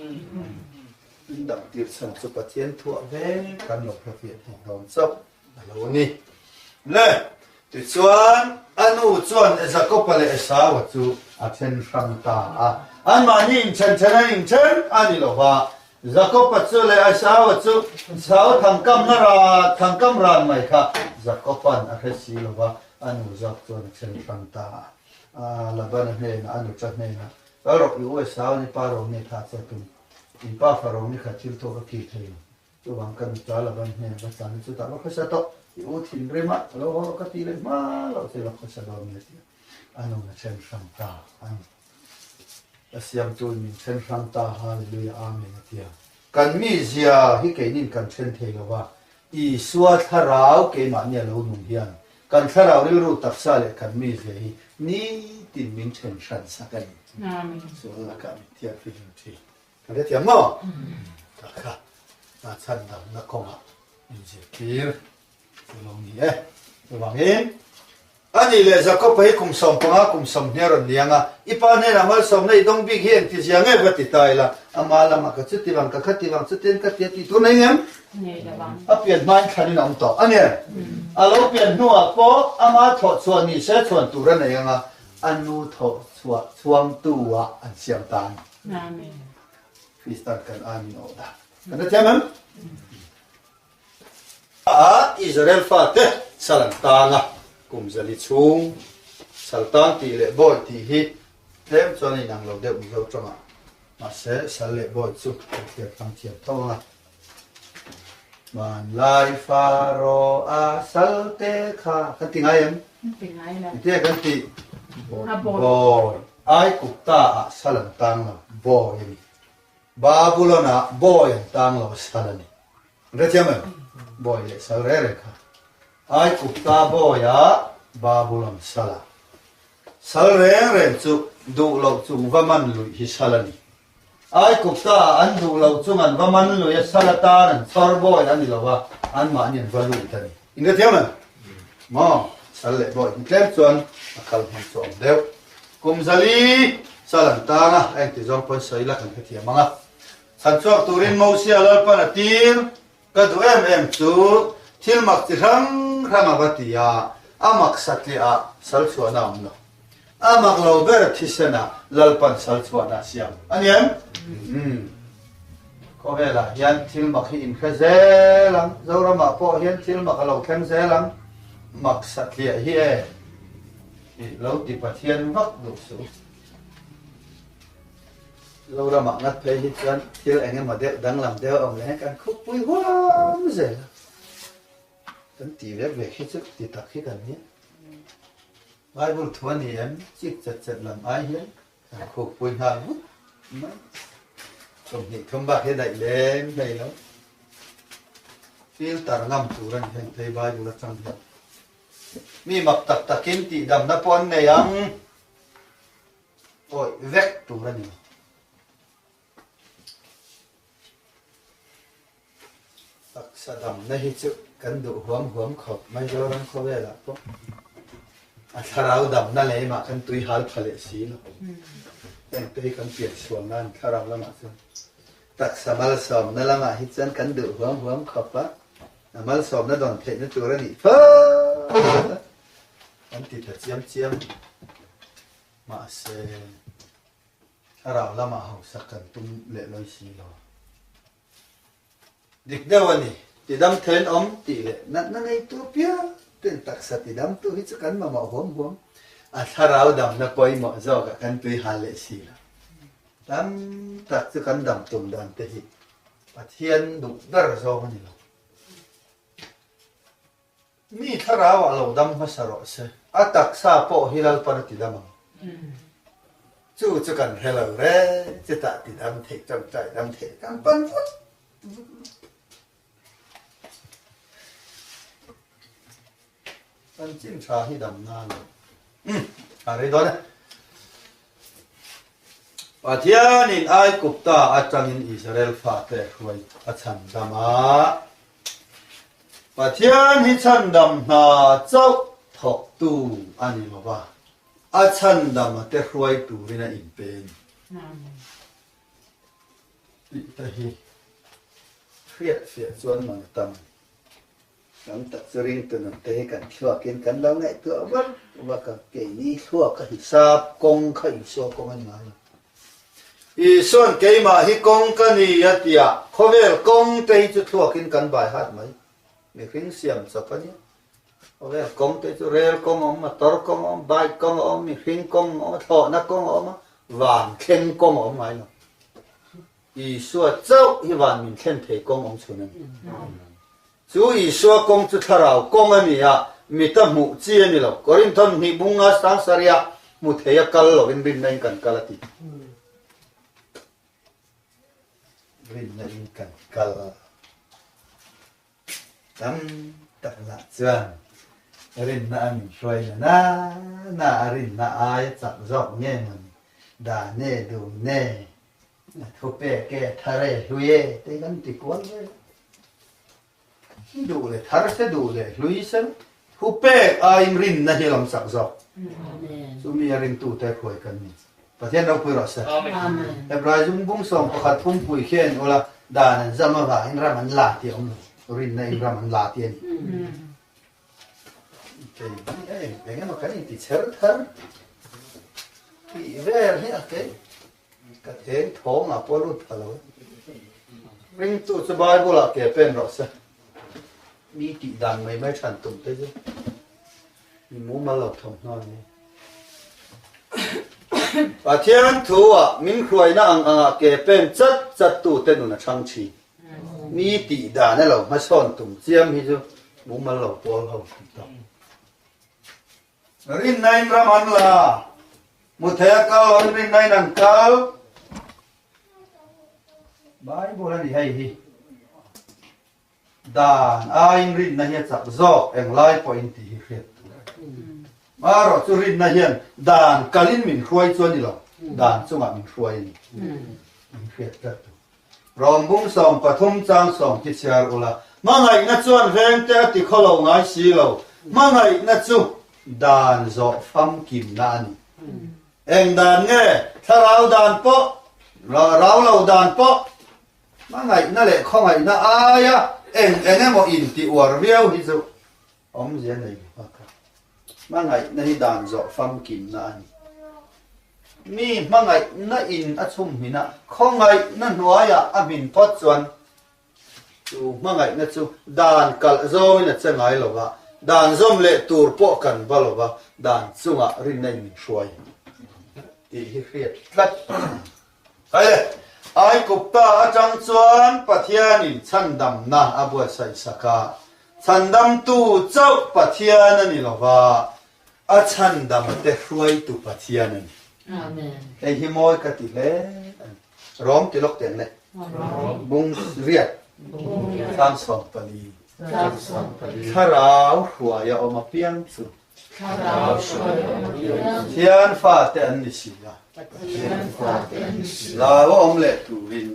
Min dam tir chhan chu Pathian thuah vek kan lo hre fiah thei dawn chauh. A lo ni. Le, tichuan a nu chuan Jakoba leh Esaua chu a then hrang ta a. Anmahni inthen then an inthen a ni lo va, Jakoba chu leh Esaua chu Esau thangkamna ra, thangkam ran mai kha Jakoba'n a hre si lo va, a nu zawk chuan a then hrang ta a. Labana hnenah, a nuṭa hnenah, Kal rawh, i u Esau ni pa ro ni tha che tum, in pa fa ro ni kha thil thawk a kir thei lo. Chuvang ka nuta Laban hnen va tlan chu tah va khawsa tawh, i u thinrim a, ka lo haw rawh ka ti leh hma loh che va khawsa dawn nge tia a nun a then hrang ta a ni. Ka siamtu in min then hrang ta, Hallelujah Amen a tia. Kan mizia hi keinin kan then thei lo va, Isua thlarau keimahni a lo nung hian kan thlarau rilru taksa leh kan mizia hi nitin min then hran sak a ni. Sual lakah min thianghlim thin. Ka hrethiam maw? Ka kha a chhandamna kawngah min zirtir chu lo ni e. Chuvangin, ani leh Jakob-a hi kum 15 kum 20 a rawn ni ang a, i pa hnenah malsawmna i dawng bik hi engtizia nge va ti ta ila, ama lamah ka chuti vang, ka khati vang, chutian ka ti a tih tur nei ngem? A pian hmain thlanin a awm tawh a ni. A lo pian hnuah pawh ama thawh chhuah ni se chhuan tur a nei ang a, a nu thawh chhuah chhuangtu-ah an siam ta a ni. Amen. Kristan kan amin awh dah. Kan hrethiam em? A Israel fate sal an tang a, kum zali chhung sal tang tih leh bawi tih hi tlem chuan a inang lo deuh Mizo tawngah. Mahse sal leh bawi chu kan thliar tlang thiam tho ang a. Hmanlai Faro a sal te kha kan ti ngai em? Ti ngai lo. Engtia kan tih? A bawi. Bawi. Aigupta ah sal an tang lo, bawi a ni. Babulon ah bawi an tang lo, sal a ni. An hrethiam em? Bawi leh sal reng reng kha. Aigupta bawi ah Babulon sal ah. Sal reng reng chu duh loh chung va man luih hi sal a ni. Aikupta ah an duh loh chung an va man lui a, sal atan an chawr bawi a ni lo a, anmahni an va lut a ni. Inhrethiam em? Maw? Sal leh bawi hi tlem chuan a kal hman chu awm deuh. Kum zali sal an tang a, a engti zawng pawn sawi la kan hrethiam ang a. Chhan chhuak turin Mosia Lalpan a tir. Ka duh em em chu thil mak chi hrang hrang a va ti a, a mak satliah ah sal chhuahna a awm lo. A mak lo ber thisen ah Lalpan sal chhuahna a siam a ni em? Umm. Khawvelah hian thil mak hi inhre zel ang, Zoramah pawh hian thil mak a lo thleng zel ang, mak satliah hi e tih lo ti Pathian vak duh suh. Zoramah ngat phei hi chuan thil eng emaw deuh danglam deuh a awm leh kan khukpui huam zel a, kan tih vek vek hi chu ti tak hi kan nia. Bible thu a ni em chik chet chet lam ai hian kan khukpui nghal vut mai. 20 thum bak hi daih leng hlei lo. Filter ngam tur a ni heng phei Bible atang hian. Mi mak tak takin tihdamna pawh an nei ang. Awih vek tur a ni. Taksa damna hi chu kan duh huam huam khawp mai Zoram khawvelah pawh a thlarau damna leh mah kan tui hal pha leh si lo. Heng te hi kan pian sual nan thlarau lamah chuan taksa malsawmna lamah hi chuan kan duh huam huam khawp a, a malsawmna dawn theihna tur a nih fo kan ti ta chiam chiam. Mahse, thlarau lamah hausak kan tum leh lawi si lo. Dik deuh a ni, tidam then awm tih leh natna ngeitu piang ten taksa tidamtu hi chu kan mamawh huam huam. A thlarau damna pawimawh zawkah kan tui hal leh si lo. Tam tak chu kan dam tum dan te hi Pathian duh ber zawng a ni lo. Mi thlarau ah lo dam hmasa rawh se. A taksa pawh hi Lalpan a ti dam ang. Chu chu kan hre lo re, chutah ti dam theih tawngtai dam theih kan pan vut vut mai. Kan chin tha hi dam nan lo. Umm, a rei dawn e. Pathianin Aigupta atangin Israel fate hruai a chhan dam a. Pathian hi chhandam hna chauh thawktu a ni lo va, a chhandama te hruai turin a inpe a ni. Tih te hi hriatfiah chuan man a tam a ni. Tam tak chu ringtu nun te hi kan thluakin kan lo ngaihtuah vak vak a, keini thluak a hisap kawng kha Isua kawng a ni ngai lo. Isuan keimah hi kawng ka ni a tia, khawvel kawng te hi chu thluakin kan bai hat mai. Mihring siam chawp a nia. Khawvel kawng te chu rel kawng a awm, motor kawng a awm, bike kawng a awm, mihring kawng a awm, thlawhna kawng a awm a, van thleng kawng a awm ngai lo. Isua chauh hi van min thlen thei kawng awm chhun a ni. Chu Isua kawng chu thlarau kawng a ni a, mita hmuh chi a ni lo. Korinthon hnih bunga Sangsaria hmu thei a kal lovin rinna in kan kal a ti. Rinna in kan kal tam tak lah chuan rinna a min hruai na na na a rinna aia chak zawk nge mawni dane dune A thu pek e, thar e, hlui e te kan ti kual vel a. Duh leh thar se duh leh hlui se thu pek aiin rinna hi a lo chak zawk. Chumi a ringtute khuai kan ni. Pathian ropui rawh se. Hebrai zungbung 11 pumpui khian ula dan an zam avangin ram an la tih a awm lo. Rinna in ram an la tih a ni. Kei hi eng emaw kan inti chher thar tih vel hi a kei. Ka theng thawng ah pawh lut pha lo. Ringtu chu Bible ah ke pen rawh se. Mi tih dan mai mai than tum te chu mi mumal lo thawmhnaw an ni. Pathian thu ah min hruaina ang ang ah ke pen chat chat tu te nun a chhang thin. Mi tih dan a lo hmasawn tum chiam hi chu mumal lo pawl ho an tawk. Rinnain ram an la, Muthei a kal lo in rinnain an kal. Bible a ni hei hi. Dan aiin rinna hi a chak zawk englai pawhin tih hi hriat tur. Marawh chu rinna hian dan kalin min hruai chu a ni lo, dan chungah min hruai a ni. Min hriat tlat tu. Rawmbung 13 chang sawm khi chhiar ula, Hmangaihna chuan vengte a ti khaw lo ngai si lo, hmangaihna chu dan zawh famkimna a ni. Eng dan nge? Thlarau dan pawh, rau lo dan pawh, hmangaihna leh khawngaihna aia eng eng emaw intih uar viau hi chu Awmzia nei bak a, hmangaihna hi dan zawh famkimna a ni. Mi hmangaihna in a chhum hmin a, khawngaihna hnuaiah a hmin phawt chuan chu hmangaihna chu dan kalh zawngin a che ngai lo va, dan zawm leh tur pawh kan va lo va, dan chungah rinna in min hruai tih hi hriat tlat a ni. Hei, Aigupta atang chuan Pathianin chhandamna a buatsaih sak a, chhandamtu chauh Pathian a ni lo va, a chhandamte hruaitu Pathian a ni. Hei hi mawi ka ti hle a ni. Rawm ti lawk teng le. Bung riat. Chang 14. Thlarau hruai a awm apiang chu. Pathian fate an ni si a. Lau a awm leh turin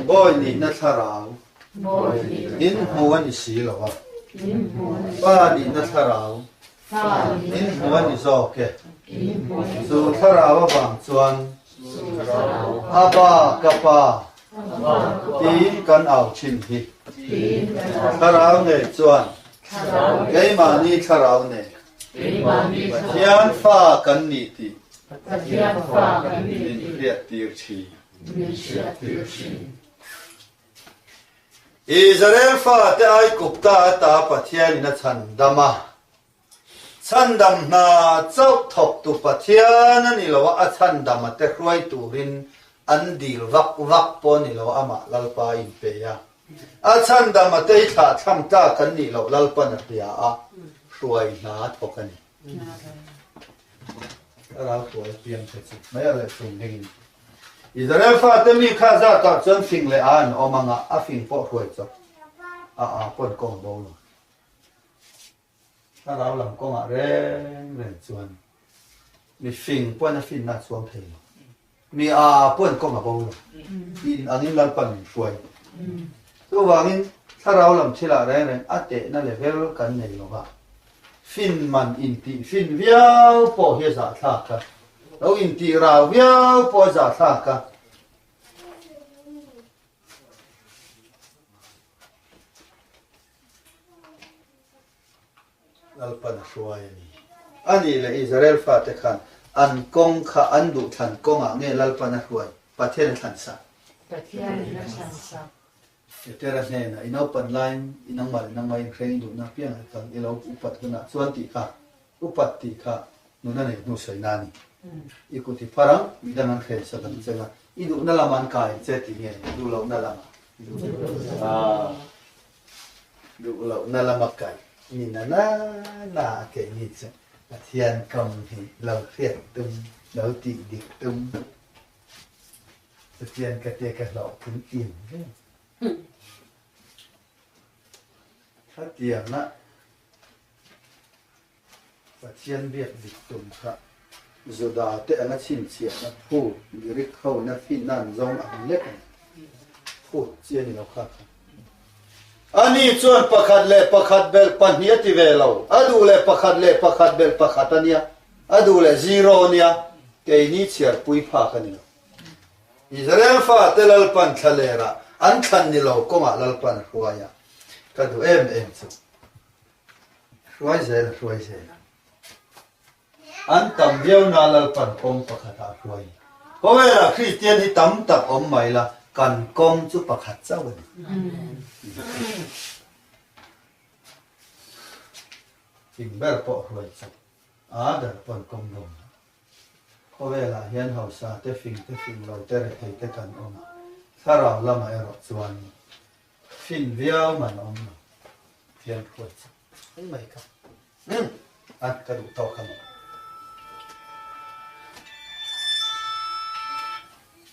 bawi nihna thlarau in hmu a ni si lo a. Pa nihna thlarau in hmu a ni zawk e. Chu thlarau avang chuan Abba ka pa tiin kan au thin hi. Thlarau ngei chuan Keimahni thlarau nen Pathian fa kan ni tih min hriattir thin. Israel fate Aigupta ata Pathianin a chhandam a, chhandam hna chauh thawktu Pathian a ni lo a, a chhandam a te hruai turin an dil vak vak pawh a ni lo a, amah Lalpa a inpe a. A chhandam a tei thlah thlam tlak kan nih loh Lalpan a hria a, hruai hna a thawk a ni. Thlarau hruai piang te chu mai a leh chung dingin. Israel fate mi kha zatah chuan fing leh a an awm anga a fing pawh hruai chawp a a pawn kawng bo lo. Thlarau lam kawngah reng reng chuan mi fing pawn a finna a chhuang thei lo. Mi a pawn kawng a bo lo. In angin Lalpan min hruai. Chuvangin thlarau lam thilah reng reng a tehna level kan nei lo va. Fin man intih fin viau pawh hi a zahthlak a. Lo intih rau viau pawh a zahthlak a. Lalpan a hruai a ni. A nih leh Israel fate khan an kawng kha an duh thlan kawngah nge Lalpan a hruai? Pathian a thlan sak. Pathian in a thlan sak. Petera hnenah i naupan laiin i nangmah leh nangmah inhreng i duhna apiang ah khan i lo upat hunah chuan tih kha upat tih kha nuna nei hnu sawina a ni. I kut i phar ang, midang an hren sak ang che nga, i duhna lamah an kai ang che tih nge duh lohna lamah? Duh lohna lama kai mi na na na a keini chu Pathian kawng hi lo hriat tum, lo tih dik tum. Pathian ka te ka hlawhtling im reng. Khatianga Pathian biak dik tum kha Juda te anga chhinchhiahna phut Greek ho ina finna an zawng ang lek a ni. Phut chi a ni lo kha kha. Ani chuan pakhat leh pakhat belh pahnih a ti ve lo. A duh leh pakhat leh pakhat belh pakhat a nia, a duh leh zero a nia, keini chhiarpui phak a ni lo. Israel fate Lalpan thlalerah an thlan ni lo kawngah Lalpan a hruai a, ka duh em em chu. Hruai zel a hruai zel a. An tam viau na Lalpan kawng pakhatah a hruai. Khawvelah Kristian hi tam tak awm mai la, kan kawng chu pakhat chauh a ni. Thing ber pawh hruai chauh a ber pawn kawng dawn lo. Khawvelah hian hausa te, fing te, fing lo te, rethei te kan awm a. Thlarau lamah erawh chuan Fin viau man awm lo. Thian hruai chak mai mai kha. Umm a ka duh tawk a maw.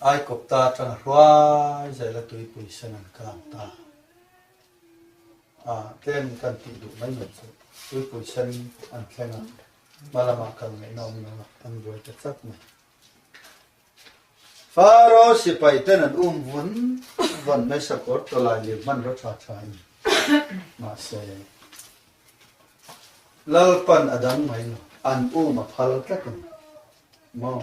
Aikawpta atanga hruai zel a tuipui sen an kang ta. A tlem kan tih duh mai mai chu tuipui sen an thleng a. Hma lamah kal ngaihna awm lo a, an buai ta tlat mai. Faro sipai ten an um vun vawn mai sakawr tawlai lir hmanraw tha tha in. Mahse, Lalpan a dang mai lo, an um a phal tlat a ni. Maw?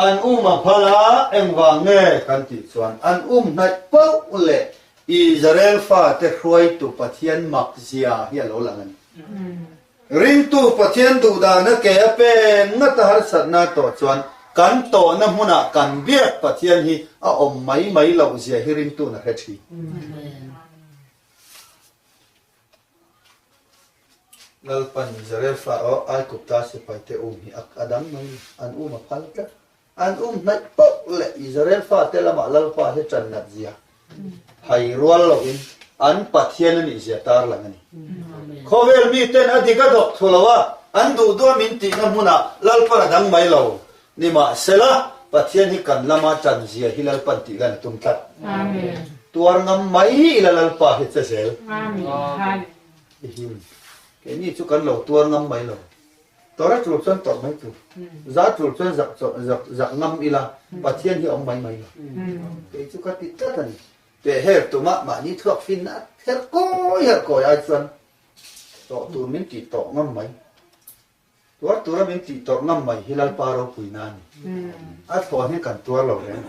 An um a phal a, engvang nge kan tih chuan an um hnaih pauh leh Israel fate hruaitu Pathian mak zia hi a lo lang a ni. Ringtu Pathian duhdana ke a pen ngat a harsatna tawh chuan kan tawhna hmunah kan biak Pathian hi a awm mai mai loh zia hi ringtu'n a hre thin. Lalpan Israel fa aw Aikupta sipaite um hi a dang mai lo, an um a phal tlat. An um hnaih poh leh Israel fate lamah Lalpa hi ṭan nat zia hai rual loin an Pathian a nih zia tar lang a ni. Khawvel miten a dik a dawk thu lo a, an duh duh a min tihna hmunah Lalpan a dang mai lo. Nimahsela, Pathian hi kan lama ṭan zia hi Lalpan tih lan a tum tlat. Tuar ngam mai ila Lalpa hi che zel. I him. Keini chu kan lo tuar ngam mai lo. Tawrh a tul chuan tawrh mai tur. Za tul chuan zak zak zak ngam ila Pathian hi a awm mai mai lo. Kei chu ka ti tlat a ni. Peh her tumah mahni thuak finna a her kawi her kawi ai chuan tawh tur min tih tawh ngam mai. Tuar tura min tih tawrh ngam mai hi Lalpa ropuina a ni. A thlawn hi kan tuar lo reng.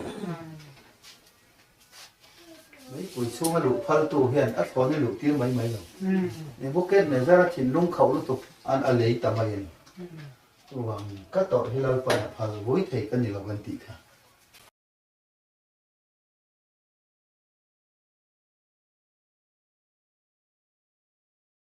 Meipui chhunga luh phaltu hian a thlawn i luh tir mai mai lo. Nebuchadnezzar a thinlung khauh lutuk an a lei ta mai a ni. Chuvangin ka tawrh hi Lalpan a phal vui thei ka ni lo kan tih kha.